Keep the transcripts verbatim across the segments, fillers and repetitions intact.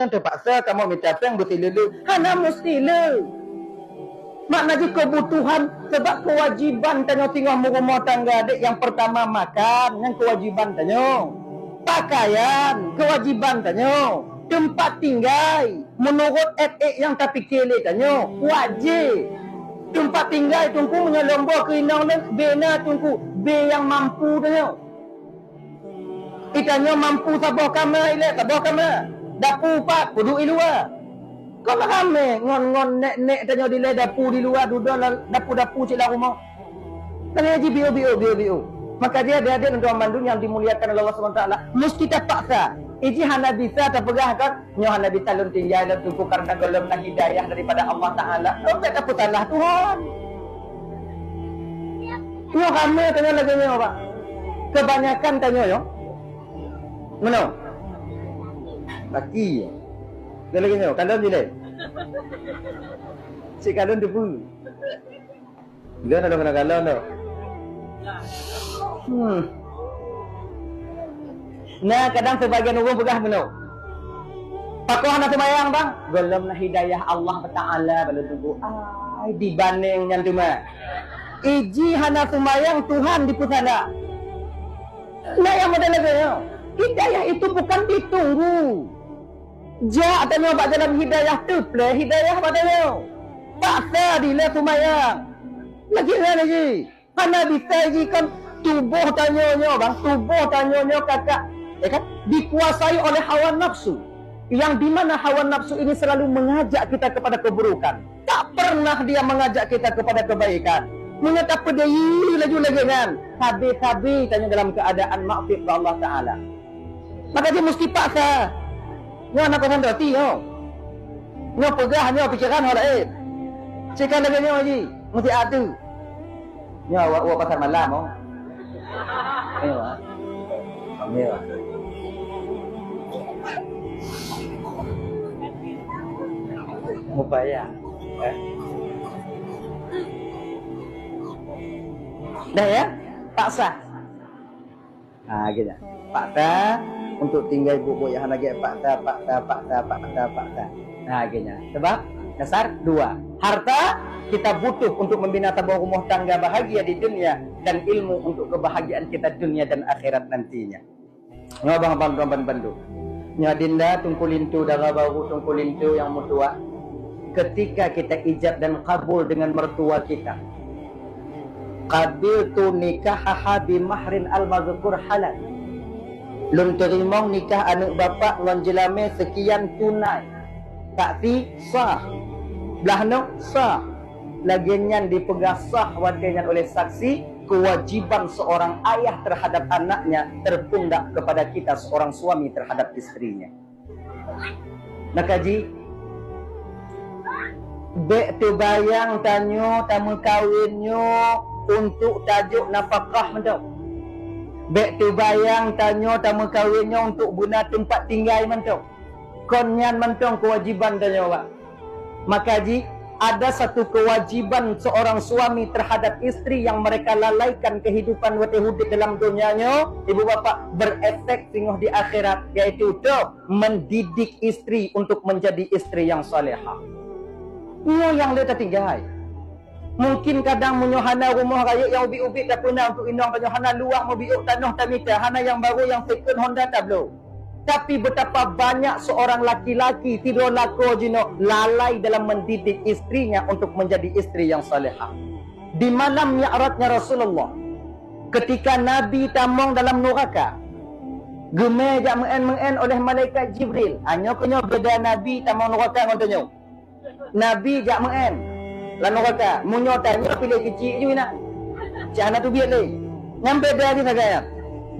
Nyang teupaksa kamoe mita péng beusileuleu. Hana meusti le. Makna jih keubutuhan, sabab keuwajiban tanyoe singoh meurumoh tangga dek nyang peurtama makan, nyang keuwajiban tanyoe. Pakaian, keuwajiban tanyoe. Teumpat tinggai, meunurot ék-ék nyang tapike lé tanyoe, wajéb. Teumpat tinggai teungku meunyoe lom boh keu inong lé, bena teungku, bé nyang mampu tanyoe. Itanyoe mampu saboh kama ilée, saboh kama. Dapu pat, peuduek i luwa. Kon ramé ngon, ngon nék-nék tanyoe dilée dapu di luwa, dudoe lam dapu-dapu cit lam rumoh. Tanyoe ji biôh-biôh, biôh-biôh. Maka jih adik-adik dan tuan mandum yang dimuliakan oleh Allah Subhanahu Wa Taala, mesti tapaksa. Iji hana bisa tapeugah kan, nyoe hana bisa lôn tinggai lôn teungku karena gohlom na hidayah daripada Allah Taala. Lôn tak tapeusalah Tuhan. Nyoe ramé tanyoe lagée nyoe, Pak. Kebanyakan tanyoe nyoe. Meunoe. Laki. Dia lagée nyoe, kalon je deh. Cik kalon tu pun. Dia nak kena kalon tu. Hmm. Nah, kadang sebagian ureuëng peugah meunoe. Pakon hana seumayang, bang? Gohlom na hidayah Allah Taala bala teungku. Ai, dibanding nyan teuma. Iji hana seumayang Tuhan dipeusalah. Nah, nyang model lagée nyoe. Hidayah itu bukan ditunggu. Jak tanyoe bak jalan hidayah, teuplée hidayah bak tanyoe. Paksa dilée seumayang. Lagée nyan lagée. Hana bisa jih kan tuboh tanyoe nyoe, bang, tuboh tanyoe nyoe kakak, ya kan, dikuasai oleh hawa nafsu. Yang di mana hawa nafsu ini selalu mengajak kita kepada keburukan. Tak pernah dia mengajak kita kepada kebaikan. Meunyoe tapeudayui laju lagée nyan, sabe-sabe tanyoe dalam keadaan maksiat bak Allah Taala. Maka jih mesti paksa. Nyoe hana konsentrasi nyoe. Nyoe peugah nyoe pikiran hal laén. Cit kan lagée nyoe jih, mesti atu. Nyoe awak, awak pasar malam, oh. Ayo, ah. Ayo, ah. Mupaya, eh. Dah ya? Paksa. Ha, gitu. Paksa untuk tinggai buet-buet nyang hana gét, paksa, paksa, paksa, paksa, paksa. Ha, gitu. Sebab dasar dua. Harta kita butuh untuk membina saboh rumoh tangga bahagia di dunia dan ilmu untuk kebahagiaan kita dunia dan akhirat nantinya. Nyoe abang-abang tuan bandum. Nyoe adinda Teungku Linto, dara barô Teungku Linto nyang meutuah. Ketika kita ijab dan kabul dengan mertua kita, qabiltu nikahaha bimahrin al-mazkur halal. Lôn teurimong nikah aneuëk bapak ngon jeulamé seukian tunai. Saksi sah. Blaih nyoe sah. Lagée nyan dipeugah sah watée nyan oleh saksi, kewajiban seorang ayah terhadap anaknya terpundak kepada kita seorang suami terhadap istrinya. Maka jih, bék teubayang tanyoe tameukawen nyoe untuk tajok nafakah mantong. Bék teubayang tanyoe tameukawen nyoe untuk beuna teumpat tinggai mantong. Kon nyan mantong kewajiban tanyoe, Pak. Maka jih, ada satu kewajiban seorang suami terhadap istri yang mereka lalaikan kehidupan watée udeb dalam donya nyoe, ibu bapak, berefek singoh di akhirat, yaitu toh mendidik istri untuk menjadi istri yang salehah. Nyoe nyang lé tatinggai. Mungkin kadang meunyoe hana rumoh rayeuk nyang ubit-ubit tapeuna untuk inong tanyoe, hana luwah meubiôk tanoh tamita, hana nyang barô nyang second Honda tabloe. Tapi betapa banyak seorang laki-laki sidroe lakoe jinoe lalai dalam mendidik istrinya untuk menjadi istri yang salehah. Di malam Mi'rajnya Rasulullah, ketika Nabi tamong dalam nuraka, geumé jak meu'én-meu'én oleh malaikat Jibril. Nyoe keunyoe beda Nabi tamong nuraka ngon tanyoe. Nabi jak meu'én lam nuraka. Meunyoe tanyoe piléh keuchik ju inan. Cit hana teubiet lé. Nyang beda jih sagai nyan.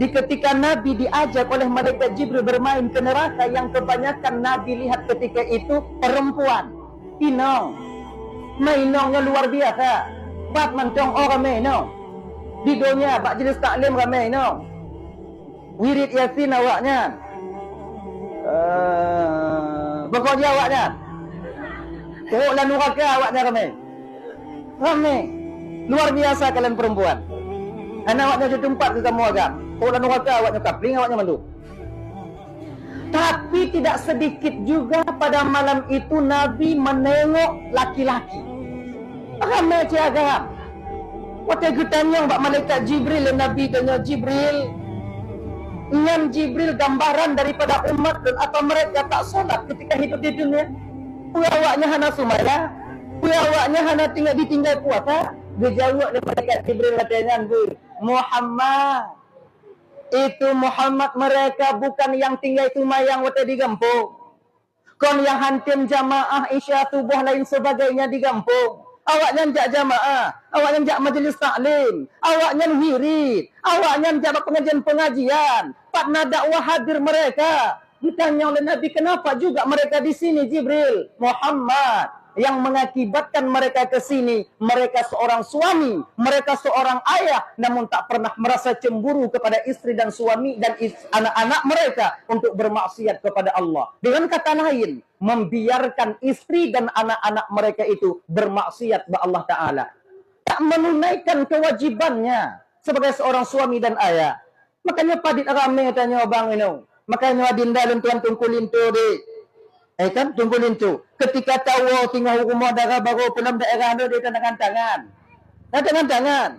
Di ketika Nabi diajak oleh malaikat Jibril bermain ke neraka, yang kebanyakan Nabi lihat ketika itu perempuan. Inong. Meuinong nyoe luar biasa. Pat mantong oh ramé inong. Di donya bak jeuleuh taklim ramé inong. Wirid Yasin awaknyan. Eh, pokok jih awaknyan. Trok lam nuraka awaknyan ramé. Ramé. Luar biasa kalian perempuan. Hana awaknyan jeuet teumpat keu kamoe agam. Trok lam nuraka awaknyan kapling awaknyan mandum. Tapi tidak sedikit juga pada malam itu Nabi menengok laki-laki. Ramai cit agam. Watée geutanyong bak malaikat Jibril lé Nabi, tanyong, "Jibril, nyan Jibril gambaran daripada umat lôn, apa mereka tak salat ketika hidup di dunia? Peue awaknyan hana sumaya? Peue awaknyan hana tinggai, ditinggai puasa?" Geujaweueb lé malaikat Jibril watée nyan, "Muhammad, itu Muhammad, mereka bukan yang tinggai sumayang watée di gampông. Kon nyang han tem jamaah Isya, Suboh lain sebagainya di gampông. Awaknyan jak jamaah, awaknyan jak majlis taklim, awaknyan wirid, awaknyan jak bak pengajian-pengajian. Pat na dakwah hadir mereka." Geutanyong lé Nabi, "Kenapa juga mereka di sini, Jibril?" "Muhammad, yang mengakibatkan mereka ke sini, mereka seorang suami, mereka seorang ayah, namun tak pernah merasa cemburu kepada istri dan suami dan is-, anak-anak mereka untuk bermaksiat kepada Allah." Dengan kata lain, membiarkan istri dan anak-anak mereka itu bermaksiat bak Allah Ta'ala. Tak menunaikan kewajibannya sebagai seorang suami dan ayah. Makanya padit ramé tanyoe bang inoe. Makanya adinda lôn tuan Teungku Linto deh. Eh kan, Teungku Linto. Ketika tawoe singoh u rumoh dara barô pulang daerah tu dia tangan-tangan. Nah, tangan-tangan.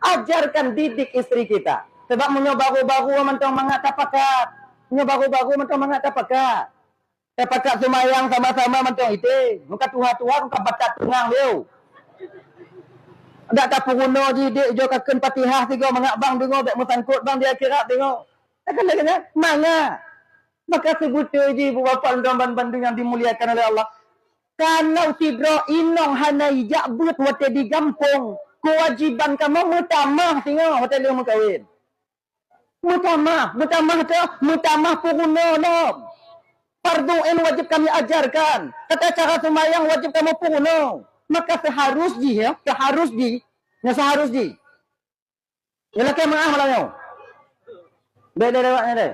Ajarkan, didik istri kita. Sebab meunyoe barô-barô mantong mangat tapakat. Meunyoe barô-barô mantong mangat tapakat. Tapakat seumayang sama-sama mantong item. Muka tuha-tuha, muka batat tungang liu. Dak tapeurunoe jih dek jo kakheun Fatihah sigoe mangat bang deungoe, bek meusangkot bang di akhirat deungoe. Takkan lagée nyan? Mangat. Maka seubeutôi jih, ibu bapak dan bandum yang dimuliakan oleh Allah, kalau sidroe inong hana ijak beuet watée di gampông, keuwajiban kamoe meutamah singoh watée lheueh meukawen. Meutamah, meutamah teuh, meutamah peurunoe lom. Fardu ain wajib kami ajarkan. Tata cara seumayang wajib kamoe peurunoe. Maka seuharus jih, ya, seuharus jih. Nyan seuharus jih. Nyoe lakée meuáh malam nyoe. Deh, deh, lewat nyoe, deh.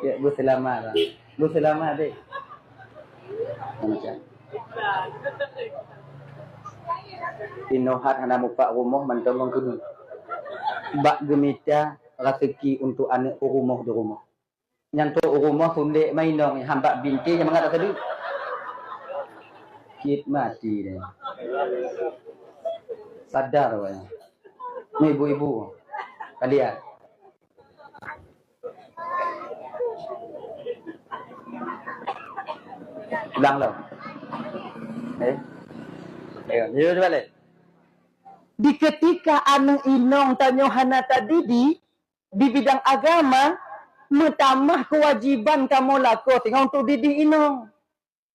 Ya, beuseulamat lah. Beuseulamat, deh. Macam. Inohat hana mupak rumoh mantong ngon keuneuk. Bak geumita raseuki untuk aneuk u rumoh di rumoh. Nyan trok u rumoh sundek mainong, hamba binti nyang mangat taseudeuek. Cit mati deh. Sadar awaknyan. Ni ibu-ibu. Kalian. Ulang lom. Eh? Ayo, ayo, cuba leh. Di ketika aneuk inong tanyoe hana tadidik, di bidang agama, meutamah keuwajiban kamoe lakoe singoh untuk didik inong.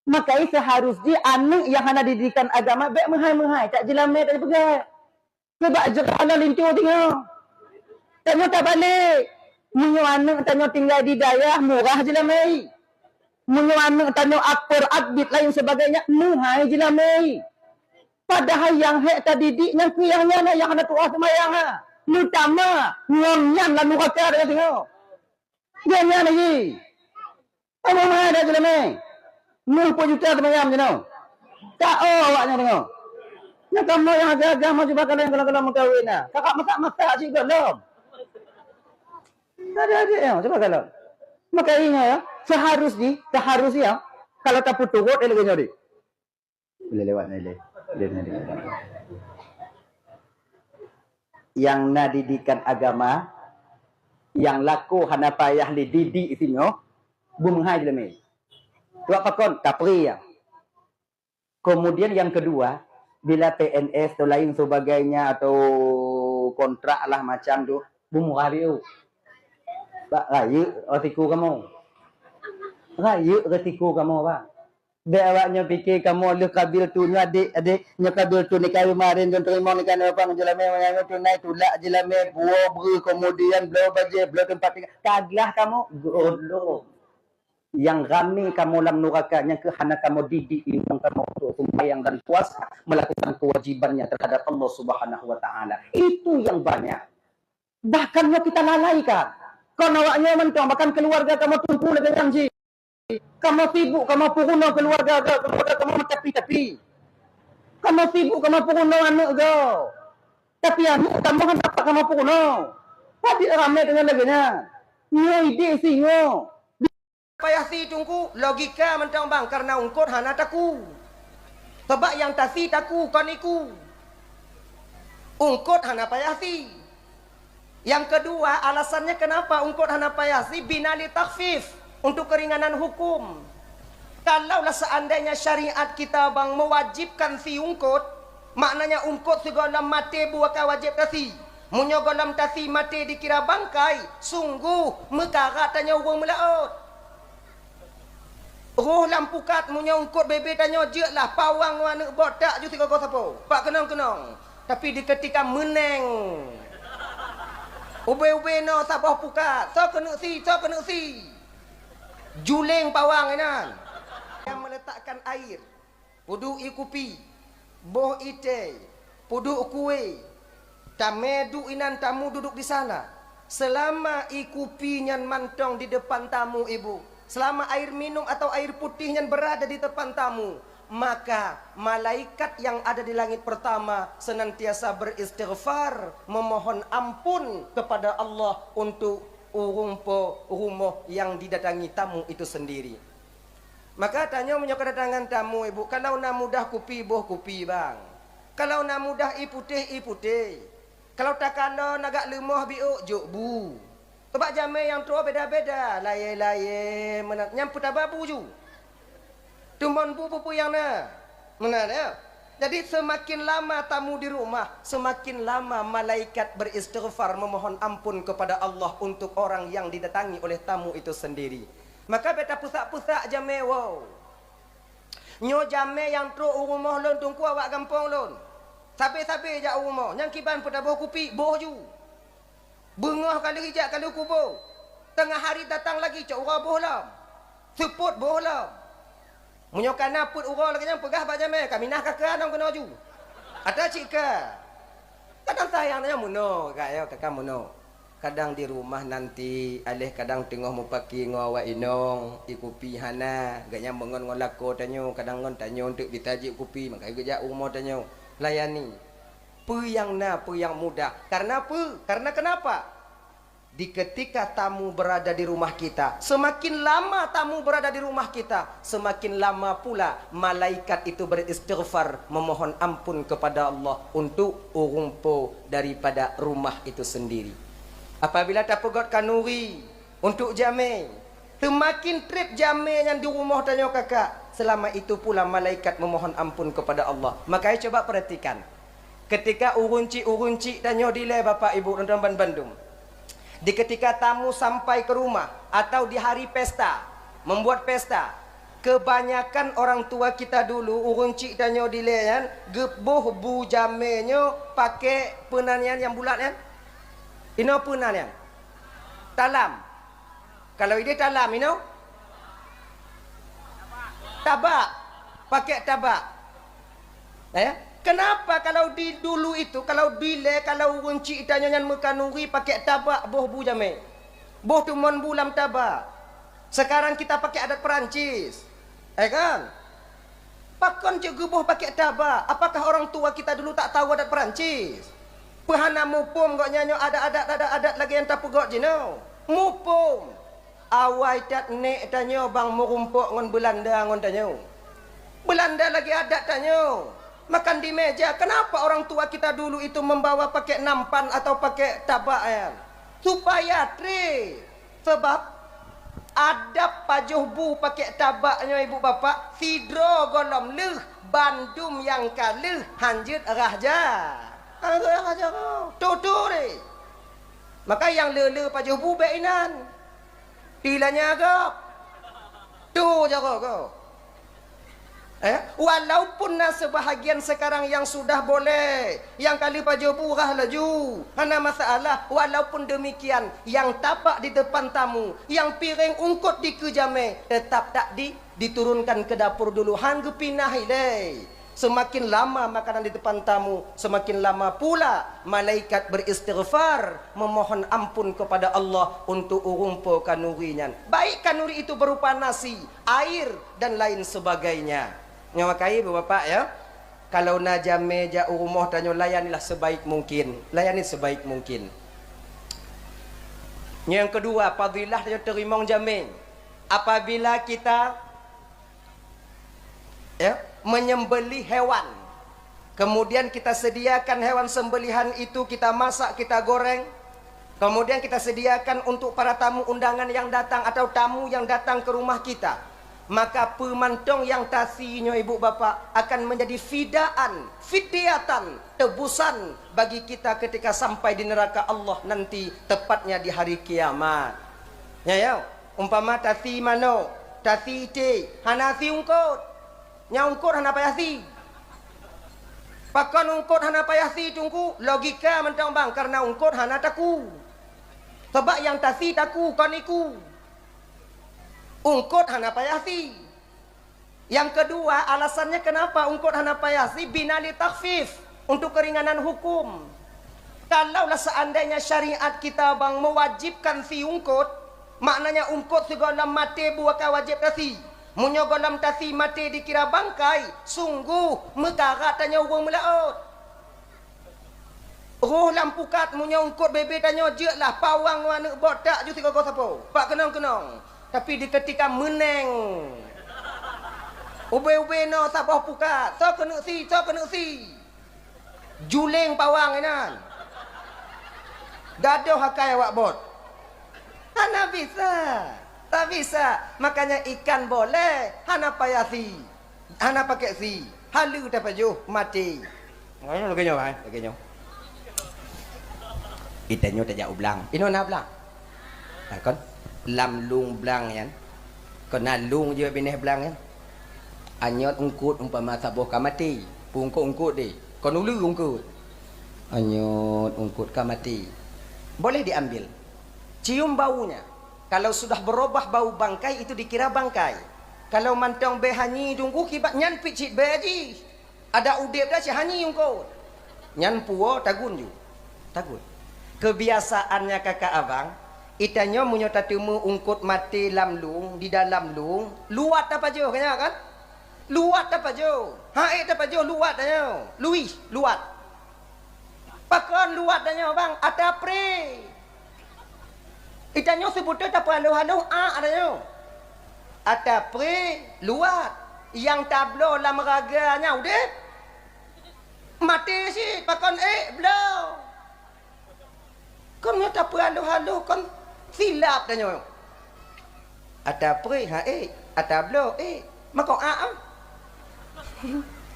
Maka seuharus jih aneuk nyang hana didikan agama bék meuhai-meuhai, tak jilamé, tak jipeugah. Keubah jeuet hana linto singoh. Tanyoe tabalek. Meunyoe aneuk tanyoe tinggai di dayah, murah jilamé. Meunyoe aneuk tanyoe akpor, akbit lain sebagainya, meuhai jilamé. Padahai nyang hék tadidik nyang keu nyang nyan nyang hana tuah seumayang ha. Meutamah ngon nyan lam nuraka tanyoe singoh. Nyan nyan lagi. Kamoe meuhai dak jilamé. Lheueh peuet juta seumayang jinoe. Ka oh awaknyan deungoe. Nyan kamoe nyang agam-agam maju bak kaleng galak-galak meukawen na. Kakak masak-masak cit gohlom. Ada-ada ya, cuba kalau. Maka ingat ya, seharus di, seharus ya. Kalau tapeuturot eh lagée nyoe deh. Boleh lewat ni deh. Boleh ni deh. Nyang na didikan agama, nyang lakoe hana payah lé didik singoh, beumeuhai jilamé. Sebab pakon? Tapri ya. Kemudian yang kedua, bila P N S atau lain sebagainya atau kontrak lah macam tu, beumurah liu. Bak rayeuk resiko kamoe. Rayeuk resiko kamoe, Bang. Bék awak nyoe pike kamoe lheueh kabil tu nyoe adek, adek nyoe kabil tu nikah kemarin jon teurimong nikah nyoe pang jilamé, manyang nyoe tunai tulak jilamé, buo breuh, kemudian bloe bajée, bloe teumpat tinggai. Ka glah kamoe, gohlom. Nyang ramé kamoe lam nuraka nyang keuh hana kamoe didik inong kamoe untuk sumbayang dan puasa, melakukan kewajibannya terhadap Allah Subhanahu wa Ta'ala. Itu yang banyak. Bahkan nyoe kita lalaikan. Kon awak nyoe mantong, bahkan keluarga kamoe teungku lagée nyan jih. Kamoe sibuk, kamoe peurunoe keluarga, keluarga kamoe meutepi-tepi. Kamoe sibuk, kamoe peurunoe aneuk goe. Tapi aneuk kamoe hana dapat kamoe peurunoe. Padit ramé deungon lagée nyan. Nyoe idéh singoh. Payah sie teungku, logika mantong bang, karena ungkot hana taku. Sabab nyang tasie taku kon iku. Ungkot hana payah sie. Yang kedua, alasannya kenapa ungkot hana payah sie, bina li takhfif, untuk keringanan hukum. Kalaulah seandainya syariat kita bang mewajibkan sie ungkot, maknanya ungkot sigohlom maté bu ka wajib tasie. Meunyoe gohlom tasie maté dikira bangkai, sungguh meukarat tanyoe ureuëng meulaôt. Roh lam pukat meunyoe ungkot bebe tanyoe jeuet lah pawang ngon aneuk botak ju sigoe-goe sapo. Pak keunong-keunong. Tapi di ketika meuneng. Ube-ube no saboh pukat. Soe keuneuk sie, soe keuneuk sie. Juléng pawang inan. Yang meletakkan air. Peuduek ie kupi, boh ie teh, peuduek kue, tamé duek inan tamu duduk di sana. Selama ie kupi nyan mantong di depan tamu ibu, selama air minum atau air putih nyan berada di depan tamu, maka malaikat yang ada di langit pertama senantiasa beristighfar, memohon ampun kepada Allah untuk ureuëng po rumoh yang didatangi tamu itu sendiri. Maka tanyoe meunyoe keudatangan tamu ibu, kalau na mudah kupi, boh kupi bang. Kalau na mudah ie putéh, ie putéh. Kalau takalon agak leumoh biôk, jok bu. Sabab jamé nyang troh beda-beda, layée-layée meunan nyang peutaba bu ju. Teumon bu peue-peue nyang na. Meunan ya. Jadi semakin lama tamu di rumah, semakin lama malaikat beristighfar memohon ampun kepada Allah untuk orang yang didatangi oleh tamu itu sendiri. Maka beta peusak-peusak jamé woe. Nyoe jamé nyang trok u rumoh lôn teungku awak gampông lôn. Sabe-sabe jak u rumoh, nyang kiban peutabôh kupi, boh ju. Beungoh ka lheueh jak ka lheueh kuboh. Teungoh hari datang lagi cok uroe boh lom. Seupôt boh lom. Meunyoe ka na peuet uroe lagée nyan peugah bak jamé, ka minah ka keu anong keunoe ju. Ata cit ka. Kadang sayang nyan meunoe, ka yo, ka, ka meunoe. Kadang di rumah nanti, aléh kadang teungoh mupaki ngon awak inong, ie kupi hana, gobnyan meungon ngon lakoe tanyoe, kadang ngon tanyoe eunteuk bita jép kupi, maka geujak u rumoh tanyoe. Layani. Peue nyang na, peue nyang mudah. Karena peue? Karena kenapa? Di ketika tamu berada di rumah kita, semakin lama tamu berada di rumah kita, semakin lama pula malaikat itu beristighfar, memohon ampun kepada Allah untuk ureuëng po daripada rumah itu sendiri. Apabila tapeugot kanuri untuk jamé, semakin treb jamé nyang di rumoh tanyoe kakak, selama itu pula malaikat memohon ampun kepada Allah. Makanya coba perhatikan, ketika ureuëng chik-ureuëng chik tanyoe dilée bapak ibu dan teman bandum, di ketika tamu sampai ke rumah atau di hari pesta, membuat pesta, kebanyakan orang tua kita dulu, ureuëng chik tanyoe dilée nyan, geuboh bu jamé nyoe pakai peunan nyan nyang bulat nyan. Inoe peunan nyan. Talam. Kalau idéh talam, inoe? Tabak. Pakai tabak. Eh? Kenapa kalau di dulu itu, kalau dilée, kalau ureuëng chik tanyoe nyan meukanuri pakai tabak boh bu jamé? Boh teumon bu lam tabak. Sekarang kita pakai adat Perancis. Eh kan? Pakon cok geuboh pakai tabak? Apakah orang tua kita dulu tak tahu adat Perancis? Peuhana muphom gobnyan nyoe adat-adat, adat-adat lagée nyang tapeugot jinoe? Muphom. Awai that nék tanyoe bang meurumpok ngon Beulanda ngon tanyoe. Beulanda lagée adat tanyoe. Makan di meja, kenapa orang tua kita dulu itu membawa pakai nampan atau pakai tabak, ya? Supaya treb. Sebab adab pajoh bu pakai tabak nyoe ibu bapak, sidroe gohlom lheueh, bandum nyang ka lheueh hanjeuet rhah ja. Hanjeuet rhah ja. Tutu deh. Maka nyang le-le pajoh bu bék inan. Tilanya gob. Tu jaroe gob. Eh, walaupun na sebahagian sekarang yang sudah boleh, yang kali pajoh bu rhah laju, hana masalah. Walaupun demikian, yang tabak di depan tamu, yang piring ungkot dikeue jamé, tetap tak di, diturunkan ke dapur dulu, han geupinah ilée. Semakin lama makanan di depan tamu, semakin lama pula malaikat beristighfar, memohon ampun kepada Allah untuk ureuëng po kanuri nyan. Baik kanuri itu berupa nasi, air, dan lain sebagainya. Nyoe makajih, Bapak, ya. Kalau na jamé jak u rumoh tanyoe, layanilah sebaik mungkin. Layani sebaik mungkin. Yang kedua, fadilah tanyoe teurimong jamé. Apabila kita, ya, menyembelih hewan, kemudian kita sediakan hewan sembelihan itu, kita masak, kita goreng, kemudian kita sediakan untuk para tamu undangan yang datang atau tamu yang datang ke rumah kita, maka peumantong nyang tasi nyoe, ibu bapak, akan menjadi fidaan, fidyatan, tebusan bagi kita ketika sampai di neraka Allah nanti, tepatnya di hari kiamat. Nyan, ya, umpama tasi manok, tasi iték, hana si ungkot. Nyang ungkot hana payah si. Pakon ungkot hana payah si, Teungku? Logika mantong, bang, karena ungkot hana taku. Sabab nyang tasi taku, kon iku. Ungkot hana payah si. Yang kedua, alasannya kenapa ungkot hana payah si, bina li takhfif, untuk keringanan hukum. Kalaulah seandainya syariat kita, bang, mewajibkan si ungkot, maknanya ungkot sigohlom maté bukan wajib tasi. Meunyoe gohlom tasi maté dikira bangkai, sungguh meukarat tanyoe ureuëng meulaôt. Roh lam pukat, meunyoe ungkot bebe tanyoe, jeuet lah pawang ngon aneuëk bot, tak ju sigoe-goe sapo. Pak keunong-keunong. Tapi di ketika meuneng, ubé-ubé noe saboh pukat, soe keuneuk si, soe keuneuk si. Juléng pawang inan. Gadôh akai awak bot. Hana bisa. Tak bisa. Makanya ikan boleh, hana payah si. Hana pakai si. Haleue tapajoh, maté. Lagée nyoe, eh, lagée nyoe. Itanyoe tajak u blang. Inoe na blang. Ha, kon lam lueng blang nyan. Kon na lueng jeuet binéh blang nyan. Anyot ungkot umpama saboh ka maté. Peue ungkot-ungkot deh. Kon uleue ungkot. Anyot ungkot ka maté. Boleh diambil. Cium baunya. Kalau sudah berubah bau bangkai, itu dikira bangkai. Kalau mantong bèe hanyi dungku kibat nyan picit bèe jih. Ada udeb dah cit hanyi ungkot. Nyan puwoe tagun ju. Tagun. Kebiasaannya kakak abang, itanyoe meunyoe tateumé ungkot maté lam lueng, di dalam lueng, luwat tapajoh, kan, ya kan? Luwat tapajoh. Haék tapajoh luwat tanyoe. Luih, luwat. Pakon luwat tanyoe, bang? Ata pré. Itanyoe seubeutôi tapeuhaloh-haloh ak tanyoe. Ata pré luwat, nyang tabloe lam raga nyan udeb. Maté cit, pakon ék bloe. Kon nyoe tapeuhaloh-haloh kon silap tanyoe. Ata pré ha ék, ata bloe ék, mako ak am.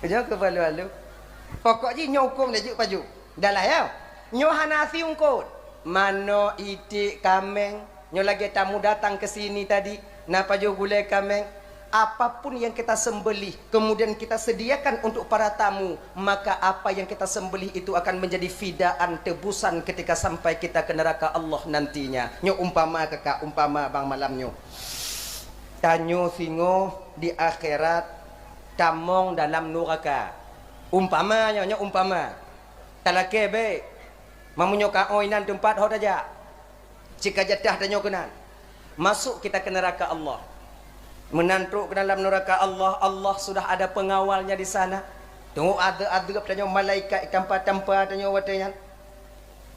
Nyoe keu haloh-haloh. Pokok jih nyoe huköm lé jeuet pajoh. Dalah ya. Nyoe hana si ungkot. Manok, iték, kaméng. Nyoe lagée tamu datang ke sini tadi, na pajoh gulée kaméng. Apapun yang kita sembelih, kemudian kita sediakan untuk para tamu, maka apa yang kita sembelih itu akan menjadi fidaan, tebusan ketika sampai kita ke neraka Allah nantinya. Nyoe umpama kakak, umpama bang malam nyoe. Tanyoe singoh di akhirat tamong dalam nuraka. Umpama nyoe, nyoe umpama. Talakée bék. Meunyoe ka oi nan teumpat ho tajak. Cit ka jatah tanyoe keunan. Masuk kita ke neraka Allah. Meunan trok ke dalam neraka Allah, Allah sudah ada pengawalnya di sana. Teungoh adeueb-adeueb tanyoe, malaikat tampa-tampa tanyoe watée nyan.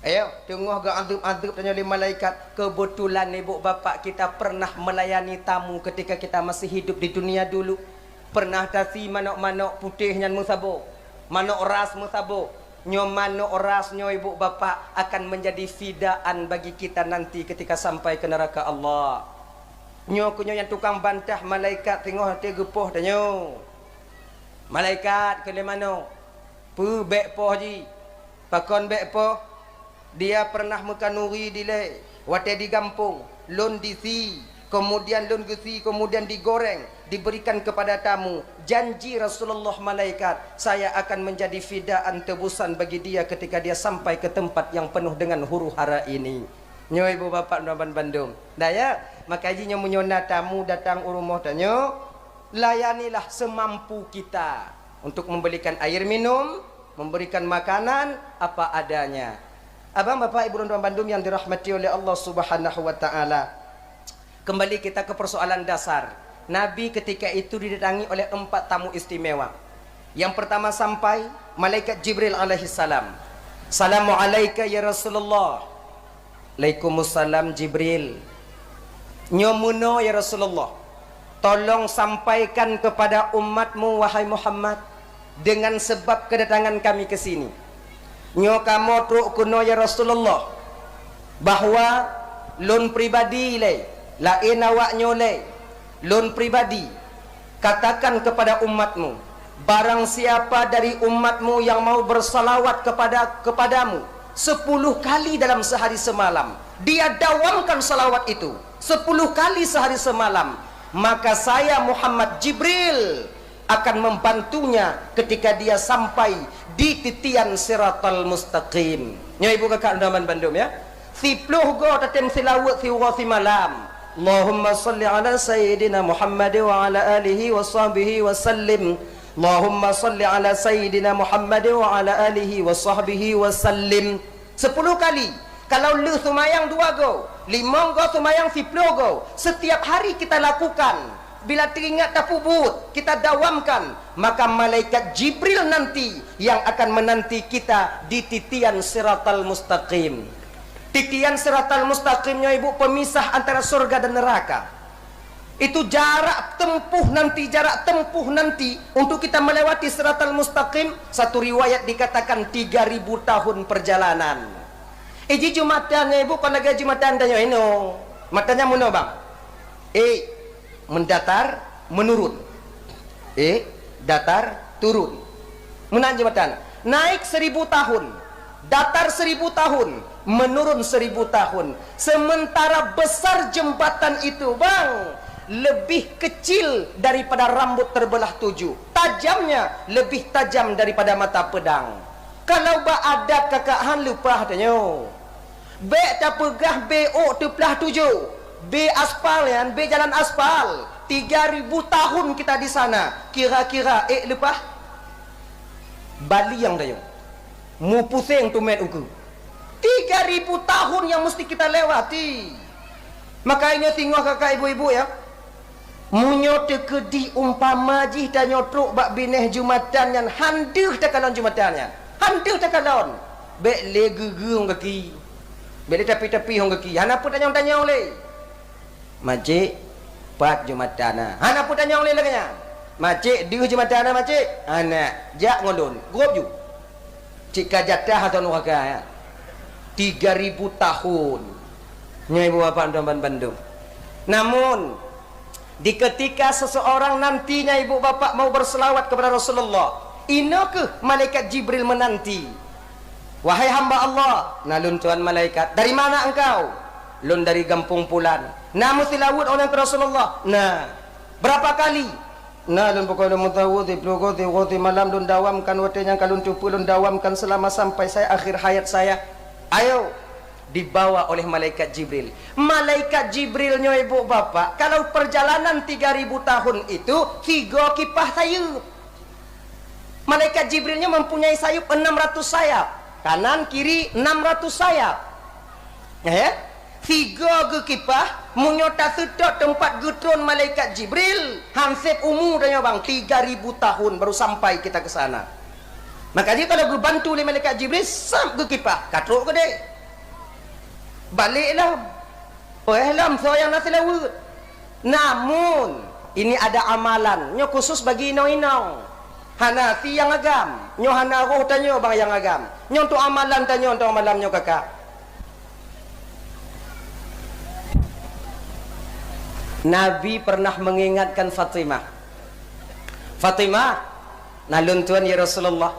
Ayo, teungoh geuadeueb-adeueb tanyoe lé malaikat. Kebetulan ibu bapak kita pernah melayani tamu ketika kita masih hidup di dunia dulu. Pernah tasi manok-manok putéh nyan meusaboh, manok ras meusaboh. Nyoe manok ras nyoe, ibu bapak, akan menjadi fidaan bagi kita nanti ketika sampai ke neraka Allah. Nyoe keuh nyoe nyang tukang bantah malaikat singoh watée geupoh tanyoe. Malaikat keu lé manok, peue bék poh jih? Pakon bék poh? Dia pernah meukanuri dilée watée di gampông, lôn disi, kemudian lôn geusi, kemudian digoreng, diberikan kepada tamu. Janji Rasulullah malaikat, saya akan menjadi fidaan, tebusan bagi dia ketika dia sampai ke tempat yang penuh dengan huru-hara ini. Nyoe ibu bapak ban bandum. Dah ya, maka jih nyoe meunyoe na tamu datang u rumoh tanyoe, layanilah semampu kita untuk membelikan air minum, memberikan makanan apa adanya. Abang, bapak, ibu, dan tuan bandum yang dirahmati oleh Allah Subhanahu wa Ta'ala, kembali kita ke persoalan dasar. Nabi ketika itu didatangi oleh empat tamu istimewa. Yang pertama sampai, malaikat Jibril alaihissalam. "Salamu alaika ya Rasulullah." Alaikumussalam Jibril. Nyoe meunoe ya Rasulullah. Tolong sampaikan kepada umatmu, wahai Muhammad, dengan sebab kedatangan kami ke sini. Nyoe kamoe trok keunoe ya Rasulullah, bahwa lôn pribadi lé, laén awak nyoe lé, lôn pribadi, katakan kepada umatmu, barang siapa dari umatmu yang mau bersalawat kepada, kepadamu sepuluh kali dalam sehari semalam, dia dawamkan salawat itu sepuluh kali sehari semalam, maka saya Muhammad Jibril akan membantunya ketika dia sampai di titian siratal mustaqim. Nyoe ibu kakak teman bandum ya. Siploh go tatem silawat siuroe simalam. Allahumma salli ala sayyidina Muhammad wa ala alihi wa sahbihi wa sallim. Allahumma salli ala sayyidina Muhammad wa ala alihi wa sahbihi wa sallim. Sepuluh kali. Kalau lheueh seumayang dua go, limong go seumayang siploh go, setiap hari kita lakukan. Bila teuingat tapeubuet, kita dawamkan, maka malaikat Jibril nanti yang akan menanti kita di titian siratal mustaqim. Titian siratal mustaqim nyoe ibu pemisah antara surga dan neraka. Itu jarak tempuh nanti, jarak tempuh nanti untuk kita melewati siratal mustaqim, satu riwayat dikatakan tiga ribu tahun perjalanan. Iji jumatan nyoe ibu kon lagée jumatan tanyoe inoe. Matan nyan meunoe bang. Eh, mendatar, menurun. Eh, datar, turun. Meunan jumatan. Naik seribu tahun, datar seribu tahun, menurun seribu tahun. Sementara besar jembatan itu, bang, lebih kecil daripada rambut terbelah tujuh. Tajamnya lebih tajam daripada mata pedang. Kalau bak adat kakak han leupah tanyoe. Bék tapeugah bé ôk teuplah tujoh, bé aspal nyan, bé jalan aspal. Tiga ribu tahun kita di sana, kira-kira ék leupah? Baliang dayong. Mupuseng tumét ukeue. Tiga ribu tahun yang mesti kita lewati. Maka nyoe singoh kakak ibu-ibu ya. Meunyoe teukeudi umpama jih tanyoe trok bak binéh jumatan nyan, han deuh takalon jumatan nyan. Han deuh takalon. Bék lé geugeung gaki. Bék lé tapi-tapi hong gaki. Hana peutanyong-tanyong lé. Macik, pat jumatan na. Hana peutanyong lé lagée nyan. Macik, deuh jumatan na, macik. Hana, jak ngon lôn. Grob ju. Cit ka jatah atau nuraka, ya. Tiga ribu tahun. Nyoe ibu bapak tuan bandum. Namun, di ketika seseorang nantinya ibu bapak mau berselawat kepada Rasulullah, inoe keuh malaikat Jibril menanti. Wahai hamba Allah, na lôn tuan malaikat, dari mana engkau? Lôn dari gampông pulan. Na meusilaweuet oleh Rasulullah? Na. Berapa kali? Na lôn peukoh lôn meusaweue siploh goe, siuroe simalam lôn dawamkan watée nyang ka lôn teupeue lôn dawamkan selama sampai saya akhir hayat saya. Ayo, dibawa oleh malaikat Jibril. Malaikat Jibril nyoe ibu bapak, kalau perjalanan tiga ribu tahun itu, tiga kipah sayeup. Malaikat Jibril nyoe mempunyai sayup enam ratus sayap, kanan kiri enam ratus sayap. Eh? Tiga geukipah, meunyoe taseutôt teumpat geutron malaikat Jibril, hanseb umu tanyoe bang, tiga ribu tahun baru sampai kita ke sana. Maka jih kalau geubantu lé malaikat Jibril, sab geukipah, ka trok keudeh. Balek lom. Óh lom soe nyang na seulaweuet. Namun, ini ada amalan, nyoe khusus bagi inong-inong. Hana si nyang agam, nyoe hana roh tanyoe bang nyang agam. Nyoe untuk amalan tanyoe untuk malam nyoe kakak. Nabi pernah mengingatkan Fatimah. Fatimah, na lôn tuan ya Rasulullah,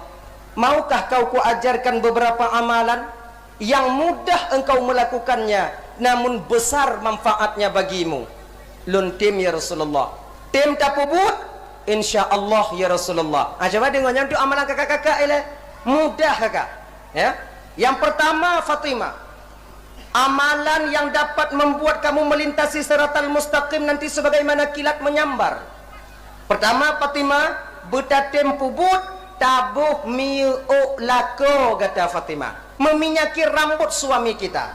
maukah kau kuajarkan beberapa amalan yang mudah engkau melakukannya, namun besar manfaatnya bagimu? Lôn tem ya Rasulullah. Tem tapeubuet, insya Allah ya Rasulullah. Ha, cuba deungoe nyan tu amalan kakak-kakak ilée. Mudah kakak. Ya. Yang pertama Fatimah, amalan yang dapat membuat kamu melintasi siratal mustaqim nanti sebagaimana kilat menyambar. Pertama Fatimah, beutatem peubuet taboh miyeuk lakoe gata Fatimah. Meminyaki rambut suami kita.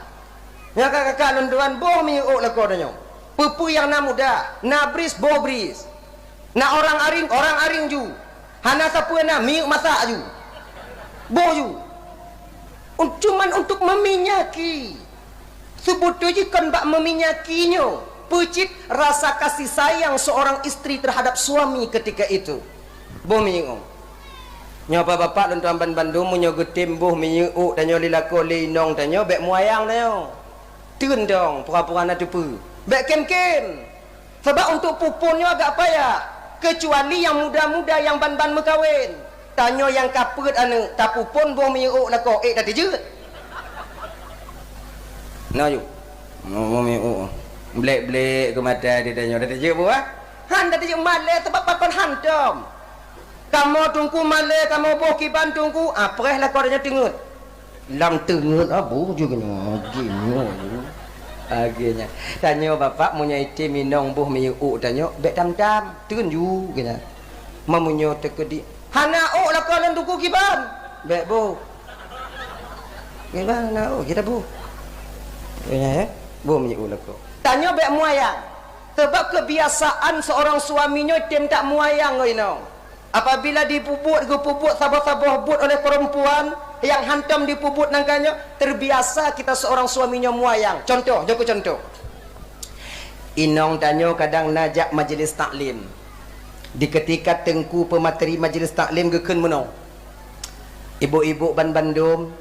Nyoe kakak-kakak lôn tuan boh miyeuk lakoe tanyoe. Peue-peue nyang na mudah, na bris boh bris. Na orang aring, orang aring ju. Hana sapeue na miyeuk masak ju. Boh ju. Un-, cuman untuk meminyaki. Seubeutôi jih kon bak meuminyaki nyoe, peucit rasa kasih sayang seorang istri terhadap suami ketika itu. Boh minyeuk. Nyoe bapak-bapak lôn tuan ban bandum, meunyoe geutem boh minyeuk tanyoe lé lakoe lé inong tanyoe, bèk muayang tanyoe. Teun dong, pura-pura na teupeue. Bèk kem-kem. Sabab untuk pupon nyoe agak payah, keucuali nyang muda-muda nyang ban-ban meukawen. Tanyoe nyang ka peuet aneuk, tapupon boh minyeuk lakoe, ék tateujeuet. Na yuk. Boh minyeuk. Blek-blek keu mata di tanyoe, tateujeuet boh, ah? Han tateujeuet malèe sabab pakon hantom. Kamoe teungku malèe, kamoe boh kiban teungku, apreh lakoe tanyoe teungeut. Lam teungeut abu ju keunoe, agi nyoe. Agi nyan. Tanyoe bapak, meunyoe item inong boh minyeuk tanyoe, bèk tam-tam, teun ju keunoe. Meunyoe teukeudi, hana ôk lakoe lôn teungku kiban. Bèk boh. Kiban hana ôk, kita boh. Ya, ya. Boh minyeuk lakoe. Tanyoe bèk muayang. Sebab kebiasaan seorang suami nyoe tem tak muayang ngon inong. Apabila dipeubuet, geupeubuet saboh-saboh buet oleh perempuan nyang hantom dipeubuet nangka nyoe, terbiasa kita seorang suami nyoe muayang. Contoh, jeuet keu contoh. Inong tanyoe kadang na jak majelis taklim. Di ketika teungku peumateri majelis taklim geukheun meunoe, "Ibu-ibu ban bandum,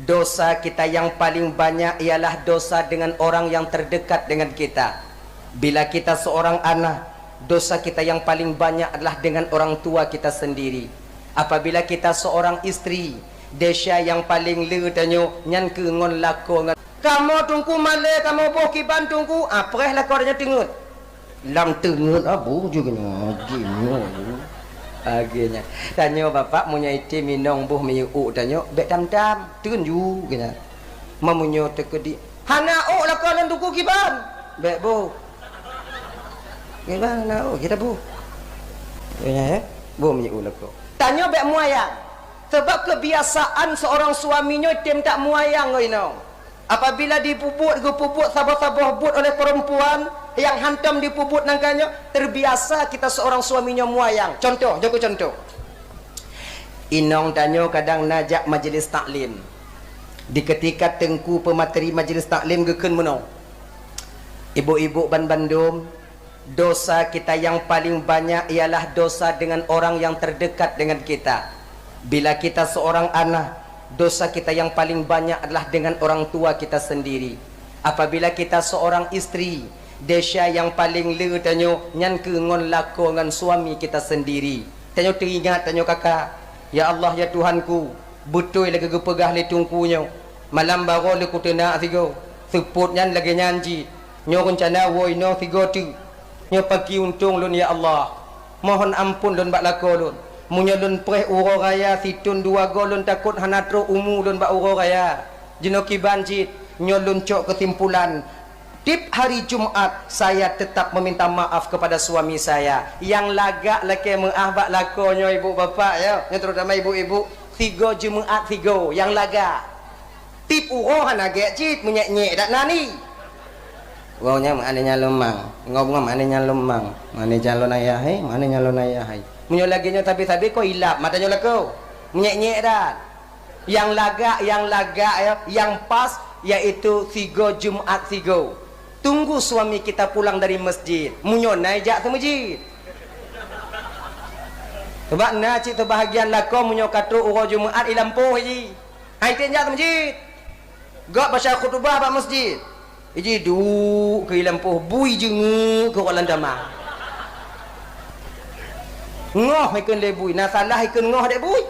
dosa kita yang paling banyak ialah dosa dengan orang yang terdekat dengan kita. Bila kita seorang anak, dosa kita yang paling banyak adalah dengan orang tua kita sendiri. Apabila kita seorang istri, desya yang paling le tanyoe nyan keu ngon lakoe ngon." Kamoe teungku malèe, kamoe boh kiban teungku, apreh lakoe tanyoe teungeut. Lam teungeut abu ju keunoe, agi nyoe. Agi nyan. Tanyoe bapak, meunyoe item inong boh minyeuk tanyoe, bèk tam-tam, teun ju keunoe. Meunyoe teukeudi, hana ôk lakoe lôn teungku kiban. Bèk boh. Kiban hana ôk, kita boh. Ya, ya. Boh minyeuk lakoe. Tanyoe bèk muayang. Sebab kebiasaan seorang suami nyoe tem tak muayang ngon inong. Apabila dipeubuet, geupeubuet saboh-saboh buet oleh perempuan nyang hantom dipeubuet nangka nyoe, terbiasa kita seorang suami nyoe muayang. Contoh, jeuet keu contoh. Inong tanyoe kadang na jak majelis taklim. Di ketika teungku peumateri majelis taklim geukheun meunoe, "Ibu-ibu ban bandum, dosa kita yang paling banyak ialah dosa dengan orang yang terdekat dengan kita. Bila kita seorang anak, dosa kita yang paling banyak adalah dengan orang tua kita sendiri. Apabila kita seorang istri, desya yang paling le tanyoe nyan keu ngon lakoe ngon suami kita sendiri." Tanyoe teuingat tanyoe kakak, "Ya Allah, ya Tuhanku, beutôi lagèe geupeugah lé teungku nyoe, malam baroe lé kuteunak sigoe, seupôt nyan lagèe nyan cit. Nyoe reuncana woe inoe sigoe teuk. Nyoe paki untông lôn, ya Allah. Mohon ampôn lôn bak lakoe lôn. Meunyoe lôn preh uroe raya sithôn dua goe, lôn takot hana trôh umu lôn bak uroe raya. Jinoe kiban cit, nyoe lôn cok keusimpulan. Tiep hari Jumat, saya tetap meminta maaf kepada suami saya." Nyang lagak lakèe meu'ah bak lakoe nyoe, ibu bapak, ya. Nyoe terutama ibu-ibu, sigoe Jumat sigoe, nyang lagak. Tiep uroe hana gèt cit, meunyèk-nyèk dak na ni. Woe nyan meu'ah nyan lôn mang, ngob-ngob meu'ah nyan lôn mang. Meu'ah nyan lôn ayah hai, meu'ah nyan lôn ayah hai. Meunyoe lagèe nyoe sabe-sabe kon ilap mata nyoe lakoe. Meunyèk-nyèk dak. Nyang lagak, nyang lagak, ya, nyang pas, yaitu sigoe Jumat sigoe. Tunggu suami kita pulang dari masjid. Meunyoe na ijak seumeujid. Sabab na cit seubahagian lakoe meunyoe ka trôh uroe Jumat i lampôh jih. Hai, tem jak seumeujid. Gop baca khutubah bak masjid. Iji duek keu i lampôh, bui jeungeuk keu ureueng lam tamah. Ngoh ikheun lé bui, na salah ikheun ngoh dek bui.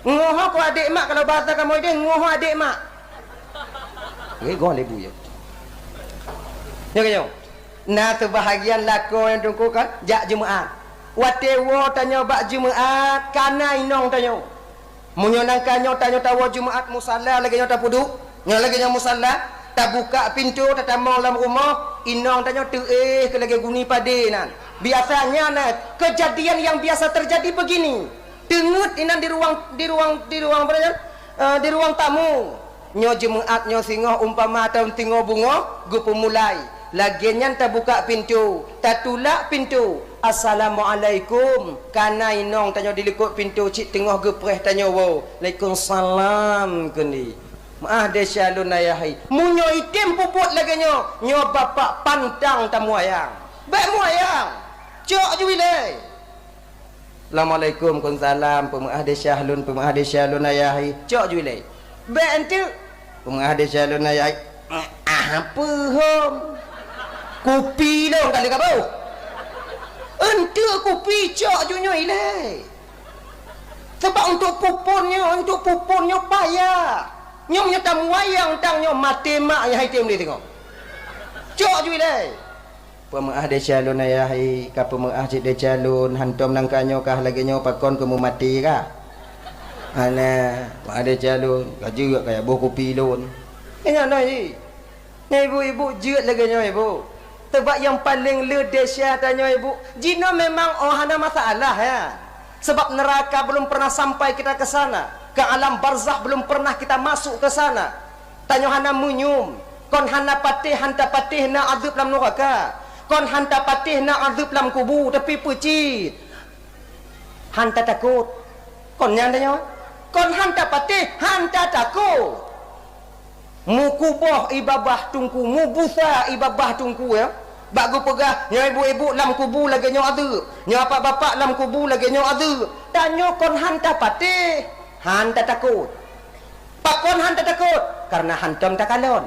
Ngoh keu adek mak, kalau bahasa kamoe deh, ngoh adek mak. Weh, goh lé bui. Nyoe, nyoe. Na seubahagian lakoe nyang teungku kan, jak Jumat. Watèe woe tanyoe bak Jumat, kana inong tanyoe. Meunyoe nangka nyoe tanyoe tawoe Jumat musala lagèe nyoe tapeuduek, nyoe lagèe nyoe musala, tabuka pintoe tatamong lam rumoh, inong tanyoe teuéh keu lagèe guni padé nan. Biasanya na kejadian yang biasa terjadi begini. Teungeut inan di ruang, di ruang, di ruang apa nyan? Eh, di ruang tamu. Nyoe Jumat nyoe singoh umpama taun singoh beungoh geupeumulai. Lagèe nyan tabuka pintoe, tatulak pintoe. "Assalamualaikum." Kana inong tanyoe di likôt pintoe cit teungoh geupreh tanyoe woe. "Waalaikumsalam," keundi. Meu'ah desya lôn ayah hai. Meunyoe item peubuet lagée nyoe, nyoe bapak pantang tamuayang. Bék muayang. Cok ju ilée. Assalamualaikum, waalaikumsalam. Peumeu'ah desya lôn, peumeu'ah desya lôn ayah hai. Cok ju ilée. Bék enteuk. Peumeu'ah desya lôn ayah hai. Ah, peue hom? Kupi lôn kali ka boh. Enteuk kupi cok ju nyoe ilée. Sebab untuk pupun nyoe, untuk pupun nyoe payah. Nyoe meunyoe tamuayang tang nyoe maté mak nyang hai tem lé teungoh. Cok ju ilée. Peumeu'ah desya lôn ayah hai, ka peumeu'ah cit desya lôn, hantom nangka nyoe kah lagée nyoe pakon keu meumaté kah? Hana, meu'ah desya lôn, ka jeuet kaya boh kupi lôn. Ingat noh jih. Nyoe ibu-ibu jeuet lagée nyoe ibu. Sebab nyang paleng le desya tanyoe ibu, jinoe memang oh hana masalah ya. Sebab neraka belum pernah sampai kita ke sana, ke alam barzakh belum pernah kita masuk ke sana. Tanyoe hana meunyoe, kon hana patéh, han tapatéh na azeub lam nuraka, kon han tapatéh na azeub lam kubu, tapi peucit. Han tatakot. Kon nyan tanyoe. Kon han tapatéh, han tatakot. Mukuboh i babah teungku, mubusa i babah teungku ya. Bak geupeugah, nyoe ibu-ibu lam kubu lagée nyoe azeub, nyoe bapak-bapak lam kubu lagée nyoe azeub. Tanyoe kon han tapatéh, han tatakot. Pakon han tatakot? Karena hantom takalon.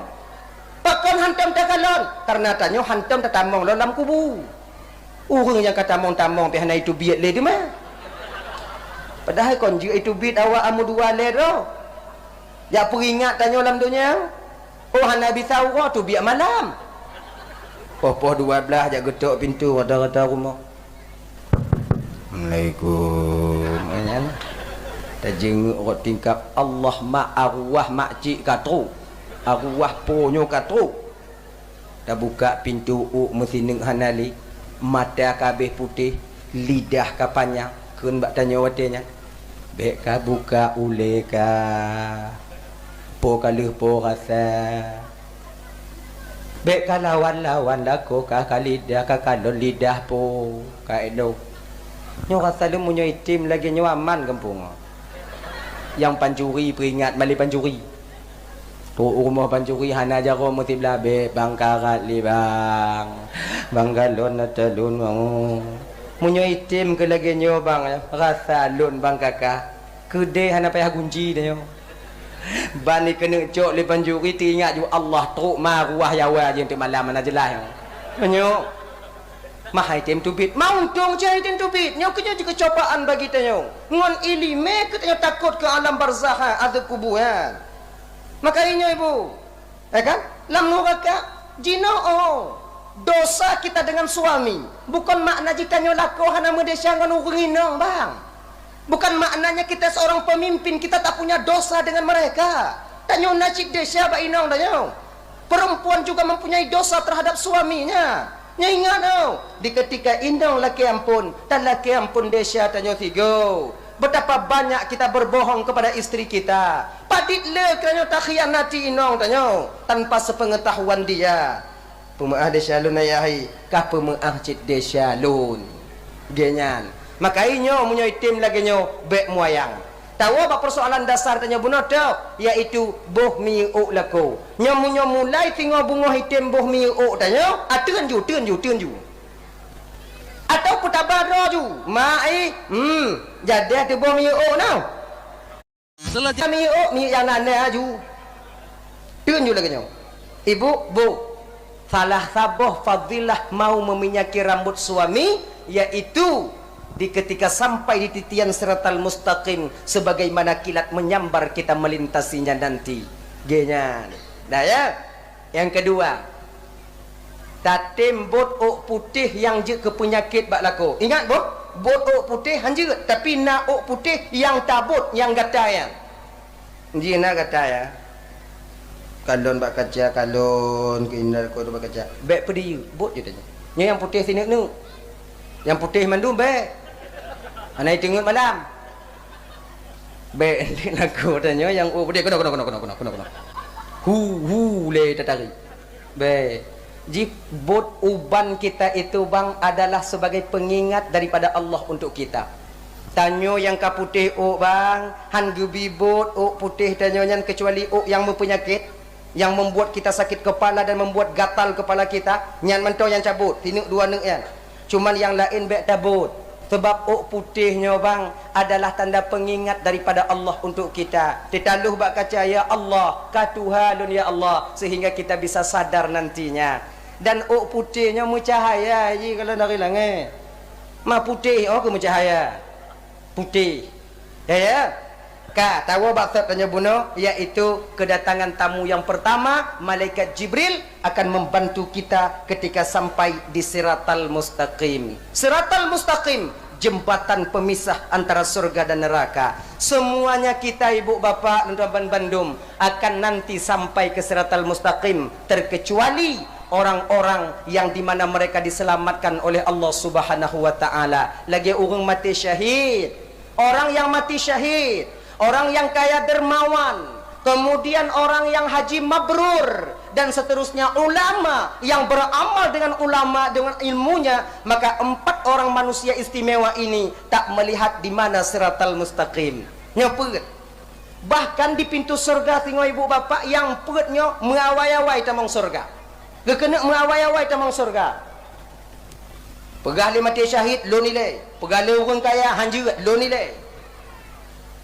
Pakon hantom takalon? Karena tanyoe hantom tatamong lom lam kubu. Ureuëng nyang ka tamong-tamong pih hana jiteubiet lé teuma. Padahai kon jeuet jiteubiet awak amu dua lé droe. Jak peuingat tanyoe lam donya. Oh hana bisa uroe teubiet malam. Poh-poh dua blaih jak geutok pintoe rata-rata rumoh. Assalamualaikum. Nyan. Tajeungeuk rot tingkap Allah mak arwah makcik ka trok. Arwah po nyoe ka trok. Tabuka pintoe uk meusineuk hana lé, mata ka abéh putéh, lidah ka panyang, kheun bak tanyoe watée nyan, "Bék ka buka ulée ka, po ka lheueh po rasa. Bék ka lawan-lawan lakoe ka, ka lidah ka kalon lidah po ka élo." Nyoe rasa lôn meunyoe item lagée nyoe aman gampông. Nyang pancuri peuingat malée pancuri. Trok u rumoh pancuri hana jaroe meusiblah, "Bék bang karat lé bang, bang galon ata lôn bangoe." Meunyoe item keu lagée nyoe bang, rasa lôn bang kakah, keudée hana payah gunci tanyoe. Ban ikeuneuk cok lé pancuri teuingat ju Allah trok ma ruah yawa jih teuk malam hana jeulaih. Meunyoe Mah hai tem teubiet, meuntông cit hai tem teubiet. Nyoe keuh nyoe jeuet keu cobaan bagi tanyoe. Ngon iéleumé keu tanyoe takot keu alam barzakh, ha, azeub kubu, ha. Maka inyoe ibu, ya kan? Lam nuraka, jinoe oh, dosa kita dengan suami, bukon makna jih tanyoe lakoe hana meudesya ngon ureuëng inong, bang. Bukan maknanya kita seorang pemimpin, kita tak punya dosa dengan mereka. Tanyoe na cit desya bak inong tanyoe. Perempuan juga mempunyai dosa terhadap suaminya. Nyoe ingat oh, di ketika inong lakée amphon, talakée amphon desya tanyoe sigoe. Betapa banyak kita berbohong kepada istri kita. Padit le tanyoe takhianati inong tanyoe tanpa sepengetahuan dia. Peumeu'ah desya lôn ayah hai, ka peumeu'ah cit desya lôn. Geuh nyan. Maka inyoe meunyoe item lagée nyoe bék muayang. Tawoe bak peusoalan dasar tanyoe bunoe teuh, yaitu boh miyueb ôk lakoe. Nyoe meunyoe mulai singoh beungoh item boh miyueb ôk tanyoe, a teun ju, teun ju, teun ju. Atau peutaba droe ju, mak ai, hmm, jadeh teuh boh miyueb ôk nyoe. Seulajah miyueb ôk, miyueb nyang na-na aju. Teun ju lagée nyoe. Ibu, bu, salah saboh fadilah mau meminyaki rambut suami, yaitu di ketika sampai di titian siratal mustaqim, sebagaimana kilat menyambar kita melintasinya nanti. Geuh nyan. Dah ya? Nyang keudua, tatem bot ôk putéh nyang jeuet keu peunyakét bak lakoe. Ingat boh, bot ôk putéh han jeuet, tapi na ôk putéh nyang tabot nyang gata nyan. Jih na gata ya. Kalon bak kaca, kalon keu indai lakoe bak kaca. Bék peudiyeu, bot ju tanyoe. Nyoe nyang putéh sineuk-neuk. Nyang putéh mandum bék. Hana iteungeut malam. Bék, lakoe tanyoe nyang, oh, peudeh, keunoe, keunoe, keunoe. Hu, hu, lé tatarék. Bék. Jih bot uban kita itu, bang, adalah sebagai pengingat daripada Allah untuk kita. Tanyoe nyang ka putéh ôk, bang, han geubi bot ôk putéh tanyoe nyan, keucuali ôk nyang meupeunyakét, yang membuat kita sakit kepala dan membuat gatal kepala kita, nyan mantong nyang cabot, sineuk dua neuk nyan. Cuman nyang laén bèk cabot. Sebab ôk putéh nyoe, bang, adalah tanda pengingat daripada Allah untuk kita. Teutaloh bak kaca, "Ya Allah, ka tuha lôn, ya Allah," sehingga kita bisa sadar nantinya. Dan ôk putéh nyoe meucahaya jih kalau dari langèt. Ma putéh, oh, keu meucahaya. Putéh. Ya, ya. Ka, tawoe bak sot tanyoe bunoe, yaitu kedatangan tamu yang pertama, malaikat Jibril akan membantu kita ketika sampai di Siratal Mustaqim. Siratal Mustaqim, jembatan pemisah antara surga dan neraka. Semuanya kita, ibu bapak dan teman bandum, akan nanti sampai ke Siratal Mustaqim, terkecuali orang-orang yang di mana mereka diselamatkan oleh Allah Subhanahu wa Ta'ala. Lagèe ureueng maté syahid. Orang yang mati syahid, orang yang kaya dermawan, kemudian orang yang haji mabrur, dan seterusnya, ulama yang beramal dengan ulama, dengan ilmunya, maka empat orang manusia istimewa ini tak melihat di mana Siratal Mustaqim. Nyoe peuet. Bahkan di pintu surga singoh ibu bapak nyang peuet nyoe meuawai-awai tamong surga. Geukeuneuk meuawai-awai tamong surga. Peugah lé maté syahid, lôn ilèe. Peugah lé ureueng kaya, han jeuet, lôn ilèe.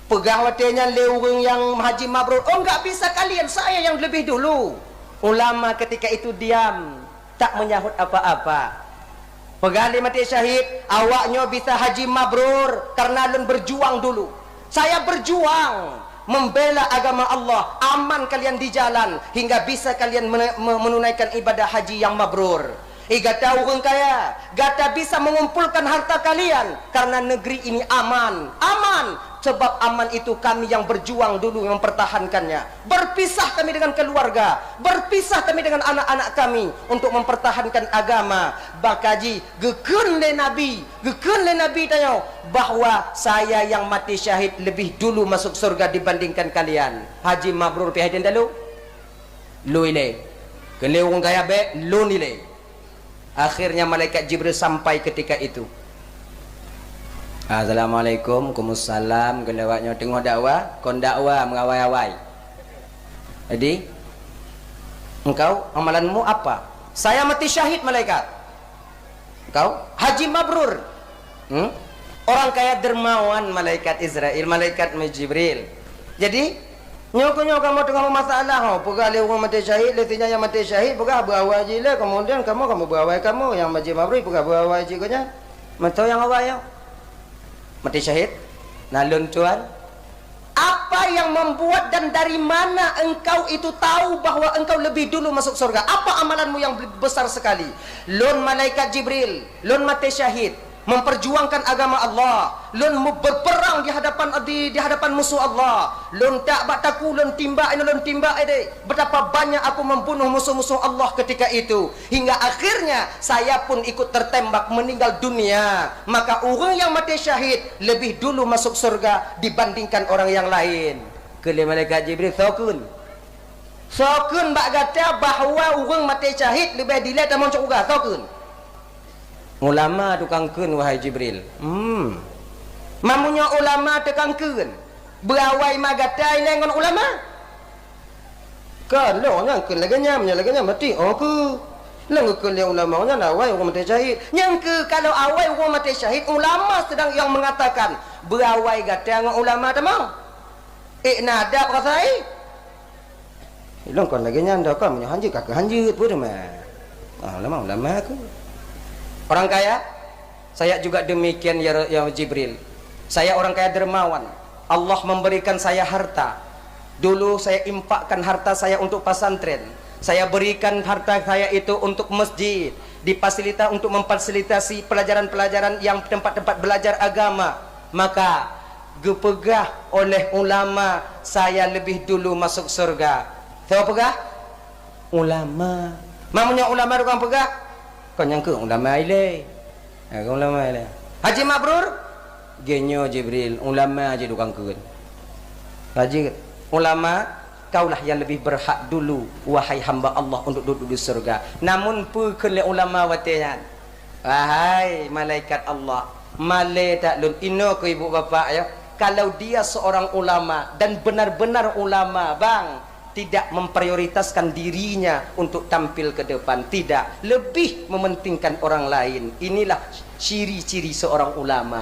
Peugah watèe nyan lé ureueng nyang haji mabrur, "Oh, enggak bisa kalian, saya yang lebih dulu." Ulama ketika itu diam, tak menyahut apa-apa. Peugah lé maté syahid, "Awak nyoe bisa haji mabrur karena lôn berjuang dulu. Saya berjuang membela agama Allah, aman kalian di jalan hingga bisa kalian mene-, me-, menunaikan ibadah haji yang mabrur." Eh, gata ureueng kaya, gata bisa mengumpulkan harta kalian karena negeri ini aman. Aman, sebab aman itu kami yang berjuang dulu mempertahankannya. Berpisah kami dengan keluarga, berpisah kami dengan anak-anak kami untuk mempertahankan agama. Baka jih geukheun lé Nabi, geukheun lé Nabi tanyoe bahwa saya yang mati syahid lebih dulu masuk surga dibandingkan kalian. Haji mabrur pih hai teuntalo. Lôn ilèe. Kheun lé ureueng kaya bèk, lôn ilèe. Akhirnya malaikat Jibril sampai ketika itu. "Assalamualaikum." "Waalaikumsalam." Geulewat nyoe teungoh dakwa, kon dakwa meuawai-awai. "Jadi, engkau amalanmu apa?" "Saya mati syahid, malaikat." "Engkau?" "Haji mabrur." Hmm? Orang kaya dermawan, malaikat Israel, malaikat Jibril. Jadi, nyoe keuh nyoe kamoe teungoh meumasalah, ho, peugah lé ureueng maté syahid, lé sinyan nyang maté syahid, peugah beuawai jih lé, kemudian kamoe, kamoe beuawai kamoe, nyang maté mabrur peugah beuawai jih keu nyan. Mantong nyang awai nyoe. Maté syahid. "Nah, lôn tuan, apa yang membuat dan dari mana engkau itu tahu bahwa engkau lebih dulu masuk surga? Apa amalanmu yang besar sekali?" "Lôn malaikat Jibril, lôn maté syahid memperjuangkan agama Allah. Lôn mu-, berperang di hadapan, di, di hadapan musuh Allah. Lôn tak bak takue, lôn timbak inoe, lôn timbak idéh. Betapa banyak aku membunuh musuh-musuh Allah ketika itu. Hingga akhirnya saya pun ikut tertembak meninggal dunia. Maka ureueng nyang maté syahid lebih dulu masuk surga dibandingkan orang yang lain." Kheun lé malaikat Jibril, "Soe kheun? Soe kheun bak gata bahwa ureueng maté syahid leubeh dilèe tamong syeuruga? Soe kheun?" "Ulama tukang kheun, wahai Jibril." Hmm. "Meunyoe ulama tukang kheun, beuawai ma gata ilèe ngon ulama?" "Ka lôn nyang kheun lagèe nyan, meunyoe lagèe nyan, meuti oh keu. Lôn geukheun lé ulama nyan awai ureueng maté syahid." "Nyang keu kalau awai ureueng maté syahid, ulama sedang yang mengatakan, beuawai gata ngon ulama tamong. Ék na adab rasa, eh?" "Lôn kon lagèe nyan dah, kon meunyoe hanjeuet ka keu hanjeuet, peue teuma? Ah, ulama, ulama keu." Orang kaya, saya juga demikian, ya, ya Jibril. Saya orang kaya dermawan. Allah memberikan saya harta. Dulu saya infakkan harta saya untuk pesantren. Saya berikan harta saya itu untuk masjid, difasilita-, untuk memfasilitasi pelajaran-pelajaran yang tempat-tempat belajar agama. Maka geupeugah oleh ulama, "Saya lebih dulu masuk surga." Soe peugah? Ulama. Meunyoe ulama tukang peugah, kon nyang kheun ulama ilèe. Ha, kon ulama ilèe. Haji mabrur, geunyoe Jibril, ulama jih tukang kheun. Haji, ulama, kaulah yang lebih berhak dulu, wahai hamba Allah, untuk duduk di surga. Namun peue kheun lé ulama watèe nyan? Wahai malaikat Allah, Malée that lôn, inoe keu ibu bapak ya. Kalau dia seorang ulama dan benar-benar ulama, bang, tidak memprioritaskan dirinya untuk tampil ke depan, tidak, lebih mementingkan orang lain. Inilah ciri-ciri seorang ulama.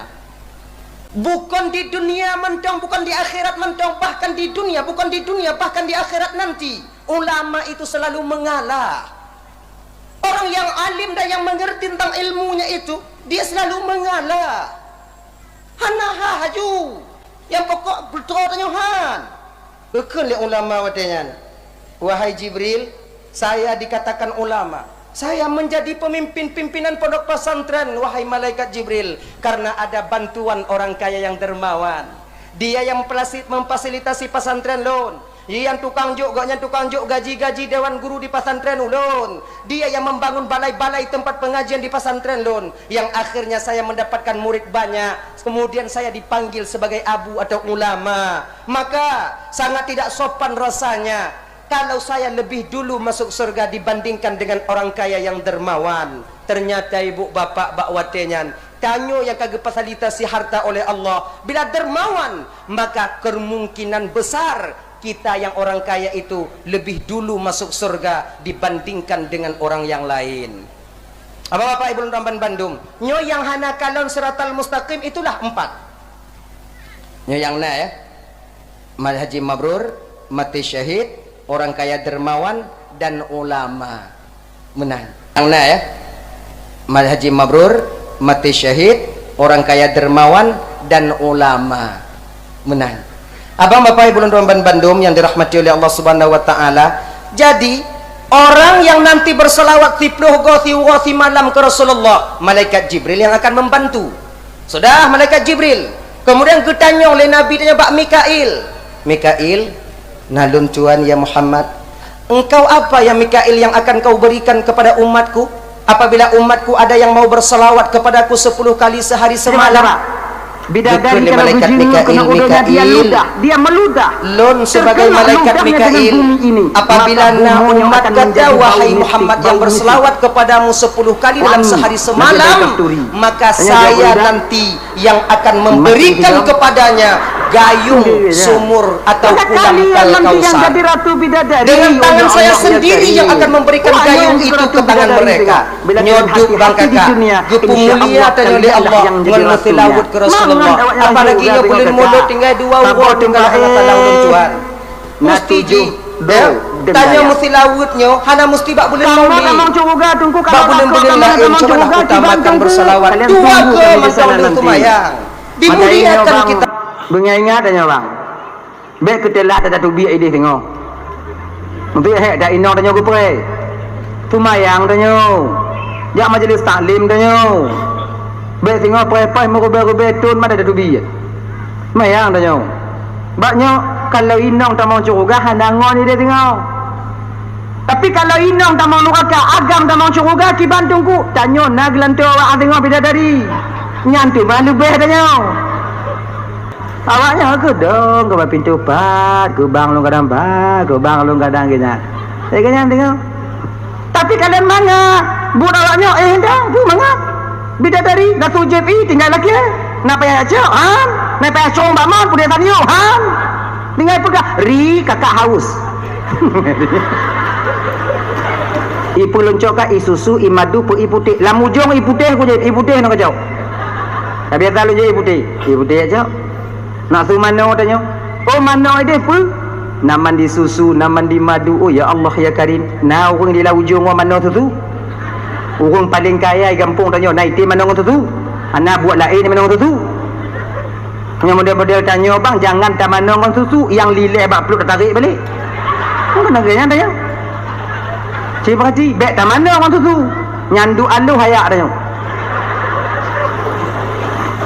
Bukan di dunia mantong, bukan di akhirat mantong, bahkan di dunia, bukan di dunia, bahkan di akhirat nanti, ulama itu selalu mengalah. Orang yang alim dan yang mengerti tentang ilmunya itu, dia selalu mengalah. Hana ha haju. Nyang pokok beutôi tanyoe han. Geukheun lé ulama watée nyan, "Wahai Jibril, saya dikatakan ulama. Saya menjadi pemimpin pimpinan pondok pesantren, wahai malaikat Jibril, karena ada bantuan orang kaya yang dermawan. Dia yang memfasi-, memfasilitasi pesantren lôn. Dia yang tukang jok, gobnyan tukang jok gaji-gaji dewan guru di pesantren ulôn. Dia yang membangun balai-balai tempat pengajian di pesantren lôn, yang akhirnya saya mendapatkan murid banyak. Kemudian saya dipanggil sebagai abu atau ulama. Maka sangat tidak sopan rasanya kalau saya lebih dulu masuk surga dibandingkan dengan orang kaya yang dermawan." Ternyata ibu bapak bak watée nyan, tanyoe nyang ka geufasilitasi harta oleh Allah, bila dermawan, maka kemungkinan besar kita yang orang kaya itu lebih dulu masuk surga dibandingkan dengan orang yang lain. Bapak-bapak, ibu lôn tuan ban bandum, nyoe nyang hana kalon siratal mustaqim itulah empat. Nyoe nyang na ya. Haji mabrur, mati syahid, orang kaya dermawan, dan ulama. Meunan. Nyang na ya. Haji mabrur, mati syahid, orang kaya dermawan, dan ulama. Meunan. Abang bapak ibu lôn tuan ban bandum yang dirahmati oleh Allah Subhanahu wa taala. Jadi, orang yang nanti berselawat siploh goe siuroe simalam ke Rasulullah, malaikat Jibril yang akan membantu. Sudah malaikat Jibril. Kemudian geutanyong lé Nabi, tanyong bak Mikail, "Mikail, na lôn tuan ya Muhammad. Engkau apa ya Mikail yang akan kau berikan kepada umatku? Apabila umatku ada yang mau berselawat kepadaku sepuluh kali sehari semalam?" Bidadari kalau malaikat Mikail, "Mikail, dia meludah, dia meludah. Lôn sebagai malaikat Mikail, apabila na umat gata, wahai Muhammad, yang berselawat kepadamu sepuluh kali dalam sehari semalam, maka saya nanti yang akan memberikan kepadanya gayung sumur atau kulam Al-Kautsar. Dengan tangan saya sendiri yang akan memberikan gayung itu ke tangan mereka." Nyoe duek bang kakak, geupeumulia tanyoe lé Allah ngon meuseulaweuet keu Rasulullah. Apalagi nyoe buleuen Mulod tinggai dua uroe tinggai hana salam lôn tuan. Musti jih, ya, tanyoe meuseulaweuet nyoe hana musti bak buleuen Maulid. Bak buleuen-buleuen laén cubalah utamakan beuseulaweuet. Dua keu mantong lheueh seumayang. Dimuliakan kita. Beungoh ingat tanyoe bang. Bék keuteulak that tateubiet idéh singoh. Untuk hék that inong tanyoe geupreh. Seumayang tanyoe. Jak majelis taklim tanyoe. Bék singoh preh-preh meurubée-rubée thon mata tateubiet. Seumayang tanyoe. Bak nyoe, kalau inong tamong syeuruga hana ngon idéh singoh. Tapi kalau inong tamong nuraka, agam tamong syeuruga kiban teungku, tanyoe na geulantoe awak singoh bidadari. Nyan teuma leubeh tanyoe. Awaknyan keudong keu bak pintoe pat, keubang lôn kadang pat, keubang lôn kadang keunan. Eh, keunan teungoh. Tapi kalon mangat, buet awaknyoe, eh, dah, bu mangat. Bidadari, na su jieb ie, tinggai lakée. Na payah cok, han? Na payah cong bak man, peudeh tanyoe, han? Tinggai peugah, "Ri, kakak haus." Ie peue lôn cok ka, ie susu, ie madu, peu ie putéh. Lam ujong ie putéh ku jeuet, ie putéh nyoe kacok. Ka biasa lôn jok ie putéh. Ie putéh cok. Nak su manoe tanyoe. Oh, manoe idéh peue? Na mandi susu, na mandi madu. Oh, ya Allah, ya Karim. Na ureuëng di lam ujong ngon manoe susu? Ureuëng paleng kaya di gampông tanyoe, na item manoe ngon susu? Hana buet laén manoe ngon susu. Nyang model-model tanyoe, bang, jangan tamanoe ngon susu, nyang lilée bak pluet tatarek balek. Bukan lagée nyan tanyoe. Cit peurati, bék tamanoe ngon susu. Nyan duek aloh hayak tanyoe.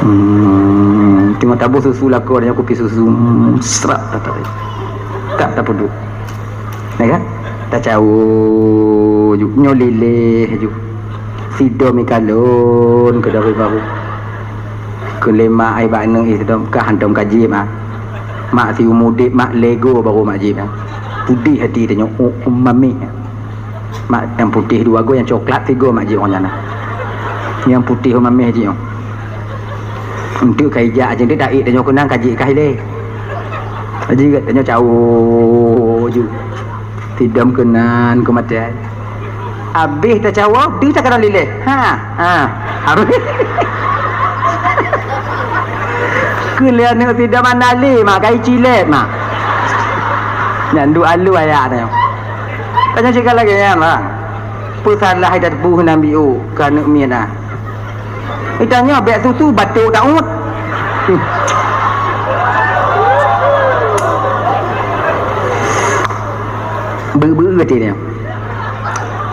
Hmm, teungoh taboh susu lakoe tanyoe, kupi susu, hmm, srap tatarek. Ka tapeuduek. Ya kan? Tacawö ju, nyoe lilée ju. Sidom ikalon keu dari baru. Keu lé mak ai bak aneuk sidom ka hantom ka jieb ah. Mak siumu udeb, mak lego baru mak jieb ah. Pudeh hati tanyoe, oh, oh, mameh. Mak nyang putih dua go, nyang coklat tiga mak jieb ngon nyan ah. Nyang putih oh, mameh jieb nyoe. Untuk ka ijak aja dia daik tanyoe keunang ka jik kah ilée. Aja tanyoe cawok ju. Tidam keunan keu maté. Abéh tacawok, di takana lileh. Ha, ha. Harus. Keu lé aneuk sidam mandali mak, kai cilet mak. Nyan duek alu ayah tanyoe. Tanyoe cit ka lagée nyan lah. Peusalah ida bu heunan biu keu aneuk miet ah. Itanyoe bék susu batuk daun. Beu-beu teh dia.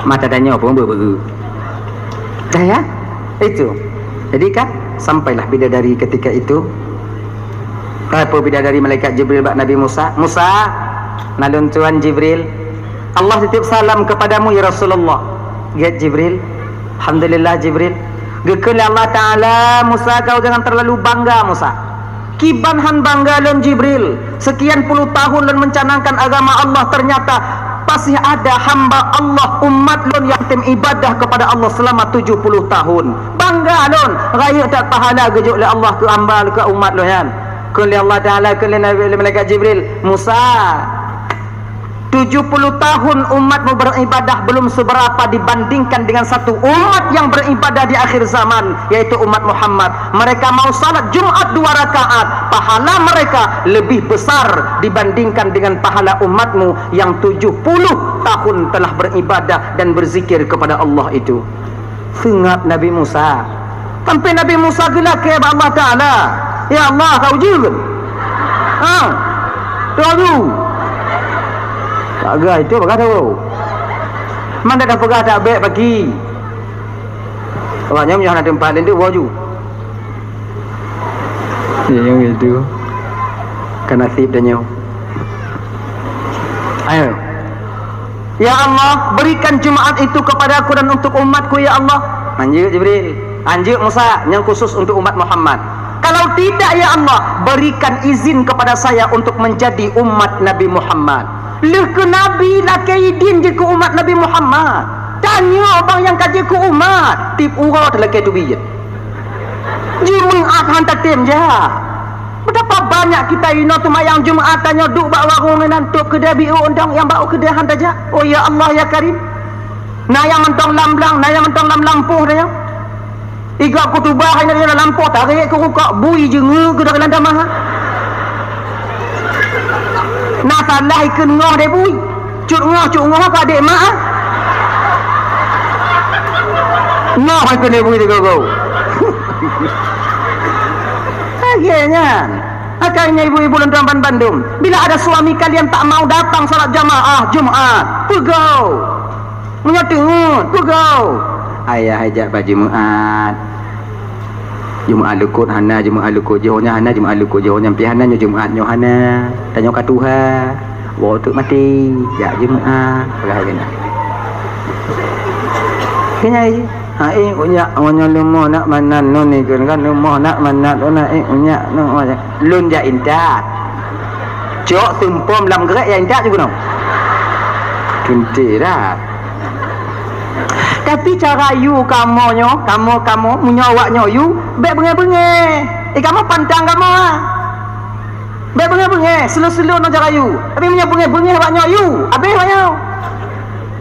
Mata tanyoe pun beu-beu. Dah ya? Itu. Jadi kan sampailah bidadari ketika itu. Apa bidadari malaikat Jibril bak Nabi Musa? Musa, nalun Tuhan Jibril. Allah titip salam kepadamu ya Rasulullah. Gét Jibril. Alhamdulillah Jibril. Geukheun lé Allah Taala, Musa kau jangan terlalu bangga Musa. Kiban han bangga lôn Jibril. Sekian puluh tahun lôn mencanangkan agama Allah, ternyata masih ada hamba Allah, umat lôn yang tem ibadah kepada Allah selama tujuh puluh tahun. Bangga lôn, rayeuk that pahala geujok lé Allah keu hamba, keu umat lôn nyan. Kheun lé Allah Taala, kheun lé Nabi, lé malaikat Jibril, Musa, tujuh puluh tahun umatmu beribadah belum seberapa dibandingkan dengan satu umat yang beribadah di akhir zaman, yaitu umat Muhammad. Mereka mau salat Jumat dua rakaat, pahala mereka lebih besar dibandingkan dengan pahala umatmu yang tujuh puluh tahun telah beribadah dan berzikir kepada Allah itu. Seungab Nabi Musa. Sampai Nabi Musa geulakée bak Allah Taala, "Ya Allah, ka ujeuen." Ha. Tunggu. Bagah itu bagah tu. Mana dah peugah tak baik bagi. Awak nyoe hana teumpat laju laju. Ya, yang itu. Kan nasib dah nyoe. Ayo. Ya Allah, berikan Jumaat itu kepada aku dan untuk umatku, ya Allah. Anjeuk Jibril, anjeuk Musa, yang khusus untuk umat Muhammad. Kalau tidak, ya Allah, berikan izin kepada saya untuk menjadi umat Nabi Muhammad. Lheueh keu Nabi lakée idin jeuet keu umat Nabi Muhammad. Tanyoe bang nyang ka jeuet keu umat, tiep uroe talakée teubiet. Jumaat han tatem jak. Betapa banyak kita inoe seumayang Jumaat tanyoe duek bak warong inan, tôb keudè biôk undang nyang bak keudè han tajak. Oh ya Allah ya Karim. Na nyang mantong lam blang, na nyang mantong lam lampôh tanyoe. Igob khutubah hai na lam lampôh, tarék keu rukok, bui jeungeuk keu dalam tamah. Na salah ikheun ngoh deh bui. Cut ngoh, cut ngoh keu adék mak ah. Ngoh hai keuneuk bui digogo. Lagée nyan. Makanya ibu-ibu lôn tuan ban bandum, bila ada suami kalian tak mau datang salat jamaah Jumaat, peugah. Meunyoe teungeut, peugah. Ayah jak bak Jumaat. Jumaat lukot hana, Jumaat lukot jiôh nyan hana, Jumaat lukot jiôh nyan pih hana, nyoe Jumaat nyoe hana. Tanyoe ka tuha. Woe teuk maté, jak Jumaat, peugah keunan. Keunyai, hai unyak, ngon nyoe leumoh nak manat non ni kan, leumoh nak manat non, hai unyak, non, lôn jak intat. Cok seumpom lam grék ya intat ju keunoe. Tunti dah. Tapi cara yue kamoe nyoe, kamoe, kamoe, meunyoe awak nyoe yue, bék beungéh-beungéh. Eh, kamoe pantang kamoe ah. Bék beungéh-beungéh, slow-slow ngon cara yue. Tapi meunyoe beungéh-beungéh awak nyoe yue, abéh awak nyoe.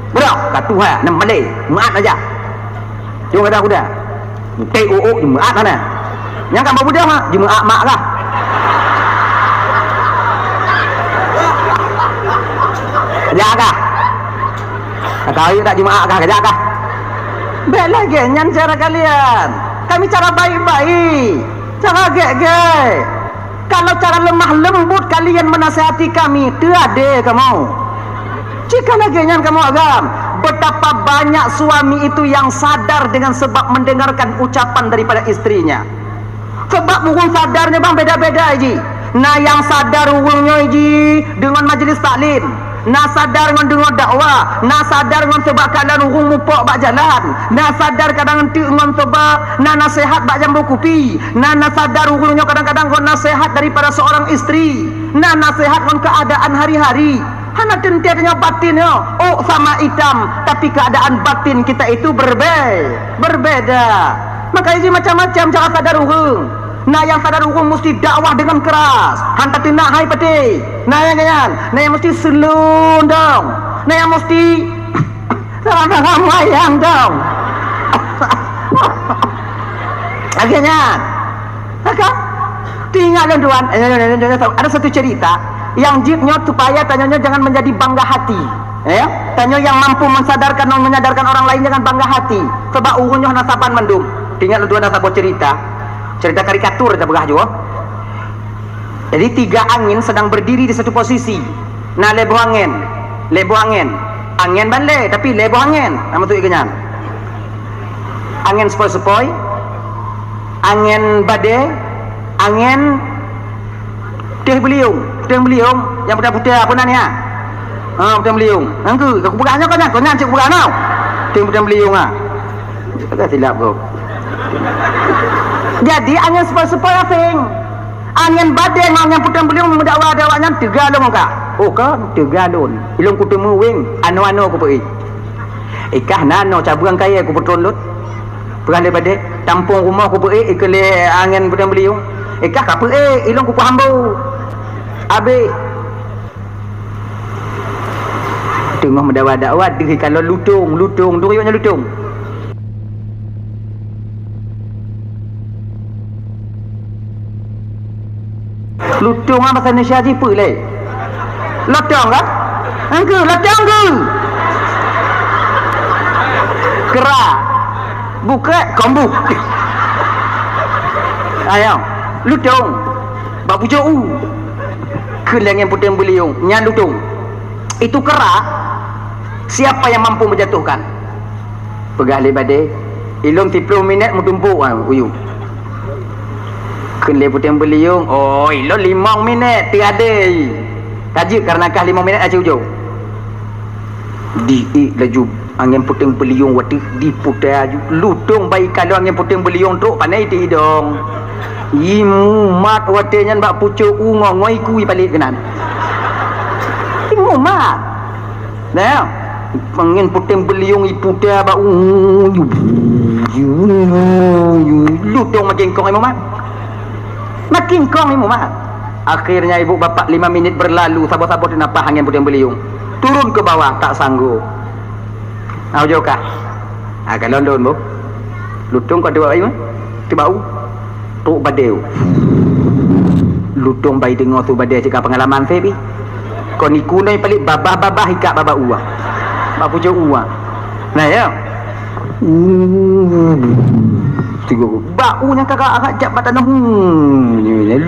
Beudoh, ka tuha, nam malée, meuat aja. Jong ada kuda. Teuh uek-uek jeumaat hana. Nyang ka beubeudôh ha, jeumaat mak kah. Kajak kah. Kata ayah tak jeumaat kah, kajak kah. Bék lagée nyan cara kalian. Kami cara baik-baik. Cara gét-gét. Kalau cara lemah lembut kalian menasihati kami, teuadé kamoe. Jika lagée nyan kamoe agam, betapa banyak suami itu yang sadar dengan sebab mendengarkan ucapan daripada istrinya. Sebab ureuëng sadar nyoe bang beda-beda ji. Na nyang sadar ureuëng nyoe ji deungon majlis taklim. Na sadar ngon deungon dakwah, na sadar ngon seubab keuadaan ureuëng mupok bak jalan, na sadar kadang enteuk ngon seubab na naseuhat bak jambo kupi, na, na sadar ureuëng nyoe kadang-kadang ngon naseuhat daripada seorang istri, na naseuhat ngon keuadaan hari-hari. Hana teuntée tanyoe batin nyoe, ôk sama itam, tapi keuadaan batin kita itu berbe-, berbeda. Makanya ji macam-macam cara sadar ureuëng. Na nyang sadar ureuëng musti dakwah deungon keras, hana teunak hai patéh. Na nyang nyan, na nyang musti seulon dong. Na nyang musti salam-salam wayang dong. Akhirnya, maka, teuingat lôn tuan, ada satu cerita yang jeuet nyoe supaya tanyoe nyoe jangan menjadi bangga hati. Ya, tanyoe nyang mampu mensadarkan dan menyadarkan orang lain jangan bangga hati. Sebab ureuëng nyoe hana saban mandum. Teuingat lôn tuan ada saboh cerita. Cerita karikatur tapeugah jua. Jadi tiga angin sedang berdiri di satu posisi. Na lhée boh angén, lhée boh angén. Angén ban lhée, tapi lhée boh angén. Nama tu ikanyan? Angén sepoi-sepoi, angén badée, angén teh beliung. Teh beliung yang putih-putih apa nan ya? Ha, teh beliung. Nangku, aku peugah nyoe kan, kau nyan cek peugah nau. Teh beliung ah. Agak silap kau. Jadi angén sepoi-sepoi asing. Angén badée ngon angén puteng beuliong meudakwa-dakwa nyan teuga lôn ka. Oh ka, teuga lôn. Ilong kuteumeuweng, ano-ano kupeuék. Ikah nano cabeueng kayée kupeutron lôn. Peugah lé badée, tampong rumoh kupeuék ikeu lé angén puteng beuliong. Ikah ka peuék, ilong kupeuhambo. Abéh. Teungoh meudakwa-dakwa deuh ikalon lutong, lutong, duri nyoe lutong. Lutong ah bahasa Indonesia jih peue lé? Lotong kan? Engke lotong ke? Kera. Bukrek kombu. Ayo, lutong. Bak pucok u. Keu lengeng puteng beuliong nyan lutong. Itu kera, siapa yang mampu menjatuhkan? Peugah lé badée, ilong siplôh minét meutumpok ah uyu. Keu lé puteng beuliong, oh ilong limong minét teuadée. Tajeuet karena kah limong minét aci ujoe. Diék laju angén puteng beuliong watée diputa aju. Lutong bai kalon angén puteng beuliong trok pané di idong. Imumat watée nyan bak pucok u ngongoi kui palék keunan. Imumat. Nah, angén puteng beuliong iputa bak u. Lutong makin kong imumat. Makin kong imumat. Akhirnya ibu bapak lima minit berlalu, saboh-saboh teunapah angén puteng beuliong. Turun ke bawah, tak sanggup. Nah, ujoe kah. Ah, kalon lôn, Bu. Lutong ka teuba bayu, teuba u. Trok badée. Lutong bai deungoe su badée cit ka pengalaman seb. Kon iku noi palék babah-babah ikak babah u ah. Bak pucok u ah. Nah, ya. Tiga. Bak u nyang ka agak jak bak tanoh.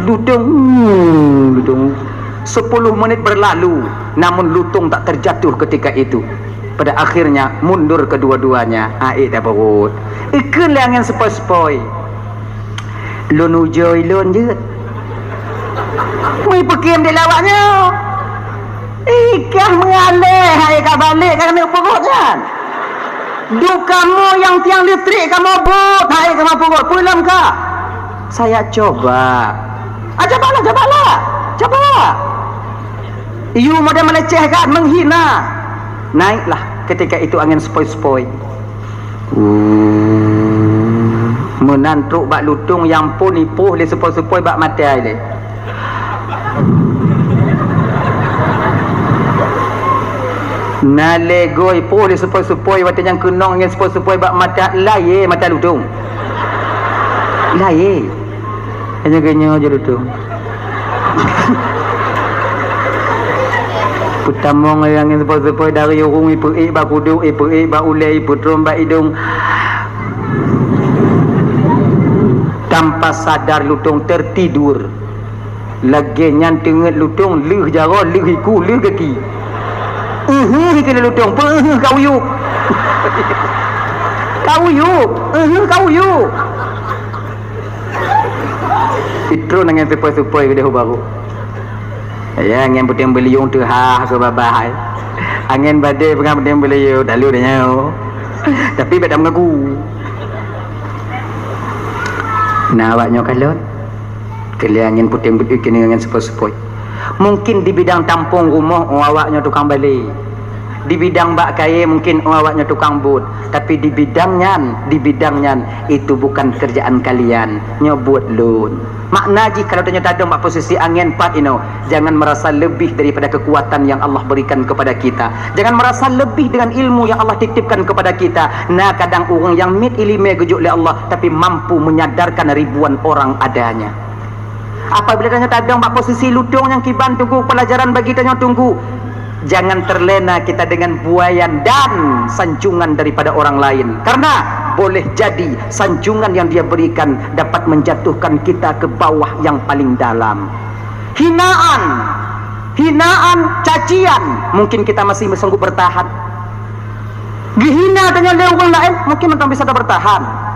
Lutong. Lutong. Sepuluh menit berlalu, namun lutong tak terjatuh ketika itu. Pada akhirnya mundur kedua-duanya. Aék dah perut. Ikeu lé angén sepoi-sepoi. Lôn ujoe lôn jeuet. Meuipeukém di lawak nyoe. Ikah meualée hai ka balek ka keuneuk peugot nyan. Duek kamoe nyang tiang listrik kamoe bot hai kamoe peugot. Peue lom ka? Saya coba. Ah, cobalah, cobalah. Coba. Iyu model melecehkan, menghina. Naiklah ketika itu angén sepoi-sepoi. Meunan trok bak lutong nyang phon ipoh lé sepoi-sepoi bak mata lé. Na lé goe ipoh lé sepoi-sepoi watée nyang keunong angén sepoi-sepoi bak mata, layé mata lutong. Layé. Hanya geuh nyoe jeuet lutong. Peutamong angén sepoi-sepoi dari ureuëng ipeuék bak kudok, ipeuék bak ulée, ipeutron bak idong. Tanpa sadar lutong tertidur. Lagée nyan teungeut lutong lheueh jaroe, lheueh iku, lheueh gaki. Uheuh ikeu lutong, peuheuh ka uyueb. Ka uyueb, uheuh ka uyueb. Itron angén sepoi-sepoi keudeh u barô. Ya, angén puteng beuliong teuhah keu babah hai. Angén badée peugah puteng beuliong, talu dah nyoe. Tapi bèk tameungaku. Na awak nyoe kalon. Keu lé angén puteng beuliong keuneuk angén sepoi-sepoi. Mungkin di bidang tampong rumoh, oh, awak nyoe tukang balé. Di bidang bak kayée mungkin awaknyoe tukang buet, tapi di bidang nyan, di bidang nyan, itu bukan kerjaan kalian, nyoe buet lôn. Makna jih kalau tanyoe tadong bak posisi angén pat inoe, jangan merasa lebih daripada kekuatan yang Allah berikan kepada kita. Jangan merasa lebih dengan ilmu yang Allah titipkan kepada kita. Na kadang ureuëng nyang miet iéleumé geujok lé Allah, tapi mampu menyadarkan ribuan orang adanya. Apabila tanyoe tadong bak posisi lutông nyang kiban teungku, pelajaran bagi tanyoe teungku, jangan terlena kita dengan buaian dan sanjungan daripada orang lain. Karena boleh jadi sanjungan yang dia berikan dapat menjatuhkan kita ke bawah yang paling dalam. Hinaan, hinaan, cacian, mungkin kita masih sanggup bertahan. Geuhina tanyoe lé ureuëng laén, mungkin mantong bisa tabertahan.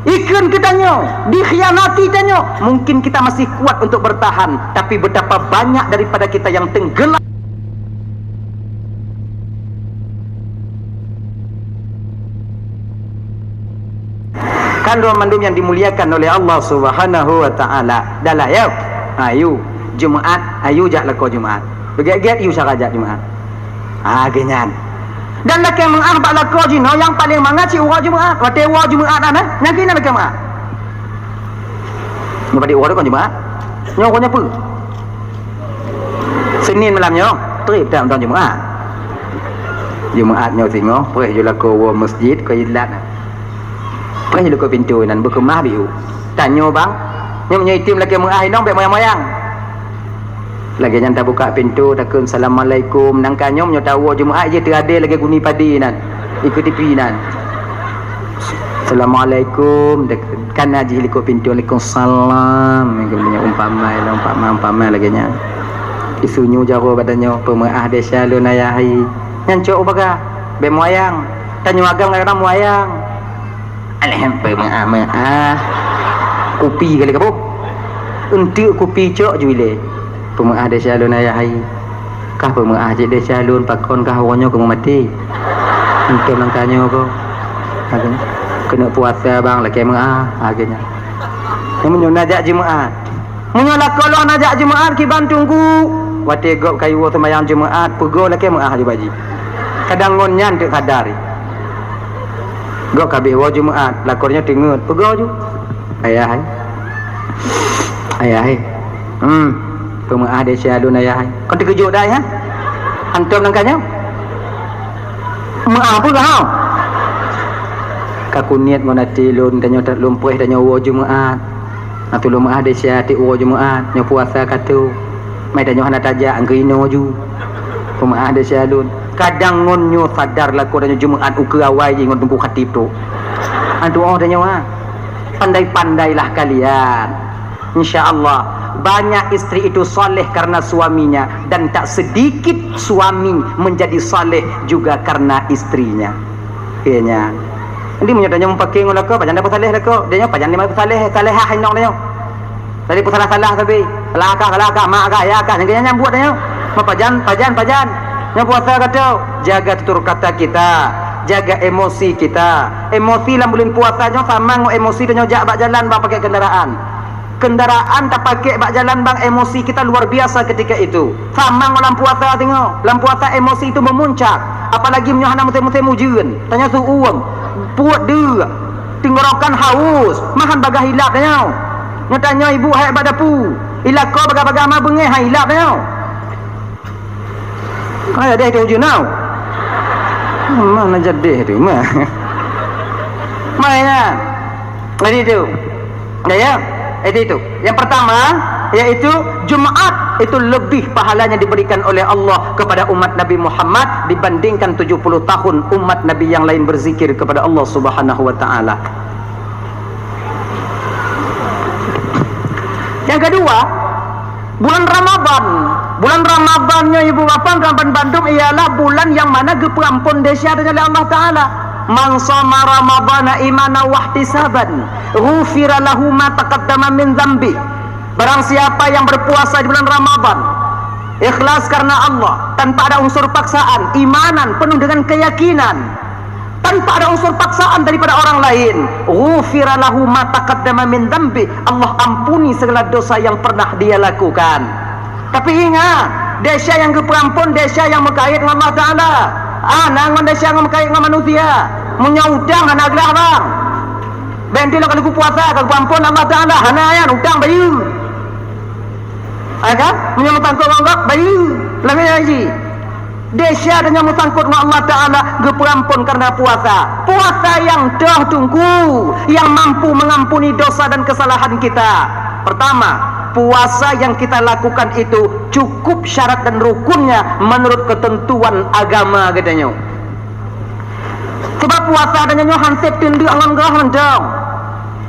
Ikheun keu tanyoe, dikhianati tanyoe, mungkin kita masih kuat untuk bertahan, tapi betapa banyak daripada kita yang tenggelam. Kan dua mandum yang dimuliakan oleh Allah Subhanahu wa Ta'ala. Dah lah, ya. Ayu, Jumaat, ayu jak lakoe Jumaat. Beugét-gét, yu cara jak Jumaat. Ha, geuh nyan. Dan lakée meuáh bak lakoe jinoe nyang paleng mangat cit uroe Jumaat. Watée uroe Jumaat na, na, nyang keunan lakée meuáh. Nyoe padum uroe kon Jumaat? Nyoe uroe nyoe peue? Senin malam nyoe, trép that mantong Jumaat. Jumaat nyoe singoh, preh ju lakoe woe masjid, keu ilat. Preh ju lakoe pintoe nan beukeumah biu. Tanyoe bang, nyoe meunyoe item lakée meuáh inong bék moyang-moyang. Lagée nyan tabuka pintoe, takheun, "Assalamualaikum." Nangka nyoe meunyoe tawoe Jumaat jih teuadé lagée guni padé nan, ikeue tipi nan. "Assalamualaikum," takheun. Kana jih likot pintoe, "Waalaikumsalam." Nyan keuh umpama lah, umpama, umpama lagée nyan. Isu nyoe jaroe bak tanyoe, "Peumeuáh desya lôn ayah hai." Nyan cok u paga, bék moyang. Tanyoe agam kadang-kadang moyang. Alhamdulillah, meuah, meuah. Kupi kali kaboh. Eunteuk kupi cok ju ilée. Peumeuah desya lôn ayah hai. Kah peumeuah cit desya lôn, pakon kah uroe nyoe keumeung maté. Eunteuk lam tanyoe ko. Keuneuk puasa bang, lakée meuah, ha, geuh nyan. Nyoe meunyoe na jak Jumaat. Meunyoe lakoe lôn na jak Jumaat kiban teungku. Watée gob kayue seumayang Jumaat, peugoe lakée meuah ju bak jih. Kadang ngon nyan teuk sadar. Gob ka habéh woe Jumaat, lakoe nyoe teungeut, peugoe ju. Ayah hai. Ayah hai. Hmm. Peumeuah desya lôn ayah hai. Kon teukeujot dah, ya? Hantom nangka nyoe? Meuah peue kah? Ka kuniet ngon até lôn, tanyoe that lôn preh tanyoe woe Jumaat. Na tulông meuah desya tiep uroe Jumaat, nyoe puasa ka trok. Mai tanyoe hana tajak, angkeu inoe ju. Peumeuah desya lôn. Kadang ngon nyoe sadar lakoe tanyoe Jumaat ukeue awai jih ngon teungku khatib tu. Aduh, oh tanyoe, ha. Pandai-pandailah kalian. Insya Allah, banyak istri itu saleh karena suaminya, dan tak sedikit suami menjadi saleh juga karena istrinya. Iya nyan. Jadi meunyoe tanyoe meupaké ngon lakoe, pajan tapeusaleh lakoe, tanyoe pajan lima peusaleh, salehah inong tanyoe. Tadi peusalah-salah sabe, salah kah, salah kah, mak kah, ayah kah, nyang keu nyan buet tanyoe. Meupajan, pajan, pajan. Nyoe puasa ka trok, jaga tutur kata kita, jaga emosi kita. Emosi lam buleuen puasa nyoe sama ngon emosi tanyoe jak bak jalan bak pakai kendaraan. Kendaraan tapakék bak jalan bang, emosi kita luar biasa ketika itu. Sama ngon lam puasa singoh. Lam puasa emosi itu memuncak. Apalagi meunyoe hana musim-musim ujeuen. Tanyoe su-uem, peuet deuk, tenggorokan haus, mahan bagah ilap tanyoe. Nyoe tanyoe ibu hai bak dapu. Ilakoe bagah-bagah ma beungéh hai ilap tanyoe. Hai, ada itu ujeuen tau. Mana jadi itu, mah. Mana? Jadi itu. Ya, ya. Jadi itu. Yang pertama, yaitu Jumaat itu lebih pahalanya diberikan oleh Allah kepada umat Nabi Muhammad dibandingkan tujuh puluh tahun umat Nabi yang lain berzikir kepada Allah Subhanahu wa Ta'ala. Yang kedua, bulan Ramadan. Bulan Ramadan nyoe ibu bapak dan bandum ialah bulan yang mana geupeuampon desya tanyoe lé Allah Taala. "Man shoma Ramadana imanan wahtisaban, ghufira lahu ma taqaddama min dzambi." Barang siapa yang berpuasa di bulan Ramadan, ikhlas karena Allah, tanpa ada unsur paksaan, imanan, penuh dengan keyakinan, tanpa ada unsur paksaan daripada orang lain, "ghufira lahu ma taqaddama min dzambi." Allah ampuni segala dosa yang pernah dia lakukan. Tapi ingat, desya nyang geupeuampon, desya nyang meukait ngon Allah Taala. Ah, na ngon desya ngon meukawen ngon manusia. Meunyoe utang hana glah bang. Bèk lôn ka lheueh puasa, ka geuamphon Allah Taala, hana nyan utang bayeue. Ya kan? Meunyoe meusangkot ngon gob, bayeue. Lagèe nyan jih. Desya tanyoe meusangkot ngon Allah Taala geupeuamphon kareuna puasa. Puasa nyang toh Teungku, yang mampu mengampuni dosa dan kesalahan kita. Pertama, puasa yang kita lakukan itu cukup syarat dan rukunnya menurut ketentuan agama geutanyoe. Sebab puasa tanyoe nyoe han sép teundeuk ngon grah mantong.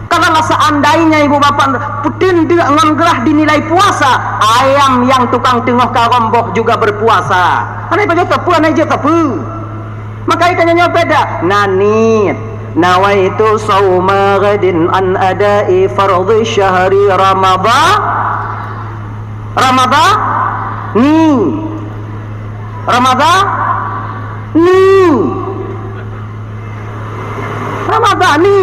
Kalau lah seandainya ibu bapak peuteun deuk ngon grah dinilai puasa, ayam yang tukang teungoh karong boh juga berpuasa. Hana ipajoh sapeue, hana ijeuet sapeue. Maka tanyoe nyoe beda. Na niet, nawaitu shauma ghadin an ada'i fardhi syahri Ramadhan. Ramadhan ni. Ramadhan ni. Ramadhani.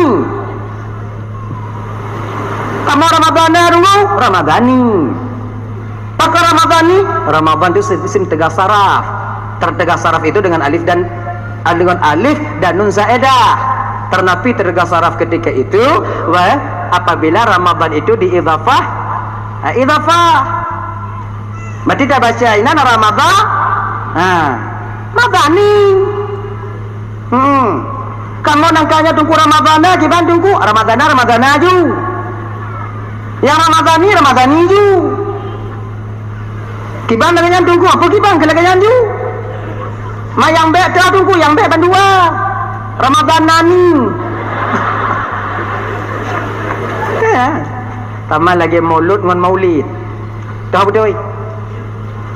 Kamoe Ramadhana dulu, Ramadhani. Pakon Ramadhani? Ramadhan itu isim, isim teuga saraf. Ter-, teuga saraf itu dengan alif dan, dengan alif dan nun zaedah. Teunapi teuga saraf ketika itu, wah, apabila Ramadhan itu diidhafah, ha, idhafah. Berarti tabaca inan Ramadhan. Ha. Madhani. Hmm. Kamoe nangka nyoe Teungku Ramadhana, kiban Teungku? Ramadhana, Ramadhana ju. Nyang Ramadhani, Ramadhani ju. Kiban lagèe nyan Teungku, apa kiban keu lagèe nyan ju? Ma nyang bèk teuh Teungku, nyang bèk bandua. Ramadhanani. Ya. Sama lagèe Maulud ngon Maulid. Toh beutôi?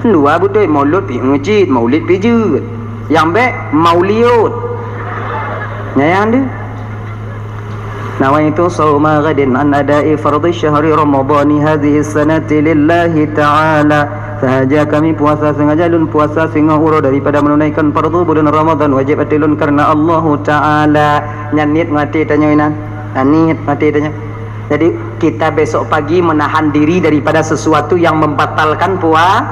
Dua beutôi, Maulud pih meucit, Maulid pih jeuet. Nyang bèk Mauliot. Nyan deuh. Nawaitu shauma ghadin an ada'i fardhi syahri Ramadhani hadhihi sanati lillahi ta'ala. Sahaja kami puasa, sengaja lôn puasa singoh uroe daripada menunaikan fardu bulan Ramadhan wajib ateueh lôn karena Allahu Ta'ala. Nyan niet ngon até tanyoe inan. Nyan niet ngon até tanyoe. Jadi, kita besok pagi menahan diri daripada sesuatu yang membatalkan pua-,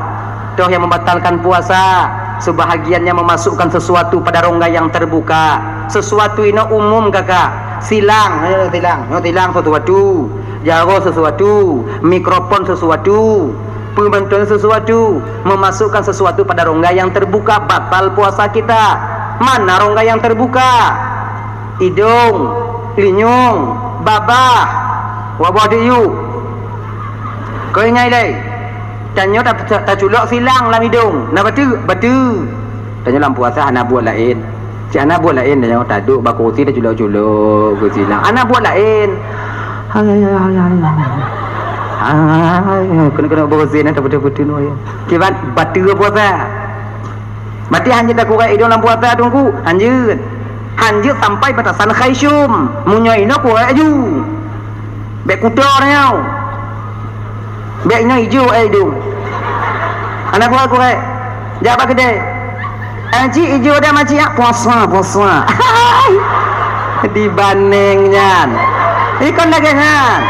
toh yang membatalkan puasa, sebahagiannya memasukkan sesuatu pada rongga yang terbuka. Sesuatu inoe umum, Kakak. Silang, eh, silang, eh, silang sesuatu. Jaroe sesuatu, mikrofon sesuatu, peumantong sesuatu, memasukkan sesuatu pada rongga yang terbuka, batal puasa kita. Mana rongga yang terbuka? Idong, linyueng, babah, wabah diyu. Kau ingai lé, tanyoe ta-, ta-, taculok silang lam idong, na bateue, bateue. Tanyoe lam puasa hana buet laén. Cit hana buet laén tanyoe taduek bak kursi taculok-culok kursi silang. Hana buet laén. Hai, hai, hai, hai, hai. Hai, kena-kena bak kursi na tabeutôi-beutôi nyoe. Kiban bateue puasa. Berarti hanjeuet takurek idong lam puasa Teungku? Hanjeuet. Hanjeuet sampai batasan khaisum. Meunyoe inoe kurek aju. Bèk kuto nyoe. Bèk inoe ijo, eh, idong. Hana kurek-kurek. Jak bak keudè. Eh, cik, ijo dah macik, ah, puasa, puasa. Dibandeng nyan. Ikon lagèe nyan.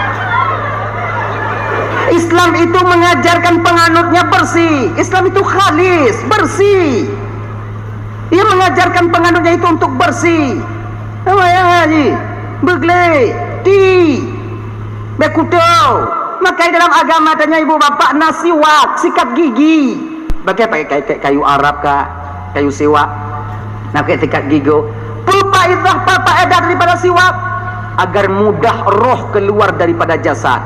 Islam itu mengajarkan penganutnya bersih. Islam itu khalis, bersih. Ia mengajarkan penganutnya itu untuk bersih. Apa ya, Haji? Beglek, ti, bèk kuto. Maka dalam agama tanyoe ibu bapak na siwak, sikat gigi. Pakai, pakai, pakai kayu Arab ka, kayu siwak. Nah, pakai sikat gigi. Peue faedah, peue faedah daripada siwak? Agar mudah roh keluar daripada jasad.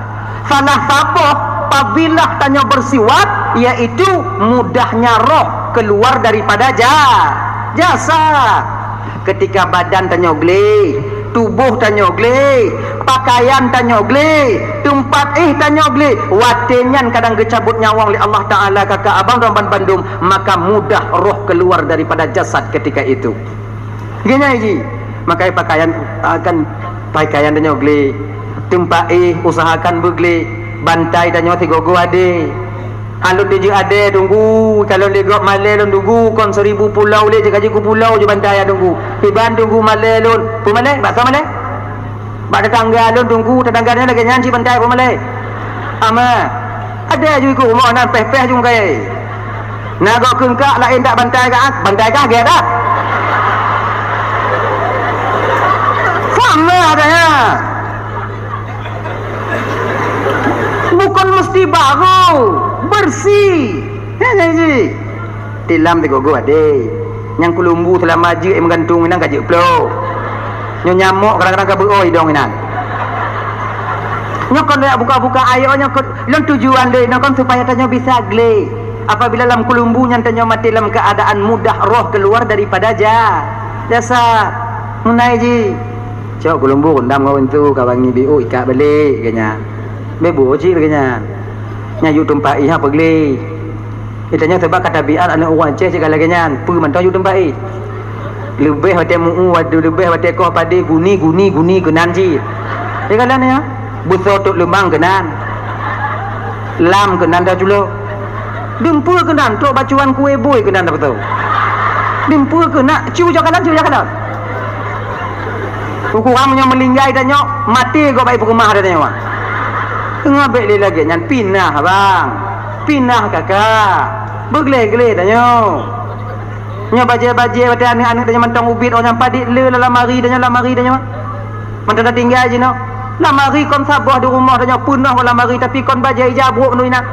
Salah saboh fadilah tanyoe bersiwak, yaitu mudahnya roh keluar daripada ja-, jasad. Ketika badan tanyoe gleh, tuboh tanyoe gleh, pakaian tanyoe gleh, teumpat éh tanyoe gleh, watèe nyan kadang geucabot nyawöng lé Allah Taala keu abang droe ban bandum, maka mudah roh keluar daripada jasad ketika itu. Geunyai jih, makai pakaian, akan pakaian tanyoe gleh, teumpat éh usahakan beugleh, bantai tanyoe sigoe-goe adé. Alun dijeuet adé Teungku, kalon lé gob malèe lôn Teungku, kon seribu pulau lé jeuet kaji ku pulau jeuet bantai Teungku. Iban Teungku malèe lôn, peue malèe? Bak soe malèe? Bak tetangga lôn Teungku, tetangga nyan lagèe nyan cit bantai peue malèe? Ama, adé ju ikoh rumoh nan péh-péh ju kai. Na gob keungkak laén that bantai kah, bantai kah gèt that? Nah, dah ya. Bukan mesti baru, bersih. Ya, ya, ya. Tilam tiga gua deh. Nyang keulumbu selama jeuet meugantung inan ka jeuet ploh. Nyoe nyamok kadang-kadang ka beuoi dong inan. Nyoe kon jak buka-buka ayo nyoe kon lôn tujuan deh nyoe kon supaya tanyoe bisa gleh. Apabila lam keulumbu nyan tanyoe maté lam keadaan mudah roh keluar daripada ja-, jasad. Meunai ji. Cok keulumbu rundam ngon pintu ka bangi biu ikat balek keu nyan. Bebo cit lagèe nyan. Nyan yue tumpah iha peugleh. Geutanyoe sabab ka tabiat aneuk ureueng Aceh cit ka lagèe nyan, peue mantong yue tumpahi. Leubeh watèe meu-u, leubeh watèe koh padé, guni, guni, guni keunan cit. Ya kan, ya? Beusoe tot leumang keunan. Lam keunan dah culok. Dumpeue keunan, trok bacuan kué bui keunan dah beutôi. Dumpeue keunan, cu jakalon, cu jakalon. Ukurang meunyoe meulinggai tanyoe, maté gob bak ié peukeumah tanyoe. Teungoh bèk lé lagèe nyan, pinah abang. Pinah kakak. Beugleh-gleh tanyoe. Nyoe bajèe-bajèe watèe aneuk-aneuk tanyoe mantong ubit, oh nyan padit le lam lamari tanyoe, lamari tanyoe. Mantong tatinggai jinoe. Lamari kon saboh di rumoh tanyoe peunoh ngon lamari, tapi kon bajèe ija brok nui na.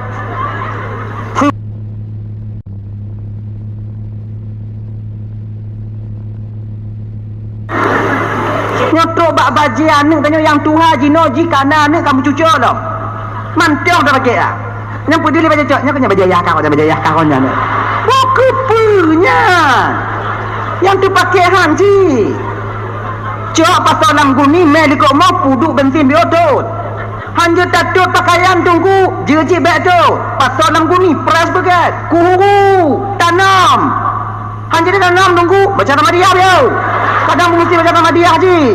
Nyoe trok bak bajèe aneuk tanyoe nyang tuha jinoe jih ka na aneuk ka meucuco lom. Mantong tapakèk ah. Nyang peudeh lé bajèe cok, nyoe keuh nyan bajèe yah kahon, bajèe yah kahon nyan. Bukon peue nyan. Nyang teupakèk han jih. Cok pasoe lam guni mè likot mo peuduek bensin biôh tot. Han jeuet tatot pakaian teungku, jeuet cit bèk tot. Pasoe lam guni, press beugèt, kuhuru, tanom. Han jeuet tanom teungku, baca Muhammadiyah biôh. Kadang meungusi baca Muhammadiyah jih.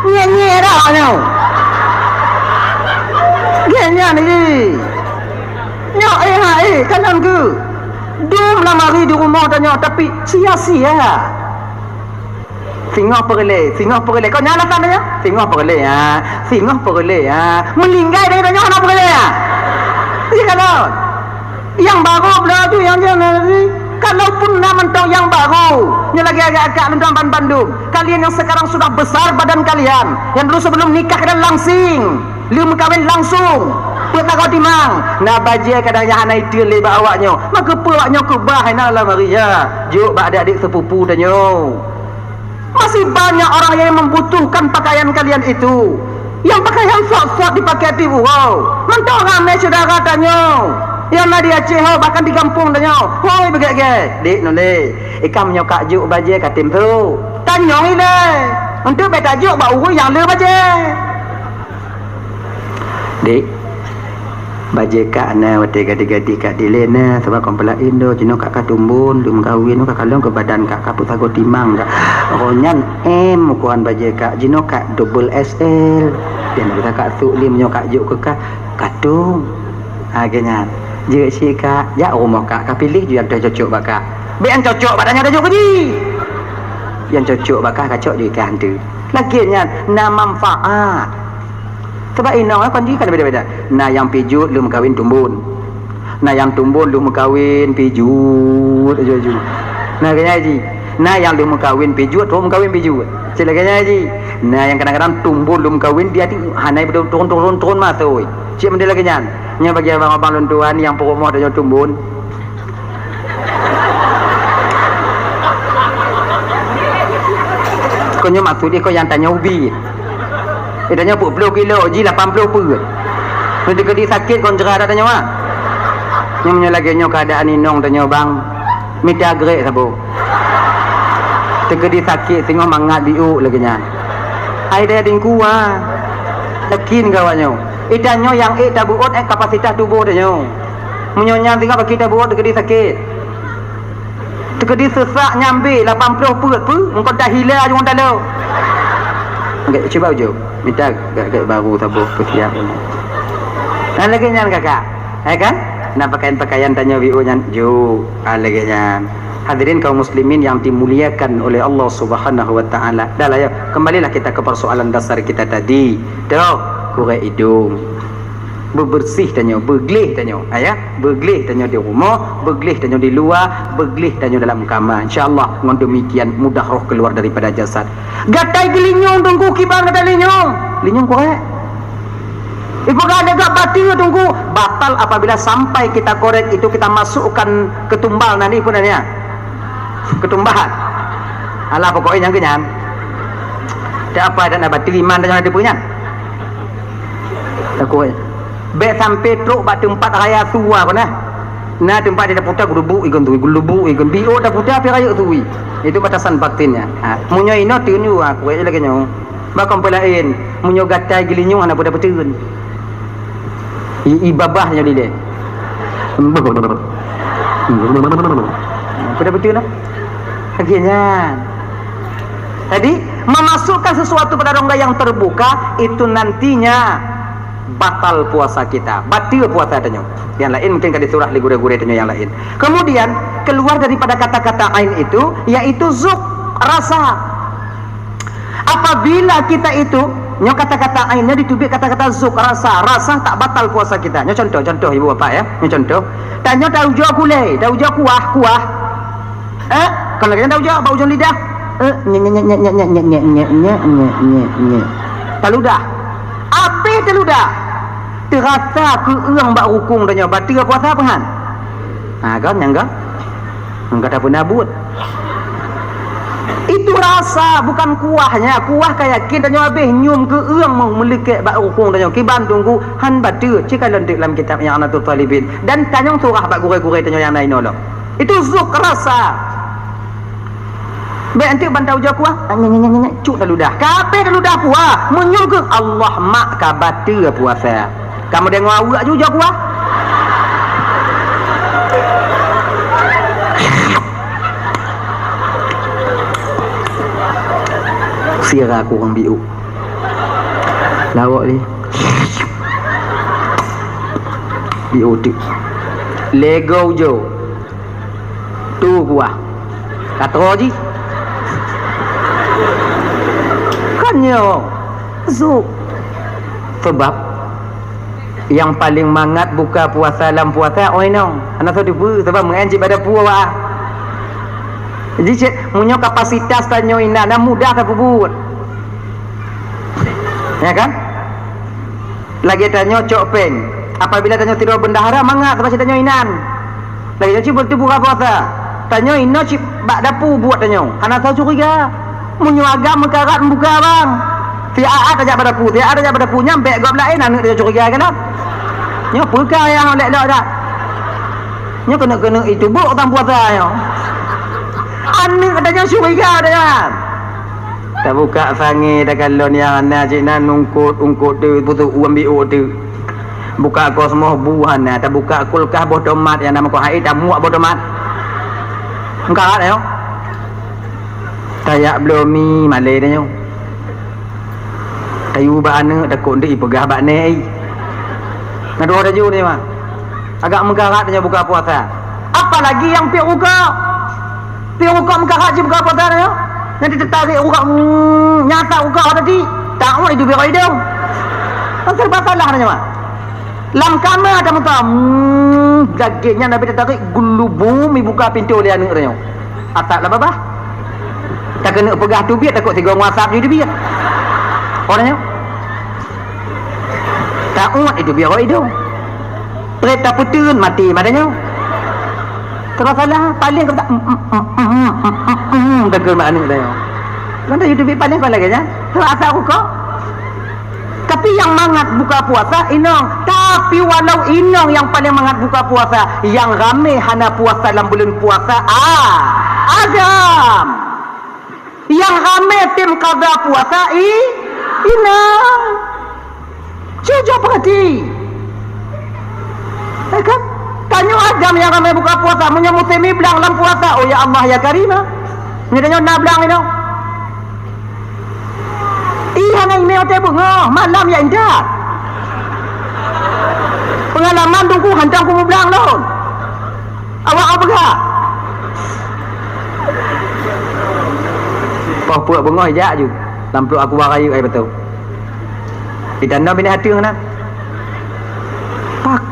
Nyèk-nyèk dah nyoe. Gèt nyan jih. Nyoe eh ha eh, kan nyan keuh. Dum lamari di rumoh tanyoe, tapi sia-sia. Singoh peureulèe, singoh peureulèe. Kon nyan alasan tanyoe? Singoh peureulèe, ha. Singoh peureulèe, ha. Meulinggai tanyoe hana peureulèe, ha. Iya kan? Nyang barô bloe ju nyang jangan lagi. Kalaupun na mantong nyang barô, nyoe lagèe agak-agak lôn tuan ban bandum. Kalian yang sekarang sudah besar badan kalian, yang dulu sebelum nikah kalian langsing, lheuh meukawen langsung, peuet lagoe timang, na bajèe kadang nyang hana iteun lé bak awak nyoe. Maka peue awak nyoe keubah hai na lam lamari ya. Jok bak adik-adik sepupu tanyoe. Masih banyak orang yang membutuhkan pakaian kalian itu. Nyang pakaian sot-sot dipakai tiep uroe. Mantong ramè syedara tanyoe nyang na di Aceh ho, bahkan di gampông tanyoe. Hôi beugèt-gèt, dek nulèe, i kamoe nyoe ka jok bajèe ka tem tho. Tanyong ilèe, untuk bèk tajok bak ureueng nyang le bajèe. Dek, bajèe kak na watèe gadih-gadih kak dilèe na, sabab kon peulaén do, jinoe kak ka tumbon, lheuh meukawen, ka kalon keu badan kak, ka peuet sagoe timang kak. Roh nyan M ukuran bajèe kak, jinoe kak double X L. Dan bila kak sôk lé meunyoe kak jok keu kak, katong. Ha, lagèe nyan. Jeuet cit kak, jak rumoh kak, ka piléh ju nyang cocok bak kak. Bèk nyang cocok bak tanyoe tajok keu jih. Nyang cocok bak kak, kacok ju ikan tu. Lagèe nyan, na manfaat. Sabab inong kan jih kan beda-beda. Na nyang pijot lheuh meukawen tumbon. Na nyang tumbon lheuh meukawen pijot aju-aju. Na lagèe nyan jih. Na nyang lheuh meukawen pijot, trok meukawen pijot. Cit lagèe nyan jih. Na nyang kadang-kadang tumbon lheuh meukawen dia ti hana turun-turun-turun masôi. Cit model lagèe nyan. Nyoe bagi abang-abang lôn tuan nyang peurumoh tanyoe tumbon. Kon nyoe maksud jih kon nyang tanyoe ubit. Eh, tanyoe peuet ploh kilo, jih lapan ploh peuet. Nyoe teukeudi sakét kon jera dak tanyoe, ah. Nyoe meunyoe lagèe nyoe keuadaan inong tanyoe, bang, mita grek saboh. Teukeudi sakét singoh mangat biuk lagèe nyan. Hai daya dingku, ah. Yakin keu awak nyoe. Eh, tanyoe nyang ék tabeuôt, eh, kapasitas tuboh tanyoe. Meunyoe nyan singoh bak kita buet teukeudi sakét. Teukeudi seusak nyambe lapan ploh peuet peue, meuko dah hila jong talo. Okey, cuba ujoe. Mita gak-gak baru saboh peusiap. Nah, lagèe nyan kakak. Ya kan? Nah, pakaian-pakaian tanyoe biôh nyan ju. Ah, lagèe nyan. Hadirin kaum muslimin yang dimuliakan oleh Allah Subhanahu wa Ta'ala. Dah lah ya, kembalilah kita ke persoalan dasar kita tadi. Toh, kurek idong. Beubeureuséh tanyoe, beugleh tanyoe, ha, ya. Beugleh tanyoe di rumoh, beugleh tanyoe di luwa, beugleh tanyoe dalam kama. Insya Allah, ngon demikian mudah roh keluar daripada jasad. Gatai geulinyueng Teungku, kiban gatai linyueng. Linyueng korek. Ipeugah lé gak bateu Teungku, batal apabila sampai kita korek itu, kita masukkan ketumbal nanti pun ya. Ketumbal. Alah, pokoknya nyang keunyan. Tak apa, tak nak bateu iman dan jangan ada punyan. Takut. Bèk sampai trok bak teumpat raya tua keuh nah. Na teumpat di daputa geulubuk ikon tui, geulubuk ikon. Biôk daputa pi rayeuk tui. Itu batasan batinnya. Ha, meunyoe inoe teunyu aku lagèe nyoe. Bak kompon laén, meunyoe gatai geulinyueng hana peue-peue. I, i babah nyoe dilèe. Peue-peue lah. Lagèe nyan. Jadi, memasukkan sesuatu pada rongga yang terbuka, itu nantinya batal puasa kita, batal puasa tanyoe. Yang lain mungkin ka disurah lé gurèe-gurèe tanyoe yang lain. Kemudian, keluar daripada kata-kata ain itu, yaitu zuk, rasa. Apabila kita itu, nyoe kata-kata ain nyoe diteubiet kata-kata zuk, rasa, rasa tak batal puasa kita. Nyoe contoh, contoh ibu bapak ya. Nyoe contoh. Tanyoe taujoe gulai, taujoe kuah, kuah. Eh, kon lagèe nyan taujoe bak ujong lidah. Eh, nyek, nyek, nyek. Taludah. Api taludah. Terasa keueung bak rukung tanyoe, batal puasa peue han? Ha, kan, nyang kan? Nyang kata peuna buet. Itu rasa, bukan kuahnya. Kuah ka yakin tanyoe habéh nyium keueung meu-, meulikek bak rukung tanyoe. Kiban Teungku, han batal. Cit ka lôn deuek lam kitab I'anatul Talibin. Dan tanyong surah bak gurèe-gurèe tanyoe nyang na inoe lom. Itu zuk rasa. Bèk anteuk ban taujoe kuah. Nyek, nyek, nyek, nyek, nyek. Cuk taludah. Ka habéh taludah kuah. Meunyoe keuh Allah mak ka batal puasa. Kamoe deungoe aweuek ju jak kuah. Sira kurang biôk. Lawok ni. Biôk teuk. Lego ujo. Tu kuah. Ka troe jih. Kan nyoe. Zuk. Sebab nyang paleng mangat buka puasa lam puasa, oh inong. Hana soe teupeue, sabab meu'en cit bak dapu awak. Jadi cit, meunyoe kapasitas tanyoe inan, na mudah tapeubuet. Ya kan? Lagèe tanyoe cok péng. Apabila tanyoe sidroe bendahara mangat, sabab cit tanyoe inan. Lagèe nyoe cit beutôi buka puasa. Tanyoe inoe cit bak dapu buet tanyoe. Hana soe curiga. Meunyoe agam meukarat meubuka bang. Si Aat tajak bak dapu, si Aat tajak bak dapu, nyan bèk gob laén aneuk tanyoe curiga kan? Nyoe peue ka ayah lek lok dak? Nyoe keuneuk-keuneuk itu bôk tang puasa nyoe. Aneuk tanyoe curiga dak nyan? Tabuka sangè takalon nyang hana cit na ungkot-ungkot teuk, putôh uem biôk teuk. Buka kosmos bu hana, tabuka kulkas boh tomat nyang na meukoh hai tamuak boh tomat. Meukarat nyoe. Tajak bloe mi malèe tanyoe. Tayue bak aneuk takot ndeuk ipeugah bak nèk i. Ngadôh taju ni mah. Agak meukarat tanyoe buka puasa. Apalagi nyang piep rukok. Piep rukok meukarat jih buka puasa tanyoe. Nyang teutarek rukok, mm, nyata rukok tadi. Taun itu biar idong. Kan serba salah tanyoe mah. Lam kama ada muka, mm, lagèe nyan Nabi teutarek geulubu mibuka pintoe lé aneuk tanyoe. Atap lah babah. Takeuneuk peugah teubiet, takot sigoe ngon asap jih teubiet. Orang nyoe. Taun itu biar idong. Preh tapeuteun maté mata nyoe. Terus salah, paling kata, mm, mm, takut mak aneuk dah nyoe. Kan dah itu biar paling kau lagi nyan. Terus asal aku kok. Tapi nyang mangat buka puasa inong. Tapi walau inong nyang paling mangat buka puasa, nyang ramé hana puasa lam buleuen puasa, ah, agam. Nyang ramé tem kada puasa i, inong. Cuba perhati. Ya kan? Tanyoe agam nyang ramé buka puasa, meunyoe musém blang lam puasa, oh ya Allah ya Karimah. Nyoe tanyoe na blang inong. Ih, hana imé watèe beungoh, malam ya intat. Peungalaman Teungku hantom kumublang lôn. Awak awak peugah. Poh peuet beungoh jak ju. Lam pluek aku ba rayeuk ai beutôi. Di tanda binèh ateueng na.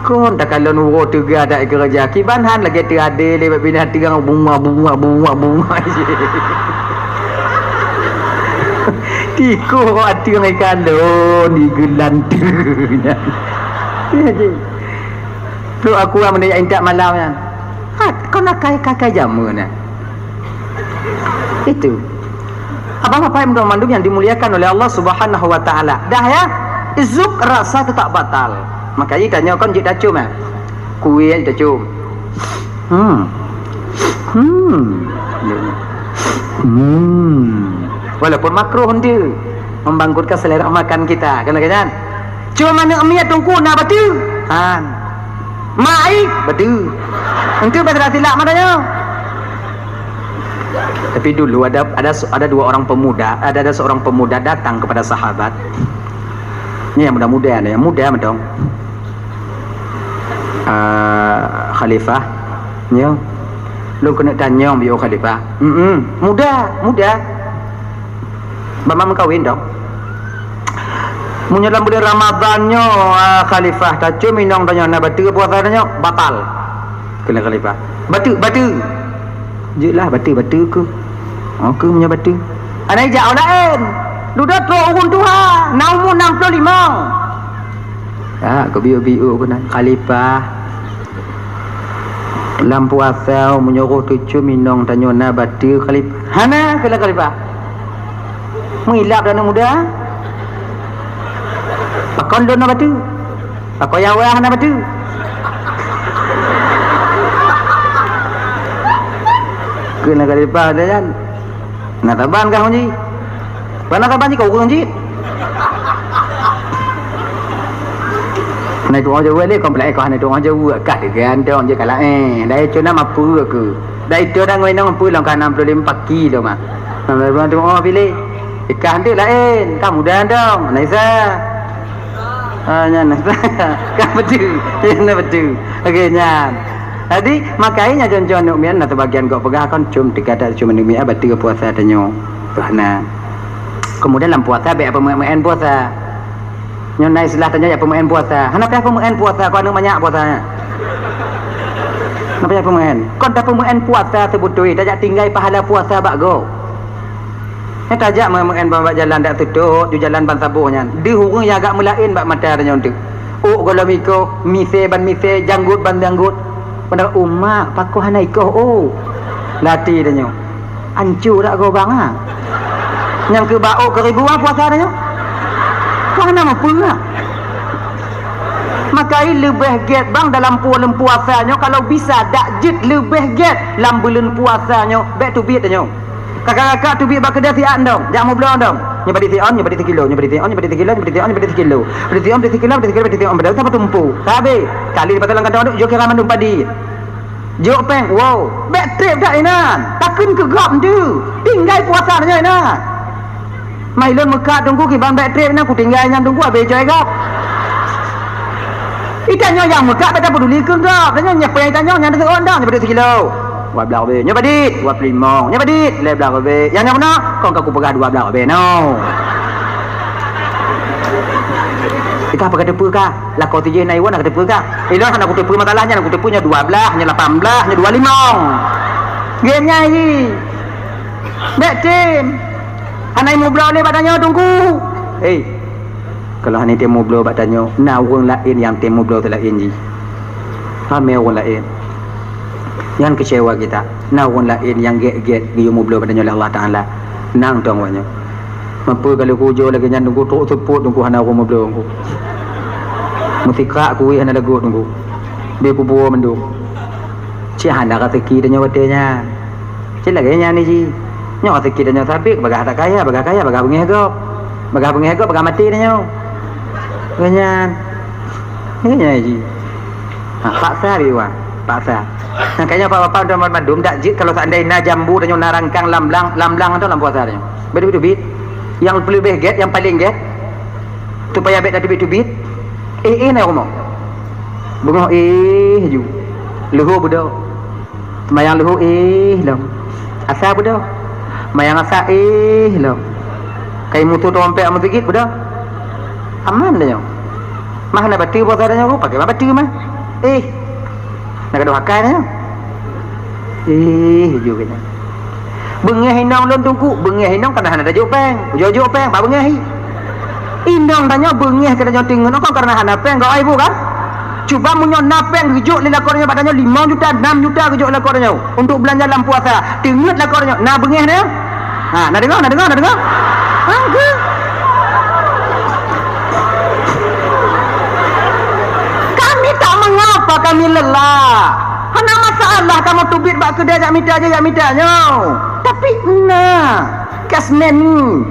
Kon takalon uroe teuga dak keureuja, kiban han lagèe teuadé lé bak binatang bunga, bunga, bunga, bunga. Tikoh ateueng ikalon di geulanteue nyan. Ya, ji. Trok aku meunyo intat malam nyan. Ha, kon akai-akai jameun nyan. Itu. Abang Bapak Ibu mandum yang dimuliakan oleh Allah Subhanahu wa Taala. Dah ya, zuk rasa tu tak batal. Makanya tanya kon jik tacum ya. Kuih aja tacum. Hmm. Hmm. Hmm. Walaupun makruh dia membangkitkan selera makan kita, kan kan? Cuma aneuk miet teungku na batu. Han. Mai batu. Entu bahasa silap matanya. Tapi dulu ada ada ada dua orang pemuda, ada ada seorang pemuda datang kepada sahabat. Ni yang muda-muda ni, yang muda mantong. Ah, Khalifah, nyo. Lôn keuneuk tanyong biôh Khalifah. Hmm, muda, muda. Bak meukawen dong. Meunyoe lam buleuen Ramadhan nyoe, ah, Khalifah, tacum inong tanyoe na bateue puasa tanyoe, batal. Kheun Khalifah. Bateue, bateue. Jeuet lah bateue, bateue keuh. Oh, keuh meunyoe bateue. Hana ijak ureueng laén. Dudoe trok ureueng tuha, na umu enam puluh lima. Ah, keubiôh-biôh keunan. Khalifah. Lam puasa meunyoe roh teucue inong tanyoe na bateue Khalifah. Hana keuh Khalifah. Meuilap droeneuh muda. Pakon lôn na bateue? Pakon Yawa hana bateue? Keuh Khalifah dah kan. Na saban kah, Haji? Pana saban jih keu ureueng jih? Hana tu'oh jaweueb lé, kon peulai kah hana tu'oh jaweueb, kah teugantung je ka laén. Dai cuna mapeue keu. Dai tu dah ngon inong peue lom ka enam puluh lima paki lom ah. Enam puluh lima tu'oh piléh. Kah tu laén, ka muda dong, Naisa. Ah, nyan. Ka beutôi. Nyan beutôi. Okey, nyan. Jadi, makajih nyan contoh aneuk miet, na teubagian gob peugah kon, cum teuka that cum aneuk miet, ah, bateue puasa tanyoe. Tuh, na. Kemudian lam puasa, bèk peumeu'en-meu'en puasa. Nyoe na istilah tanyoe, ya, peumeu'en puasa. Hana payah peumeu'en puasa, kon aneuk manyak puasa nyan. Hana payah peumeu'en. Kon tapeumeu'en puasa seubeutôi, tajak tinggai pahala puasa bak gob. Nyan tajak meu-, meu'en bak jalan dak seutôt, ju jalan ban saboh nyan. Deuh ureueng nyang agak meulaén bak mata tanyoe teuk. Ôk gohlom ikoh, misé ban misé, janggot ban janggot. Padahai umak pakoh hana ikoh ôk. Lati tanyoe. Anco dak gobang ah. Nyang keu ba ôk keu ribu ah puasa tanyoe. Ka hana mupeue ah. Makajih leubeh gèt bang dalam buleuen puasa nyoe, kalau bisa dak jeuet leubeh gèt lam buleuen puasa nyoe, bèk teubiet tanyoe. Kakak-kakak teubiet bak keudè siat dong, jak mubloe dong. Nyoe padit siôn, nyoe padit sikilo, nyoe padit siôn, nyoe padit sikilo, nyoe padit siôn, nyoe padit sikilo. Padit siôn, padit sikilo, padit sikilo, padit siôn, padahai sapeue tumpôk. Sabe, kali di pasar Langkatong jok kira mandum padit. Jok péng, wow, bèk trép that inan. Takheun keu gob nyoe. Tinggai puasa nyoe inan. Mai lôn meukat teungku kiban bèk trép inan, kutinggai nyan teungku abéh coe gob. Itanyoe nyang meukat bèk tapeuduli keu gob. Tanyoe nyang péng itanyoe nyang teuôn dong, nyoe padit sikilo. Dua blaih ribèe. Nyoe padit, dua ploh limong. Nyoe padit, lhèe blaih ribèe. Nyang nyoe meunan, kon ka kupeugah dua blaih ribèe noh. Kita apa kata peue kah? Lakoe tijih na iwan kata peue kah? Ilôn hana kuteupeu masalah nyan, kuteupeu nyoe dua blaih, nyoe lapan blaih, nyoe dua limong. Gét nyan jih. Bèk tem. Hana mubloe lé bak tanyoe teungku. Hei. Kalau hana tem mubloe bak tanyoe, na ureueng laén nyang tem mubloe teulaén jih. Ramé ureueng laén. Nyan keucewa kita. Na ureueng laén nyang gét-gét geuyue mubloe bak tanyoe lé Allah Taala. Nang tong awaknyoe. Meupeu ka lheueh kujoe lagèe nyan teungku, trok seupôt teungku hana ureueng meubloe teungku. Meusikrak kueh hana lagot teungku. Bèk kubuo mandum. Cit hana raseuki tanyoe watèe nyan. Cit lagèe nyan jih. Nyoe raseuki tanyoe sabé, bagah that kaya, bagah kaya, bagah beungèh gob. Bagah beungèh gob, bagah maté tanyoe. Lagèe nyan. Lagèe nyan jih. Ha, paksa bak iwan, paksa. Makajih Pak Bapak dan mandum dak jeuet kalau seandai na jambu tanyoe na rangkang lam blang, lam blang tu lam puasa tanyoe. Bèk teubiet-teubiet. Nyang leubeh gét, nyang paleng gét, supaya bèk tateubiet-teubiet. Éh, éh na rumoh. Beungoh éh ju. Leuhô beudôh. Seumayang leuhô éh lom. Asa beudôh. Seumayang asa éh lom. Kai musoh trompet meuseujid beudôh. Aman tanyoe. Mah na bateue puasa tanyoe, pakai mah bateue mah. Eh, na gadoh akai na. Eh, ju keunan. Beungéh inong lôn Teungku, beungéh inong kana hana tajok péng. Jok-jok péng, bak beungéh hi. Inong tanyoe beungéh keu tanyoe teungeut, kon karena hana péng, gawai bu kan? Cuba meunyoe na péng geujok lé lakoe tanyoe bak tanyoe limong juta, enam juta geujok lé lakoe tanyoe untuk beulanja lam puasa. Teungeut lakoe tanyoe, na beungéh na? Ha, na deungoe, na deungoe, na deungoe? Ha, ke? Kami tak mengapa, kami lelah. Hana masalah kamoe teubiet bak keudè jak mita je, jak mita nyoe. Tapi na cash money.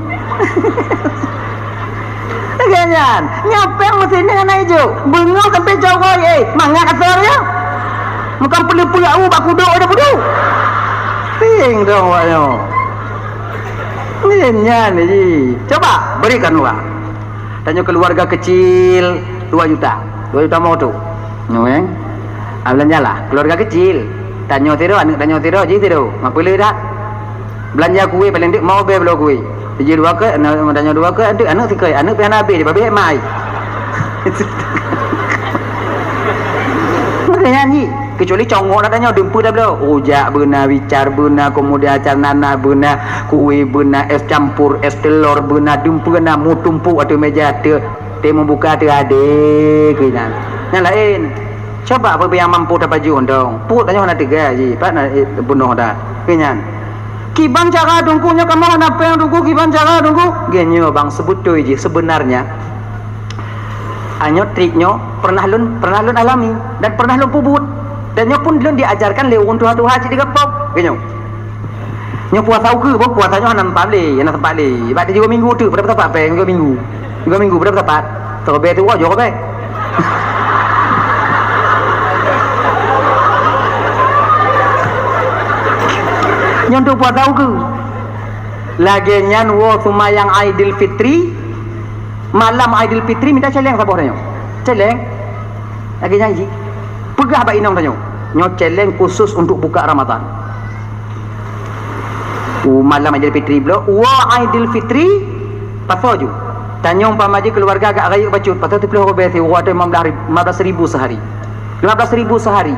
Lagèe nyan, nyoe péng meusinan hana ijok. Beungoh sampai cawai, eh, mangat asai ya. Meukan peuleupeue au bak kudok ada peudu. Sing dong awak nyoe. Nyan, nyan ji. Coba berikan uang. Tanyoe keluarga kecil dua juta. Dua juta moto. Nyoe, eh. Ah, belanjalah. Keluarga kecil. Tanyoe sidroe, aneuk tanyoe sidroe, jih sidroe. Mak peuleueh dak? Beulanja kueh paléng deuk lima ribèe bloe kueh. Jih dua keu, aneuk tanyoe dua keu, aneuk, aneuk sikrek, aneuk pih hana habéh, dibabeh mai. Makanya nyan ji, kecuali congok dak tanyoe, dumpeue dak bloe. Rujak beuna, bicar beuna, kemudian acar nanas beuna, kueh beuna, es campur, es telor beuna, dumpeue na, meutumpôk ateueh meja, teu, teu meubuka teu adé keunan. Nyang laén, coba peue nyang mampu tapajoh dong. Peuet tanyoe hana teuga ji, pat na, eh, bunoh dah. Keunan. Kiban cara Teungku nyoe kamoe hana péng Teungku, kiban cara Teungku? Geuh nyoe bang, sebeutôi jih, sebenarnya, a, nyoe trik nyoe pernah lôn, pernah lôn alami dan pernah lôn peubuet. Dan nyoe pun lôn diajarkan lé ureueng tuha-tuha cit di gampông. Geuh nyoe. Nyoe puasa ukeue, boh puasa nyoe hana sempat lé, hana sempat lé. Bak tiga minggu teuk, pada sapat péng tiga minggu. Tiga minggu pada sapat. Teuh ribèe teuk uroe, jok ribèe. Nyoe untuk puasa ukeue. Lagèe nyan woe seumayang Aidil Fitri, malam Aidil Fitri mita céléng saboh tanyoe. Céléng. Lagèe nyan jih. Peugah bak inong tanyoe, nyoe céléng khusus untuk buka Ramadan. U malam Aidil Fitri bloe, woe Aidil Fitri, pasoe ju. Tanyoe umpama jih keuluwarga agak rayeuk bacut, pasoe siplôh ribèe siuroe atau lima belas ribu, lima belas ribu sehari. Lima belas ribu sehari.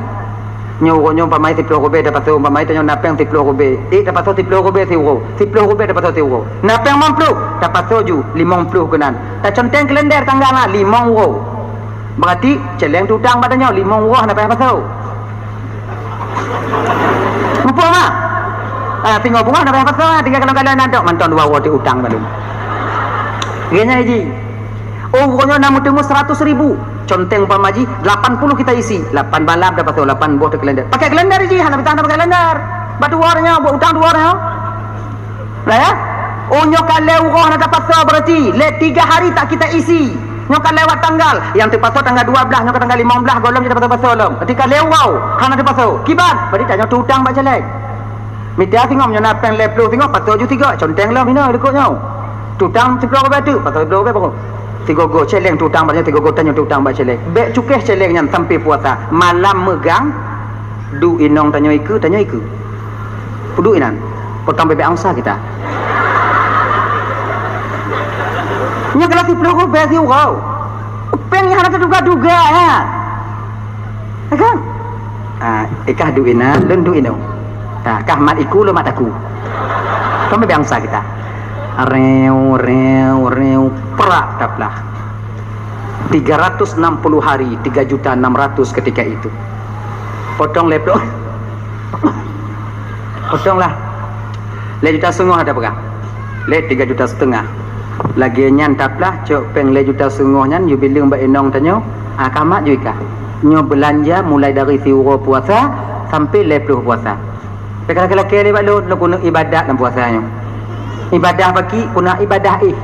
Nyoe uroe nyoe umpama siplôh ribèe tapasoe, umpama tanyoe na péng siplôh ribèe. Eh, tapasoe siplôh ribèe siuroe. Siplôh ribèe tapasoe siuroe. Na péng limong plôh, tapasoe ju limong plôh keunan. Taconteng kalender tanggal na limong uroe. Berarti céléng teu utang bak tanyoe limong uroe hana payah pasoe. Muphom, ah? Ah, singoh beungoh hana payah pasoe, tinggai kalon-kalon na dok mantong dua uroe teu utang baru. Geuh nyan ji. Oh, pokoknya na meuteumé seratus ribu. Conteng umpama jih, lapan puluh kita isi. Lapan malam tapasoe, lapan boh teu kalender. Pakai kalender jih, hana bisa hana pakai kalender. Bak dua uroe nyoe, buat utang dua uroe nyoe. Nah, ya? Oh, nyoe ka lhèe uroe hana tapasoe, berarti lé tiga hari tak kita isi. Nyoe ka lewat tanggal. Nyang teupasoe tanggal dua belas, nyoe ka tanggal lima belas, gohlom jeuet tapasoe-pasoe lom. Berarti ka lhèe uroe hana tapasoe. Kiban? Berarti tanyoe teu utang bak céléng. Mita singoh nyoe na péng lhèe plôh singoh, pasoe ju tiga, conteng lom hinoe likot nyoe. Teu utang siplôh ribèe teuk, pasoe siplôh ribèe pokok. Sigoe-goe céléng teu utang bak nyoe, sigoe-goe tanyoe teu utang bak céléng. Bèk cukéh céléng nyan sampai puasa. Malam meugang, duek inong tanyoe ikeue, tanyoe ikeue. Peuduek inan, potong bebek angsa kita. Nyoe kalau siplôh ribèe siuroe. Péng nyang hana teuduga-duga, ya. Ya kan? Ah, ikah duek inan, lôn duek inong. Ah, kah mat iku, lôn mat taku. Kan bebek angsa kita. Reu, reu, reu, prak taplah. Tiga ratus enam puluh hari, tiga juta enam ratus ketika itu. Potong lhèe plôh. Potonglah. Lhèe juta seungoh ada peugah. Lhèe tiga juta setengah. Lagèe nyan taplah cok péng lhèe juta seungoh nyan yue bileueng bak inong tanyoe, ah, ka mat ju ikah. Nyoe beulanja mulai dari siuroe puasa sampai lhèe plôh puasa. Pih ka lakèe-lakèe lé bak lôn, lôn keuneuk ibadat lam puasa nyoe. Ibadah baki, keuneuk ibadah éh.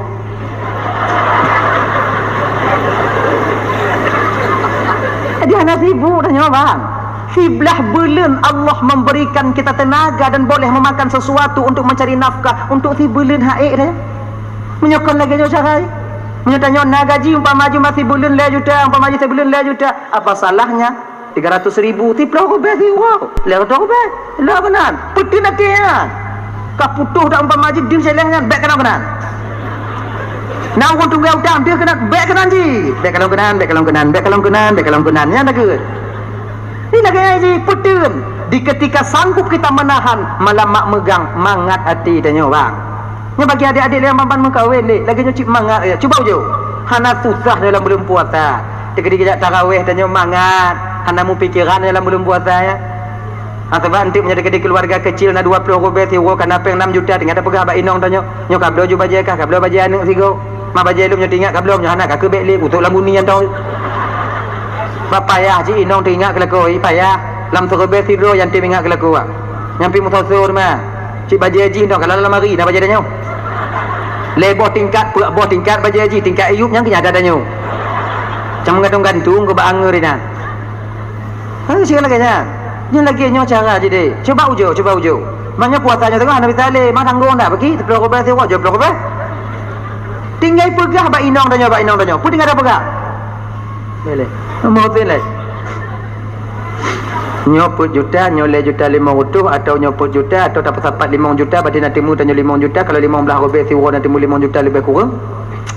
Jadi hana sibuk dah nyoe, bang. Siblah buleuen Allah memberikan kita tenaga dan boleh memakan sesuatu untuk mencari nafkah untuk sibeuleuen hai dah. Meunyoe kon lagèe nyoe cara, meunyoe tanyoe na gaji umpama jih masih buleuen lhèe juta, umpama jih sibeuleuen lhèe juta, apa salahnya tiga ratus ribu, siplôh ribèe siuroe, lhèe reutôh ribèe, lheueh keunan, peuteun até nyan. Ka putôh dak umpama jih deuh céléng nyan, bèk kalon keunan. Na ureueng tunggè utang, deuh keunan, bèk keunan jih. Bèk kalon keunan, bèk kalon keunan, bèk kalon keunan, bèk kalon keunan. Nyan takheun. Di lagèe nyan jih peuteun, di ketika sanggup kita menahan, malam mak meugang mangat até tanyoe, bang. Nyoe bagi adék-adék nyang ban-ban meukawen deh, lagèe nyoe cit mangat, ya, cuba ujoe. Hana susah dalam buleuen puasa. Teukeudi geujak taraweh tanyoe mangat, hana meupikiran dalam buleuen puasa, ya. Ha, sabab eunteuk meunyoe teukeudi keuluwarga keucil na dua ploh rubèe siuroe ka na pèng nam juta, tinggai tapeugah bak inong tanyoe, "Nyoe kabloe ju bajèe kah, kabloe bajèe aneuk sigoe." Ma bajèe lom nyoe teuingat kabloe, nyoe hana ka keubèk lé, kutok lam bumi nyan tau. Bah payah cit inong teuingat keu lakoe, payah. Lam siribèe sidroe nyang teuingat keu lakoe. Nyang pih meusoe-soe teuma. Cit bajèe jih nyoe ka lam lamari na bajèe tanyoe. Lhèe boh tingkat, peuet boh tingkat bajèe jih, tingkat iyup nyang keu nyan ada tanyoe. Cang meugantung-gantung keu bak angeue inan. Hana sira lagèe nyan. Nyoe lagèe nyoe cara jih deh. Cuba ujoe, cuba ujoe. Meunyoe puasa nyoe teungoh hana bisa lé, ma tanggong dah bagi, sepuluh rubèe siuroe, dua ploh rubèe. Tinggai peugah bak inong tanyoe, bak inong tanyoe. Peue tinggai tapeugah? Lé, lé. Nomor tin lé. Nyoe peuet juta, nyoe lhèe juta limong reutôh, atawa nyoe peuet juta, atawa tapeusapat limong juta, berarti na timu tanyoe limong juta, kalau limong blah rubèe siuroe na timu limong juta leubeh kureueng.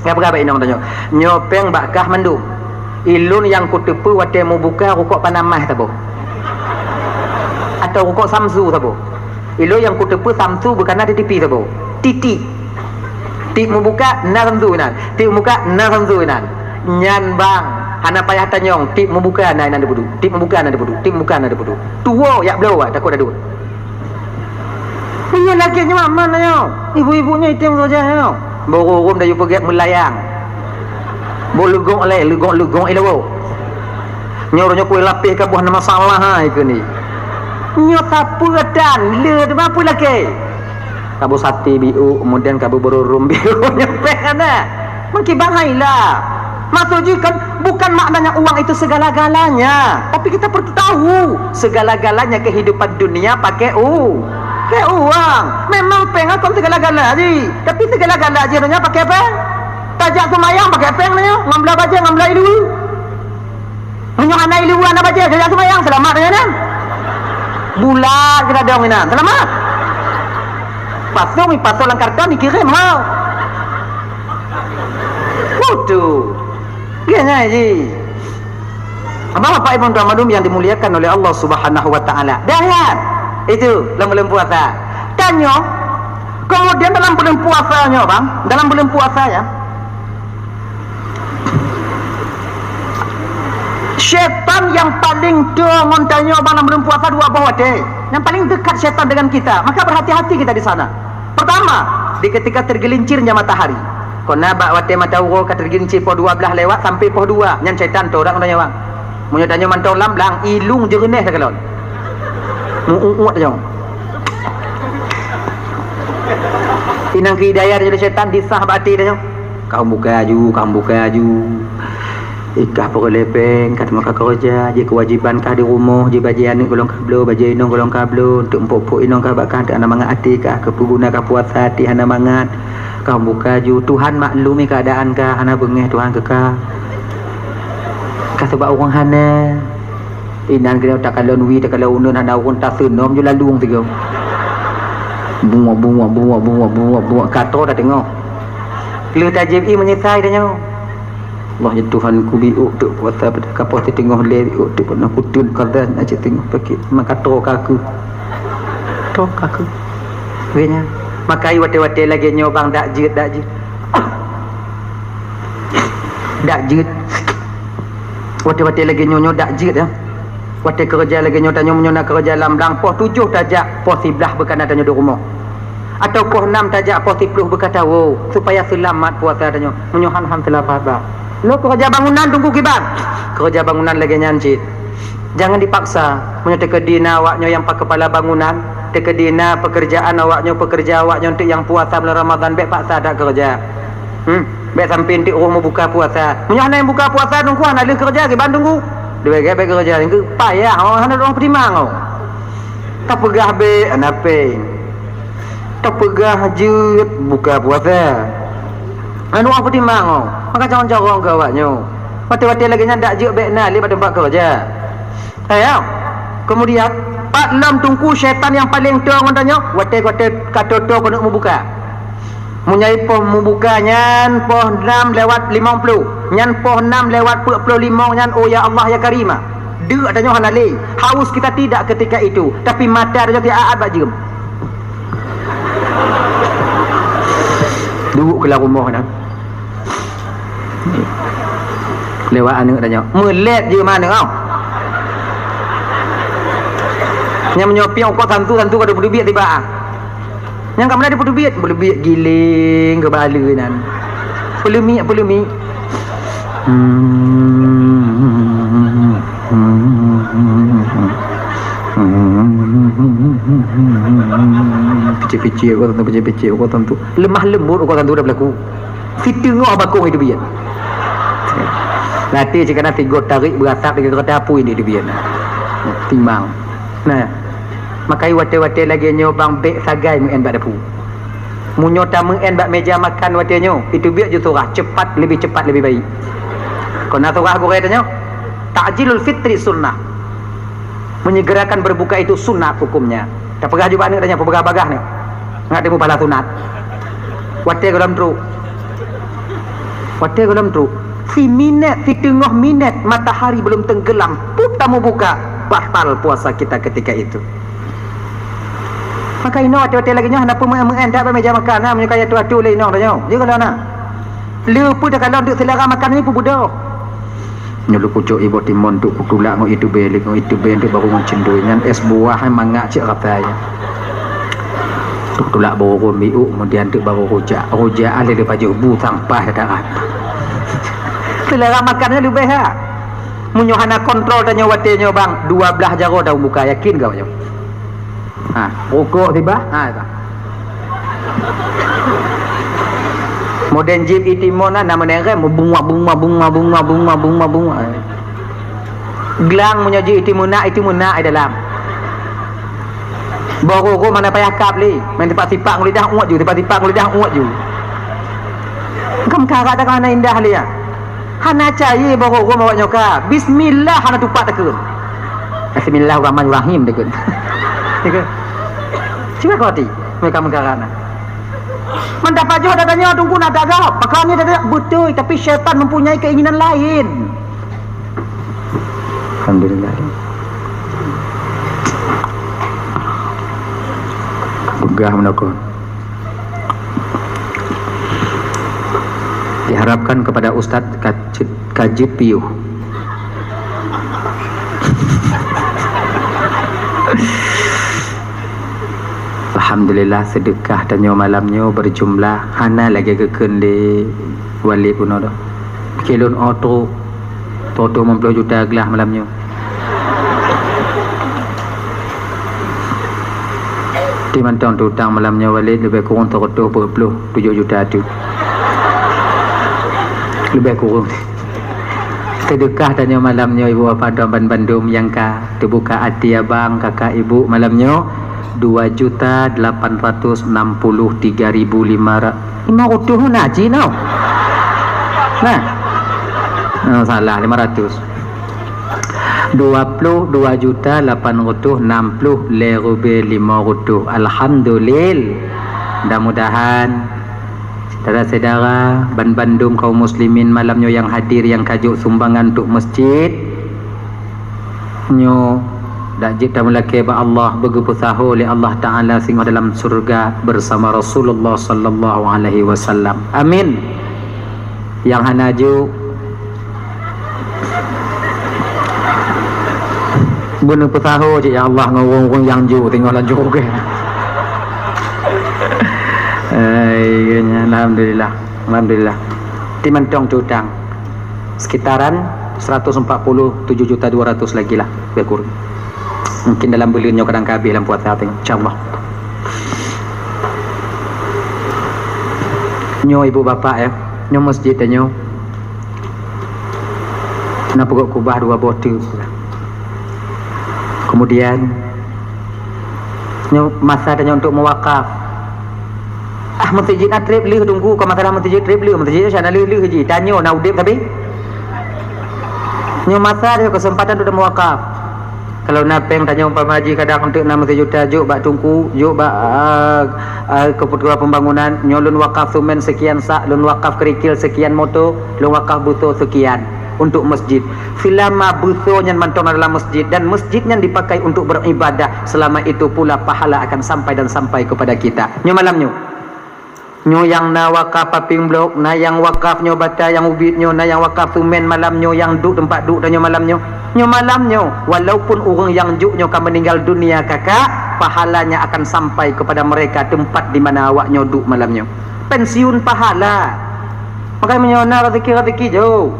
Nyan peugah bak inong tanyoe, "Nyoe pèng bak kah mandum. Ilôn nyang kuteupeue watèe mubuka rukok Panamax saboh. Atawa rukok Samsu saboh. Ilôn nyang kuteupeue Samsu beukana di tipi saboh. Titik. Tiep mubuka na Samsu inan. Tiep mubuka na Samsu inan. Nyan bang, hana payah tanyong, tiep mubuka na inan dipeuduek. Tiep mubuka na dipeuduek. Tiep mubuka na dipeuduek. Tuwoe jak bloe, takot aduen." Meunyoe lagèe nyoe aman nyoe. Ibu-ibu nyoe item saja nyoe. Boh rurum dayup peugèt meulayang. Boh leugok lé, leugok-leugok ilèe boh. Nyoe uroe nyoe kue lapéh ka boh na masalah hai keuh ni. Nyoe sapeue dan le teuma peue lakèe? Ka boh saté biôk, kemudian ka boh boh rurum biôk nyoe pèng hana. Meukiban hai lah. Maksud jih kan bukan maknanya uang itu segala-galanya, tapi kita perlu tahu segala-galanya kehidupan dunia pakai u, pakai uang. Memang pèng kon segala-gala jih, tapi segala-gala jih donya pakai pèng. Tajak seumayang pakai pèng nyoe, ngon blah bajèe, ngon blah ilu. Meunyoe hana ilu, hana bajèe, tajak seumayang, seulamat donya nyan. Bulat keuadong inan, seulamat. Pasong, pasong lam karton dikirém ha. Betul. Dia nyan jih. Abang, Bapak, Ibu, tuan-tuan yang dimuliakan oleh Allah Subhanahu wa Taala. Dah ya? Itu dalam bulan puasa. Tanyoe, kemudian dalam bulan puasa nyoe, Bang, dalam bulan puasa ya, syaitan yang paling dekat ngon tanyoe, Bang, dalam bulan puasa dua boh watèe. Yang paling dekat syaitan dengan kita. Maka berhati-hati kita di sana. Pertama, di ketika tergelincirnya matahari. Kona bak watèe mata uroe ka tergelincir poh dua blah lewat sampai poh dua, nyan syaitan teurak ngon tanyoe, Bang. Meunyoe tanyoe mantong lam blang, ilung jeureuneh takalon. Mu-uek-uek tanyoe. Inong keu hidayah dari syaitan disah bak até tanyoe. Kah buka aju, kah buka aju. Ikah peureulèe pèng, ka teuma ka keureuja, jih keuwajéban kah di rumoh, jih bajèe aneuk gohlom ka bloe, bajèe inong gohlom ka bloe, eunteuk mupok-pok inong kah bak kah, eunteuk hana mangat até kah, keu peue guna kah puasa até hana mangat, kah buka aju. Tuhan maklumi keuadaan kah, hana beungèh Tuhan keu kah. Kah sabab ureueng hana. Inan keunoe takalon wie, takalon uneuen, hana ureueng taseunom ju lalong sigoe. Buok, buok, buok, buok, buok, buok, ka troh tateungoh. Lheueh tajieb ie meunyeusai tanyoe. Allah ya Tuhan ku, biôk teuk puasa pada kapoh teungoh lé, biôk teuk peunoh kuteun kadan aja teungoh pakét maka troh ka keuh. Troh ka keuh. Geuh nyan. Maka watèe-watèe lagèe nyoe bang dak jeuet, dak jeuet. Dak jeuet. Watèe-watèe lagèe nyoe, nyoe dak jeuet, ya. Watèe keureuja lagèe nyoe, tanyoe meunyoe na keureuja lam blang, poh tujoh tajak, poh siblaih beukana tanyoe di rumoh. Atawa poh nam tajak, poh siploh beukata woe, supaya seulamat puasa tanyoe. Meunyoe han, han seulamat, bah. Lôn keureuja bangunan teungku kiban. Keureuja bangunan lagèe nyan cit. Jangan dipaksa. Meunyoe teukeudi na awak nyoe nyang pa keupala bangunan, teukeudi na peukeurjaan awak nyoe, peukeurja awak nyoe eunteuk nyang puasa bulan Ramadhan, bèk paksa that keureuja. Hmm, bèk sampoe eunteuk roh meubuka puasa. Meunyoe hana nyang buka puasa, teungku hana lheueh keureuja, kiban teungku. Dua gèt bèk keureuja, teungku payah, oh, hana ureueng peutimang, oh. Tapeugah bèk, hana pèng. Tapeugah jeuet, buka puasa. Hana ureueng peutimang, oh. Maka carông-carông keu awak nyoe. Watèe-watèe lagèe nyan dak jeuet bèk na lé bak teumpat keureuja. Eh, ya. Kemudian, pat lom teungku syaitan nyang paleng toe ngon tanyoe, watèe-watèe ka toe-toe keuneuk meubuka. Meunyoe poh meubuka nyan poh nam lewat limong ploh, nyan poh nam lewat peuet ploh limong nyan, oh ya Allah ya Karima. Deuk tanyoe hana lé. Haus kita tidak ketika itu, tapi mata tanyoe tiap aat bak jeuem. Duek keulah rumoh nyan. Lewat aneuk tanyoe. Meulét jeuem aneuk, oh. Nyang meunyoe pieng ukoe santu, santu ka dipeudubiet tiba, ah. Nyang ka meunan dipeudubiet, peudubiet giling keu bak aleue nyan. Peuleumik, peuleumik. Picik-picik ukoe tantu, picik-picik ukoe tantu. Lemah lembut ukoe tantu dah beulaku. Siteungoh bakong itu biet. Latih cit kana tigo tarék beurasap di kata apui di biet. Timang. Nah, makai watée-watée lagée nyoe bang bék sagai meu'en bak dapu. Meunyoe tameu'en bak meja makan watée nyoe, itu biet ju surah, cepat, lebih cepat, lebih baik. Kon na surah gurée tanyoe, ta'jilul fitri sunnah. Menyegerakan berbuka itu sunat hukumnya. Tapeugah ju bak aneuk tanyoe, peugah bagah ni. Ngat teumu pahala sunat. Watée gohlom trok. Watée gohlom trok. Si minét, si teungoh minét matahari belum tenggelam, pun tamu buka, batal puasa kita ketika itu. Maka inoe watée-watée lagée nyoe hana peue meu'en-meu'en that bak meja makan, ha, meunyoe kaya tu-atu lé inong tanyoe. Dia gohlom na. Le peue takalon deuk seulera makan ni peubudoh. Nyoe lôn kucok iboh timon tu kutulak ngon itube, ngon itube tu baru ngon cendui. Nyan es buah, eh, mangat cit rasa nyan. Tu kutulak baru rhom biuk, kemudian tu baru rujak. Rujak ah lé pajoh bu sampah darat. Seulera makan nyan leubeh ha. Meunyoe hana kontrol tanyoe watée nyoe bang, dua blaih jaroe daun buka, yakin kau nyoe? Ha, rukok tiba, ha, itu. Modern jeep itimon na, nama nerem, bunga, bunga, bunga. Glang meunyoe jeep itimon na, itimon na di dalam. Boh rukok mana payah kap lé, main tipak-tipak ngon lidah uet ju, tipak-tipak ngon lidah uet ju. Kamu karat dah hana indah lé ya. Hana cai boh rukok awak nyoe ka. Bismillah hana tupat takheun. Bismillahirrahmanirrahim takheun. Takheun. Cuba kau hati, mereka mengkarana. Mendapat juga datanya tunggu nak tagap. Makanya dia betul, tapi syaitan mempunyai keinginan lain. Alhamdulillah. Peugah meunokon. Diharapkan kepada ustaz ka-, ka jeuet piôh. Alhamdulillah, seudeukah tanyoe malam nyoe beujumlah hana lagée geukheun lé Walid bunoe doh. Kilon oto, oto limong ploh juta glah malam nyoe. Di mantong tutang malam nyoe Walid leubeh kurang seratus dua puluh tujuh juta tu. Leubeh kurang. Seudeukah tanyoe malam nyoe ibu bapa tuan ban bandum nyang ka teubuka até abang kakak ibu malam nyoe dua juta lapan ratus enam puluh tiga ribu lima ratus. Lima ratus na cit tau. Nah. Oh, salah, lima ratus. Dua puluh dua juta lapan ratus enam puluh lhèe ribèe lima ratus. Alhamdulillah. Mudah-mudahan syedara-syedara ban bandum kaum muslimin malam nyoe nyang hadir nyang ka jok sumbangan untuk masjid nyoe dak jeuet tameulakèe bak Allah, beugeupeusaho lé Allah Taala singoh dalam syurga bersama Rasulullah sallallahu alaihi wasallam. Amin. Nyang hana jok, beuneuh peusaho cit ya Allah ngon ureueng-ureueng nyang jok, teungoh laju ke. Hai, alhamdulillah. Alhamdulillah. Timantong tutang sekitaran seratus empat puluh tujuh juta dua ratus lagi lah, lebih kurang. Mungkin dalam buleuen nyoe kadang ka habéh lam puasa tengok, insyaallah. Nyoe ibu bapak ya, nyoe masjid tanyoe. Na peugot kubah dua boh teuk. Kemudian nyoe masa tanyoe untuk mewakaf. Ah, meuseujid na trép lheueh teungku, kon masalah meuseujid trép lheueh, meuseujid sana lheueh-lheueh ji. Tanyoe na udép sabe. Nyoe masa dia kesempatan untuk mewakaf. Kalau na péng tanyoe umpama ji kadang untuk enam ratus juta jok bak teungku, jok bak, ah, ah, kebutuhan pembangunan, nyoe lôn wakaf semen sekian sak, lôn wakaf kerikil sekian moto, lôn wakaf buto sekian. untuk masjid. Selama beusoe nyan mantong na dalam masjid dan masjid nyan dipakai untuk beribadah, selama itu pula pahala akan sampai dan sampai kepada kita. Nyoe malam nyoe. Nyoe nyang na wakaf paving blok, na nyang wakaf nyoe bata nyang ubit nyoe, na nyang wakaf semen malam nyoe, nyang duek teumpat duek tanyoe malam nyoe. Nyoe malam nyoe, walaupun ureuëng nyang jok nyoe ka meninggal dunia kakak, pahalanya akan sampai kepada mereka tempat di mana awak nyoe duek malam nyoe. Pensiun pahala. Makanya meunyoe na rezeki-rezeki jok.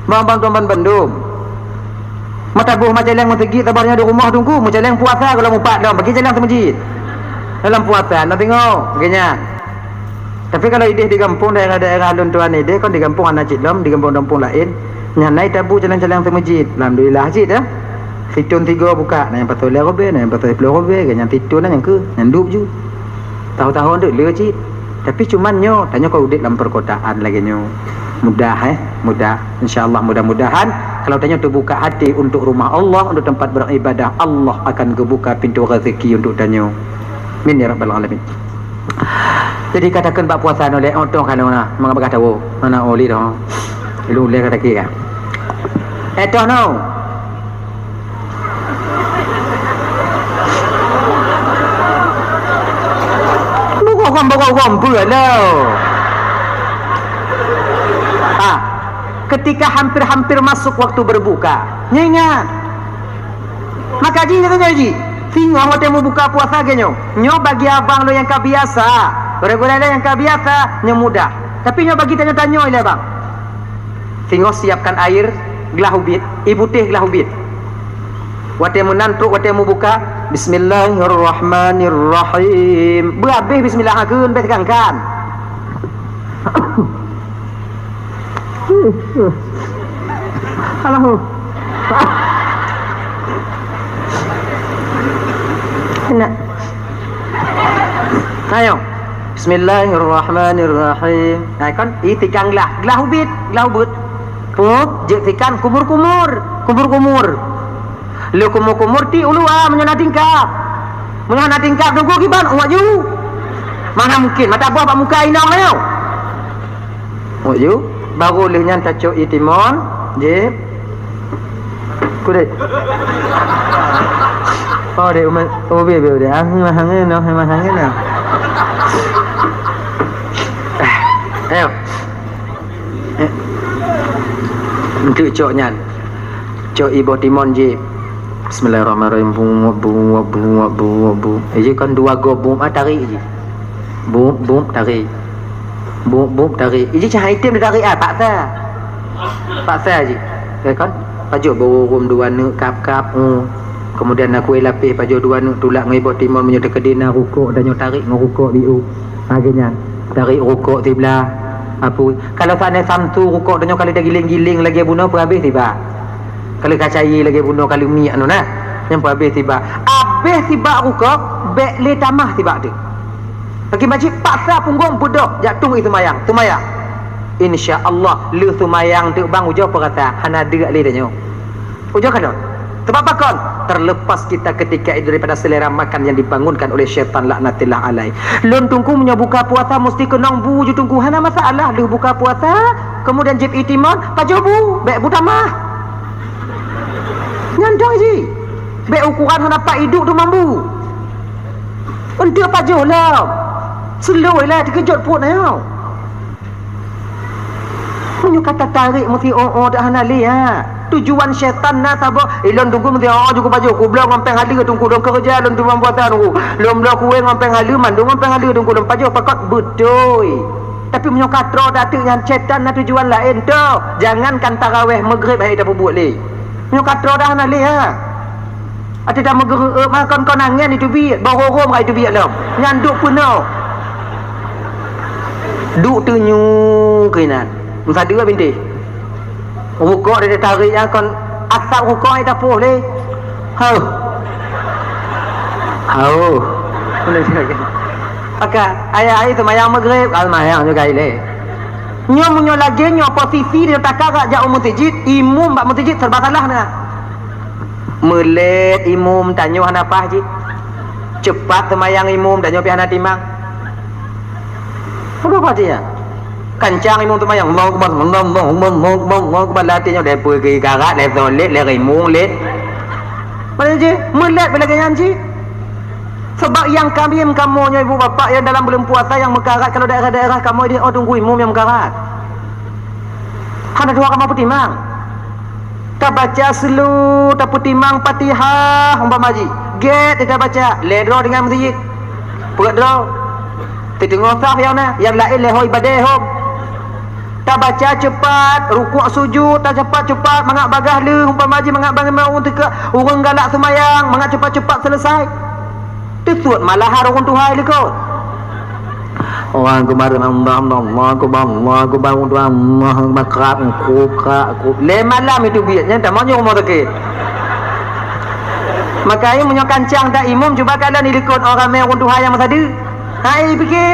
Bang-bang tuan bandum. Mata boh macaleng meuseujid sabarnya di rumah tunggu, macaleng puasa kalau mupat dong, bagi caleng teumujid. Dalam puasa, na tengok, genya. Tapi kalau ideh di gampông, daerah-daerah lôn tuan ideh, kan di gampông hana cit lom, di gampông-gampông laén, nyan na tabu caleng-caleng teumujid. Alhamdulillah cit, ya. Sithon tiga buka, na nyang pasai lhèe ribèe, na nyang pasai siplôh ribèe, genya sithon na nyang keu, nyang dup ju. Tahu-tahu dek le cit. Tapi cuman nyoe, tanyoe kau udép lam perkotaan lagi nyoe. Mudah, eh, mudah. Insya Allah, mudah-mudahan kalau tanyoe terbuka hati untuk rumah Allah, untuk tempat beribadah, Allah akan gebuka pintu rezeki untuk tanyoe. Amin ya rabbal alamin. Jadi katakan bak puasa nolak otong kalau na, mengapa kata wo, mana oli dong. Lu le kata kia. Eh, toh no. Bukan, bukan, bukan, bukan, bukan, no. Ah, ketika hampir-hampir masuk waktu berbuka, nyoe ingat. Maka jih nyoe ji, singoh watèe meubuka puasa ge nyoe. Nyoe bagi abang lo nyang ka biasa, gurèe-gurèe lo nyang ka biasa, nyoe mudah. Tapi nyoe bagi tanyoe-tanyoe ilèe bang. Singoh siapkan air, glah ubit, ié putéh glah ubit. Watèe meunan trok watèe meubuka, bismillahirrahmanirrahim. Beuhabéh bismillah akeun bèk teukangkan. Alahu. Enak. Ayo. Bismillahirrahmanirrahim. Nah, kan itikang glah, glah ubit, glah ubit. Pup, jek tikan kumur-kumur, kumur-kumur. Lé kumur-kumur ti ulu ah meunyoe na tingkap. Meunyoe na tingkap tunggu kiban uwak ju. Mana mungkin mata boh bak muka inong ayo. Uwak ju, baru lheueh nyan tacok ié timon, jep. Kudet. Oh, dek umat, oh, be, be, dek. Ah, mahang ni, noh, mahang ni, noh. Ayo. Eh. Untuk cok nyan. Cok iboh timon jep. Bismillahirrahmanirrahim. Bungup, bungup, bungup, bungup, bungup. Eh, je kan dua go bungup, ah, tarik je. Bungup, bungup, tarik. Bungup, bungup, tarik. Eh, je cahai item dia tarik, ah, paksa. Paksa je. Ya kan? Pajoh beururum dua neuk kap-kap, oh. Kemudian na kueh lapéh pajoh dua neuk tulak ngon iboh timon meunyoe teukeudi na rukok dan nyoe tarik ngon rukok di u. Ha, geuhnyan. Tarik rukok siblah. Apui. Kalau sané samsu rukok tanyoe kali tagiléng-giléng lagèe bunoe peuhabéh tiba. Kali kacai lagèe bunoe kali miek anu nah. Nyang peuhabéh tiba. Habéh tiba rukok, bèk lé tamah tiba tu. Bagi majik paksa punggong beudôh jak tueng i seumayang. Seumayang. Insya Allah, lé seumayang tu bang ujoe peurasa hana deuk lé tanyoe. Ujoe ka dong. Sebab pakon? Terlepas kita ketika itu daripada selera makan yang dibangunkan oleh syaitan laknatillah alaih. Lôn tungku meunyoe buka puasa mesti keunong bu ju tungku hana masalah. Lheueh buka puasa, kemudian jép itimon, pajoh bu, bèk bu tamah. Nyan dong ji. Bèk ukuran hana pat idup tu mambu. Enteuk pajoh lom. Seuloi lah teukeujot pruet nyoe. Meunyoe ka tatarék meusi oh-oh dak hana lé, ha. Tujuan syaitan na saboh, eh, lôn tunggu meusi oh-oh ju kupajoh, kubloe ngon péng haleue tungku lôn keureuja lôn tuan puasa tungku. Lôn bloe kueh ngon péng haleue, mandum ngon péng haleue tungku lôn pajoh pakot beutôi. Tapi meunyoe ka troe tateuk nyan syaitan na tujuan laén, toh. Jangankan taraweh, maghrib hai tapeubuet lé. Meunyoe ka troe dak hana lé, ha. Até tameugeureuk, eh, makon kon angén itu biet, boh rôm ka itu biet lom. Nyan duek peunoh. Duek teunyu keunan. Meusadeue bintéh. Rukok dari tarik nyan kon asap rukok ai tapoh lé. Heuh. Heuh. Maka ayah ai seumayang maghrib, ka seumayang juga ilé. Nyoe meunyoe lagèe nyoe posisi di taka jak u meuseujid, imum bak meuseujid serba salah na. Meulét imum tanyoe hana paih jih. Cepat seumayang imum tanyoe pih hana timang. Apa artinya? Kancang imum seumayang, Allahu Akbar, Allahu Akbar, Allahu Akbar, Allahu Akbar, lam até nyoe lé peugah karat, lé solek, lé rimueng, lé. Mana jih? Meulet lagèe nyan jih. Sabab nyang kami kamoe nyoe ibu bapak nyang dalam buleuen puasa nyang meukarat, kalau daerah-daerah kamoe di, oh, tunggu imum nyang meukarat. Hana dua kamoe peutimang. Tabaca slow, tapeutimang Fatihah umpama jih. Gèt tabaca, lhèe droe tinggai meuseujid. Peuet droe. Siteungoh saf nyang na, nyang laén lhèe ho ibadah hom. Tabaca cepat, rukuk sujud, tacepat-cepat, mangat bagaih lheueh, umpama jih mangat bangai bangun teuka, ureueng galak seumayang, mangat cepat-cepat selesai. Teusuet malahan ureueng tuha likot. Allahu Akbar, Allahu Akbar, Allahu Akbar, ureueng tuha, Allahu Akbar, krab, krup, krab, krup. Lhèe malam itu biet nyan, tamong nyoe rumoh sakét. Makanya meunyoe kancang that imum, cuba kalon di likot, oh, ramé ureueng tuha nyang meusadeue. Hai, pike.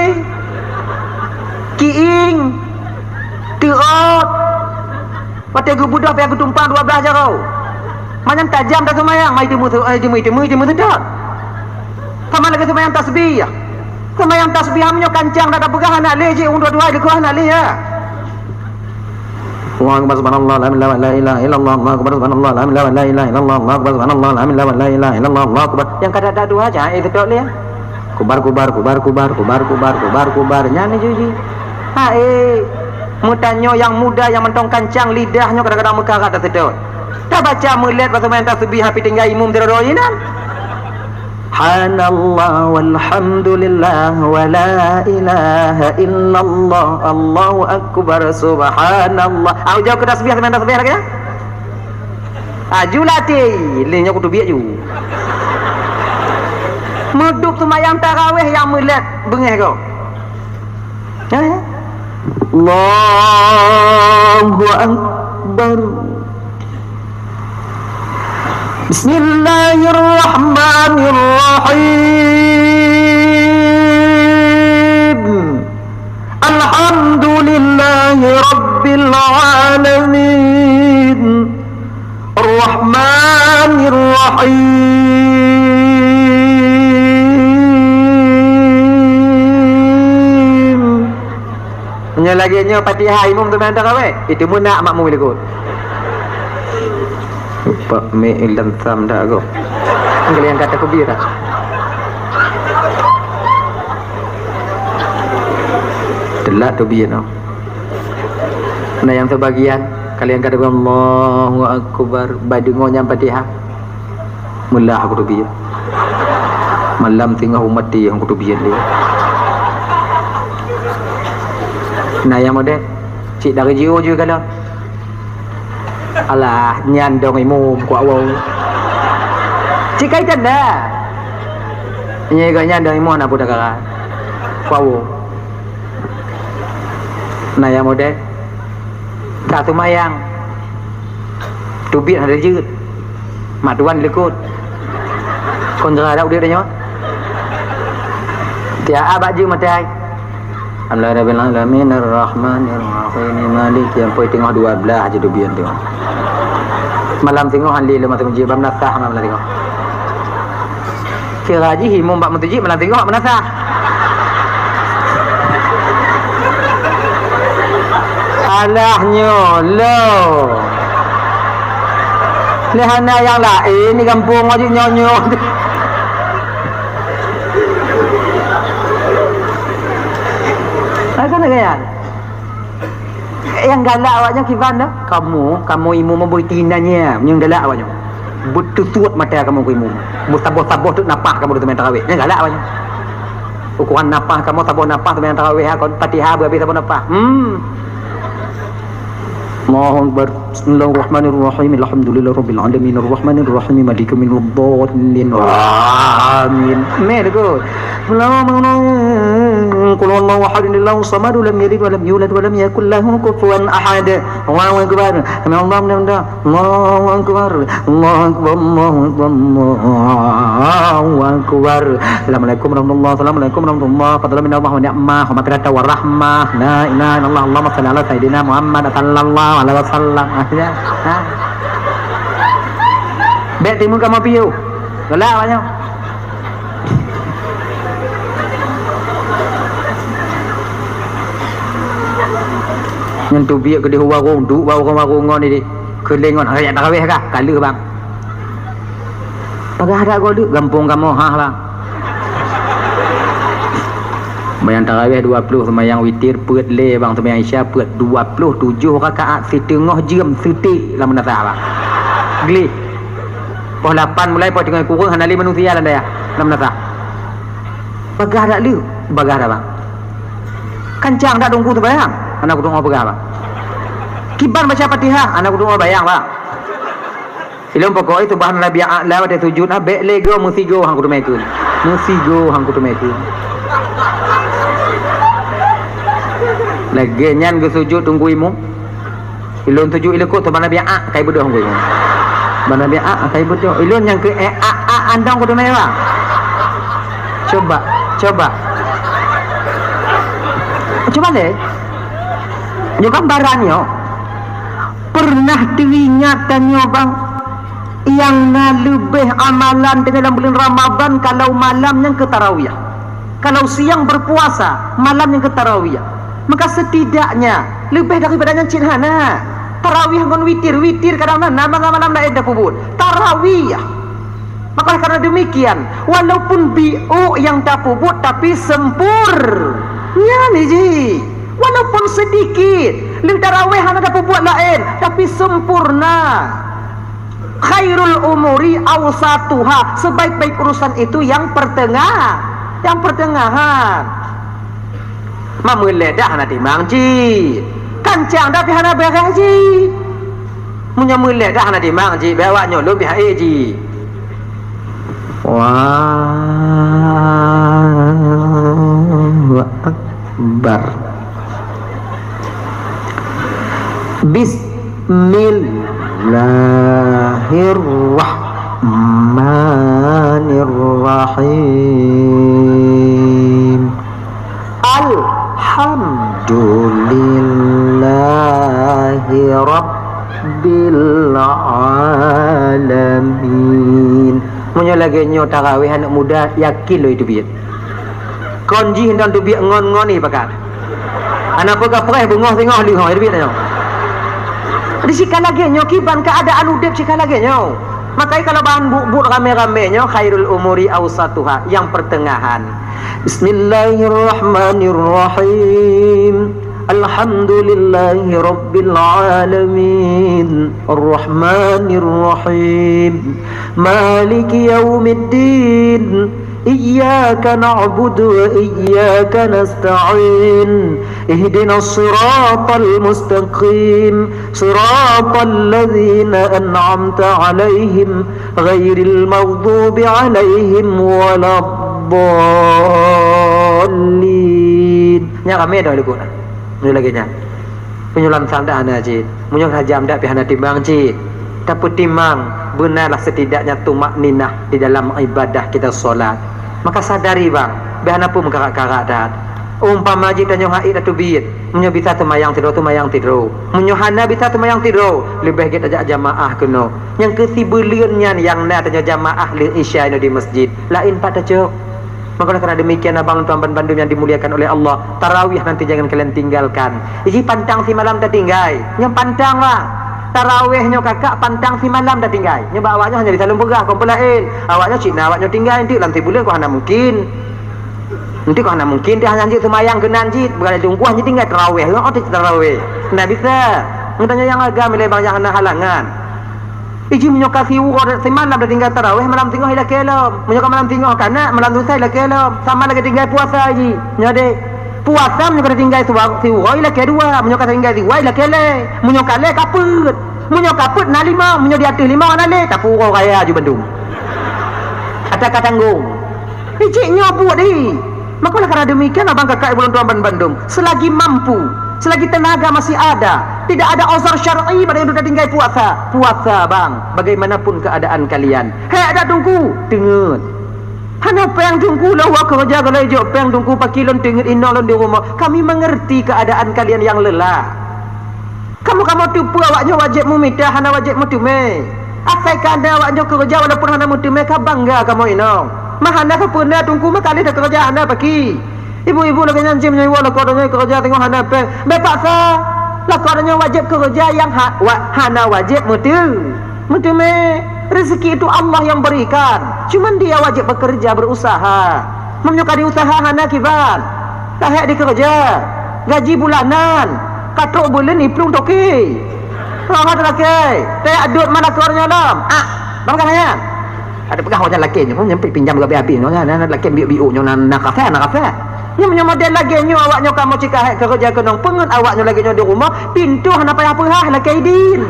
Kieng. Teuôt. Watèe geubeudôh pih geutumpang dua blaih jaroe. Manyang tajam taseumayang, mai teumeu, ai teumeu, teumeu, teumeu seudot. Sama lagèe seumayang tasbih. Seumayang tasbih meunyoe kancang dak tapeugah hana lé jih, ureueng dua-dua jih hana lé, ya. Allahu Akbar, subhanallah, la ilaha, la ilaha illallah, Allahu Akbar, subhanallah, la ilaha, la ilaha illallah, Allahu Akbar, subhanallah, la ilaha, la ilaha illallah, Allahu Akbar. Nyang kada ada dua aja, eh, betul ya. Kubar, kubar, kubar, kubar, kubar, kubar, kubar, kubar. Nyan ni jih. Ha, eh. Meutanyoe nyang muda nyang mantong kancang lidah nyoe kadang-kadang meukarat taseudot. Tabaca meulet bak seumayang tasbih, tapi tinggai imum sidroe-droe inan. Subhanallah walhamdulillah wa la ilaha illallah, Allahu akbar, subhanallah. Au jauh keu tasbih, seumayang tasbih lagèe nyan. Aju latih, lé nyoe kuteubiet ju. Meudup seumayang tarawih nyang meulet beungèh gob. Eh? Allahu Akbar. Bismillahirrahmanirrahim. Alhamdulillahi Rabbil Alamin. Ar-Rahmanir Rahim. Meunyoe lagèe nyoe Fatihah imum teuma tarawih, itu meunak makmum likot. Pak mik ilam tam dak go. Kalian kata kubira. Telat tu biar no. Nah, nyang seubagian, kalian kata, "Allahu Akbar," bai deungoe nyang Fatihah. Meulah aku teubiet. Malam singoh umat ti aku teubiet lé. Nah, nyang model, cit dari jiôh ju kalau. Alah, nyan dong imum, kuak woe. Cit kai tanda. Nyan dong imum, na budak kara. Kuak woe. Nah, nyang model. Ka seumayang. Teubiet hana jeuet. Mak tuan likot. Kon geura dak udép nyoe. Tiap bak jeuet maté hai. Alhamdulillahirabbil alamin, arrahmanirrahim, maliki yaumid din. Teungoh dua blaih jeuet teubiet tu. Malam teungoh han lé lom masa meujieb, bak meunasah malam teungoh. Kira jih imum bak meuseujid malam teungoh bak meunasah. Alah nyoe lo. Lé hana nyang laén di gampông aju nyoe-nyoe. Hai, kan gaya. Nyang galak awak nyoe kiban dah. Kamoe, kamoe imum boi tina nya, nyang galak awak nyoe. Beuteutuet mata kamoe keu imum. Beusaboh-saboh teuk napah kamoe teumé tarawih. Nyang galak awak nyoe. Ukuran napah kamoe saboh napah teumé tarawih, kon Fatihah beuhabéh saboh napah. Hmm. Allahu Akbar. Bismillahirrahmanirrahim. Alhamdulillahirabbil alamin. Arrahmanirrahim. Maliki yaumiddin. Amin. Meh deungoe. Bismillahirrahmanirrahim. Qul huwallahu ahad, Allahus samad, lam yalid walam yulad walam yakul lahu kufuwan ahad. Allahu Akbar. Sami Allahu liman hamidah. Allahu Akbar. Allahu Akbar. Allahu Akbar. Allahu Akbar. Assalamualaikum warahmatullahi. Assalamualaikum warahmatullahi. Fadlan minallah wa ni'mah wa maghfiratan wa rahmah. La ilaha illallah. Allahumma shalli ala sayyidina Muhammad sallallahu alaihi wasallam. Ha? Bèk timbul kamoe piôh. Galak awak nyoe. Nyan teubiet keudeh u warong, duek bak warong-warong ngon ideh. Keu lé ngon, "Hai, jak taraweh kah?" "Ka lheueh, Bang." "Peugah dak goe lheueh?" "Gampông kamoe, hah, Bang." Seumayang taraweh dua ploh, seumayang witir peuet lé, Bang, seumayang isya peuet, dua ploh tujoh rakaat, siteungoh jeuem seutek lam meunasah, Bang. Gleh. Poh lapan mulai, poh teungoh kureueng, hana lé manusia lam dayah, lam meunasah. "Bagah dak lheueh?" "Bagah dak, Bang." "Kancang dak Teungku seumayang?" "Hana kudeungoe peugah, Bang." "Kiban baca Fatihah?" "Hana kudeungoe bayang, Bang." Ilôn pokok itu bahan Nabi A'la watée sujud, ha, bék lé goe meusigoe han kuteumé kheun. Meusigoe han kuteumé kheun. Lagée nyan geusujud Teungku Imum. Ilôn sujud ilekot, teuma Nabi Ak kai beudôh ngui. Teuma Nabi Ak kai beudôh. Ilôn nyang keu, eh, ak, ak andong kuteumé, Bang. Coba, coba. Coba lé. Nyoe kan barang nyoe. Pernah teuingat tanyoe, Bang, nyang na leubeh amalan tanyoe lam buleuen Ramadhan kalau malam nyang keu tarawiyah. Kalau siang berpuasa, malam nyang keu tarawiyah. Maka setidaknya leubeh daripada nyan cit hana. Tarawiyah ngon witir, witir kadang na, na malam-malam laén tapeubuet. Tarawiyah. Maka oleh karena demikian, walaupun biôk nyang tapeubuet, tapi sempur-, nyan jih. Walaupun sedikit, lheueh taraweh hana tapeubuet laén, tapi sempurna. Khairul umuri awsatuha, sebaik-baik urusan itu yang pertengah, yang pertengahan. Ma meulée dak hana timang jih. Kancang dak pih hana beureh jih. Meunyoe meulée dak hana timang jih, bék awak nyoe lôn pih hai jih. Allahu Akbar. Bismillahirrahmanirrahim. Alhamdulillahi rabbil alamin. Meunyoe lagée nyoe taraweh aneuk muda, yakin lôn teubiet. Kon jih nyan teubiet ngon-ngon ni pakat. Hana peugah preh beungoh singoh leuh, teubiet nyoe. Di sika lagée nyoe kiban keuadaan udeb sika lagée nyoe. Makai kalau bahan buet-buet ramé-ramé nyoe khairul umuri awsatuha, yang pertengahan. Bismillahirrahmanirrahim. Alhamdulillahi rabbil alamin. Arrahmanirrahim. Maliki yaumiddin. Iyyaka na'budu wa iyyaka nasta'in. Ihdinas siratal mustaqim. Siratal ladzina an'amta 'alaihim ghairil maghdubi 'alaihim waladdallin. Nyan ramé dah likot. Meunyoe lagée nyan. Meunyoe lam sanda hana cit. Meunyoe hajam dak pih hana timang cit. Tapeutimang, beunalah setidaknya tumakninah di dalam ibadah kita salat. Maka sadari, bang, bék hana peue meukarat-karat that. Umpama jih tanyoe hait ateubiet, meunyoe bisa teumayang sidroe, teumayang sidroe. Meunyoe hana bisa teumayang sidroe, leubeh gét tajak jamaah keunoe. Nyang keu sibuleuen nyan nyang na tanyoe jamaah lheueh isya inoe di masjid. Laén pat tacok. Maka oleh karena demikian, abang tuan ban bandum yang dimuliakan oleh Allah, tarawih nanti jangan kalian tinggalkan. Iji pantang simalam tatinggai. Nyoe pantang, bang. Tarawih nyoe kakak pantang simalam tatinggai. Nyoe bak awak nyoe hanya bisa lôn peugah, kon peue laén. Awak nyoe cit na awak nyoe tinggai, enteuk lam sibuleuen kon hana mungkin. Enteuk kon hana mungkin, dia hanya jeuet seumayang keunan jih, bukan lungkuh hanya tinggai tarawih. Oh, tarawih. Nah, bisa. Ngon tanyoe nyang agam ilée bang nyang hana halangan. Iji meunyoe ka siuroe simalam tatinggai tarawih, malam singoh ilakée lom. Meunyoe ka malam singoh kana, malam lusa ilakée lom. Sama lagée tinggai puasa iji. Nyoe deh. Puasa meunyoe ka tatinggai siwa-, siuroe ilakée dua, meunyoe ka tatinggai siwa ilakée lhée. Meunyoe ka lhée ka peuet. Meunyoe ka peuet na limong, meunyoe di ateueh limong hana lé, tapeuuroe raya aju bandum. Ata ka tanggong. Ijik nyoe buet deh. Maka oleh karena demikian, abang kakak ibu lôn tuan ban bandum, selagi mampu, selagi tenaga masih ada, tidak ada uzur syar'i bagi ureuëng tatinggai puasa, puasa, bang, bagaimanapun keadaan kalian. Hék that teungku, teungeut. Hana péng teungku lôn woe keureuja, kalau ijok péng teungku pakri lôn teungeut inong lôn di rumoh. Kami mengerti keadaan kalian yang lelah. Kamoe-kamoe teupeue awak nyoe wajéb meumita, hana wajéb meuteumé. Asai ka na awak nyoe keureuja walaupun hana meuteumé, ka bangga kamoe inong. Ma hana sapeue na teungku, meukalih takeureuja hana pakri. Ibu-ibu lagée nyan cit meunyoe iwoe lakoe donya keureuja teungoh hana péng, bék paksa. Lakoe nyoe wajéb keureuja nyang ha-, wa-, hana wajéb meuteu-, meuteumé. Rezeki itu Allah yang berikan. Cuman dia wajéb bekerja, berusaha. Meunyoe ka diusaha hana kiban. Lahé dikeureuja. Gaji bulanan. Ka trok buleuen iplueng toke. Roh lakée. Teuyak dot mana lakoe nyoe lom. Ah, bang kah nyan? Ada peugah awak nyan lakée nyoe, nyan pinjam gabée abéh nyoe, nyan, nyan lakée biuk-biuk nyoe, na, na kafé, na kafé. Nyoe, nyoe model lagée nyoe awak nyoe kamoe cit ka hék keureuja keunong peungeut awak nyoe lagée nyoe di rumoh, pintoe hana payah peuhah lakée idin.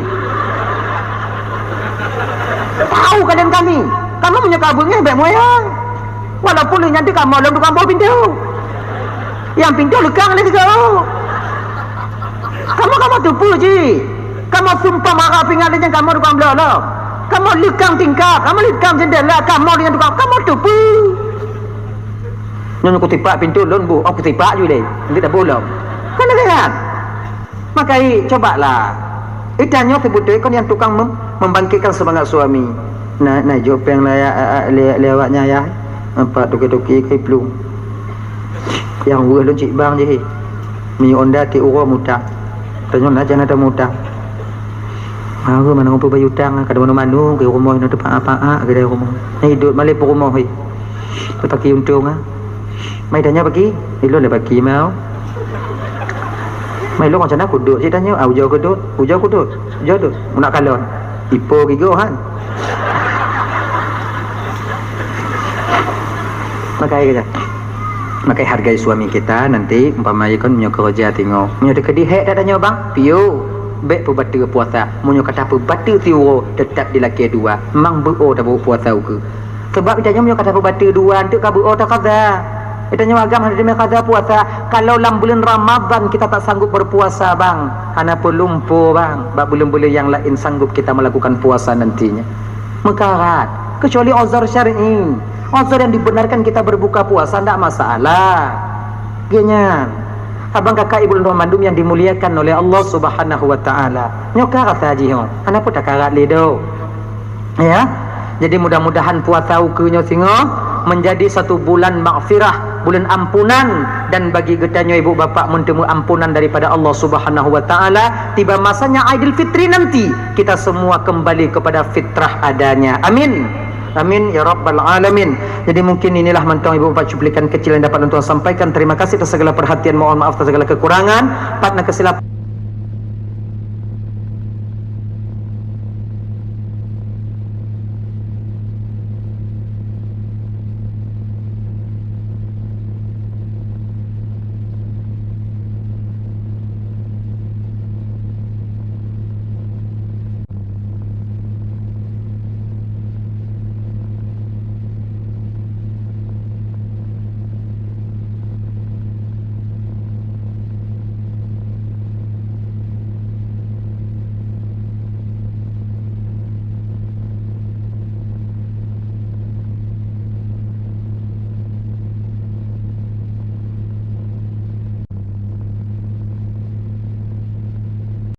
Tahu kalian kami, kamoe meunyoe ka beungéh bék moyang. Walaupun lé nyan teuh kamoe lom tukang boh pintoe. Nyang pintoe leukang lé sigoe. Kamoe, kamoe teupeue jih. Kamoe sumpah mara pingan lé nyan kamoe tukang bloe lom. Kamoe leukang tingkap, kamoe leukang jeundela, kamoe lé nyan tukang, kamoe teupeue. Nyoe kutipak pintoe lôn boh, oh kutipak ju lé. Nanti dah boh lom. Kan lagée nyan. Makai, cobalah. Ita nyoe seubeutôi kon nyang tukang mem-, membangkitkan semangat suami. Na, na jok péng lé, lé, lé awak nyan ya. Empat toke-toke kai plueng. Nyang weueh lôn cit bang jih. Minyeuk Honda tiep uroe mutang. Tanyoe na jana tamutang. Aku mana ngumpul bayu utang, kada manu-manu ke rumoh inoe tepak apa-apa ke dari rumoh. Ni idot malé peurumoh he. Tapaki untong ah. Mai tanya pagi, ilôn le pagi mau. Mai lôn macam aku duduk cit tanya, ah, ujoe kudut, ujoe kudut, ujoe dut. Nak kalon. Ipo gigoh han. Makai kerja. Makai hargai suami kita nanti, umpama ikon meunyoe kerja tingo. Meunyoe teukeudi hek dak tanyoe bang, piu. Bek peubateue puasa. Meunyoe kata peubateue siuroe, tetap dilakée dua. Mang beuo tabawa puasa ukeue. Sebab tanyoe meunyoe kata peubateue dua, enteuk ka beuo takaza. Tanyoe agam hana teumé kaza puasa. Kalau lam bulan Ramadan kita tak sanggup berpuasa bang, hana peulumpo bang. Bak bulan-bulan yang lain sanggup kita melakukan puasa nantinya. Meukarat, kecuali uzur syar'i. Uzur yang dibenarkan kita berbuka puasa ndak masalah. Genyan. Abang kakak ibu lôn mandum yang dimuliakan oleh Allah Subhanahu wa taala. Nyoe ka rasa jih nyoe. Hana peue takarat lé do. Ya. Jadi mudah-mudahan puasa ukeue nyoe singoh menjadi satu bulan maghfirah, bulan ampunan, dan bagi geutanyoe ibu bapak mun teumeu ampunan daripada Allah Subhanahu wa taala, tiba masanya Aidil Fitri nanti, kita semua kembali kepada fitrah adanya. Amin. Amin ya rabbal alamin. Jadi mungkin inilah mantong ibu bapak cuplikan kecil yang dapat untuk sampaikan. Terima kasih atas segala perhatian, mohon maaf atas segala kekurangan. Pat na keusilap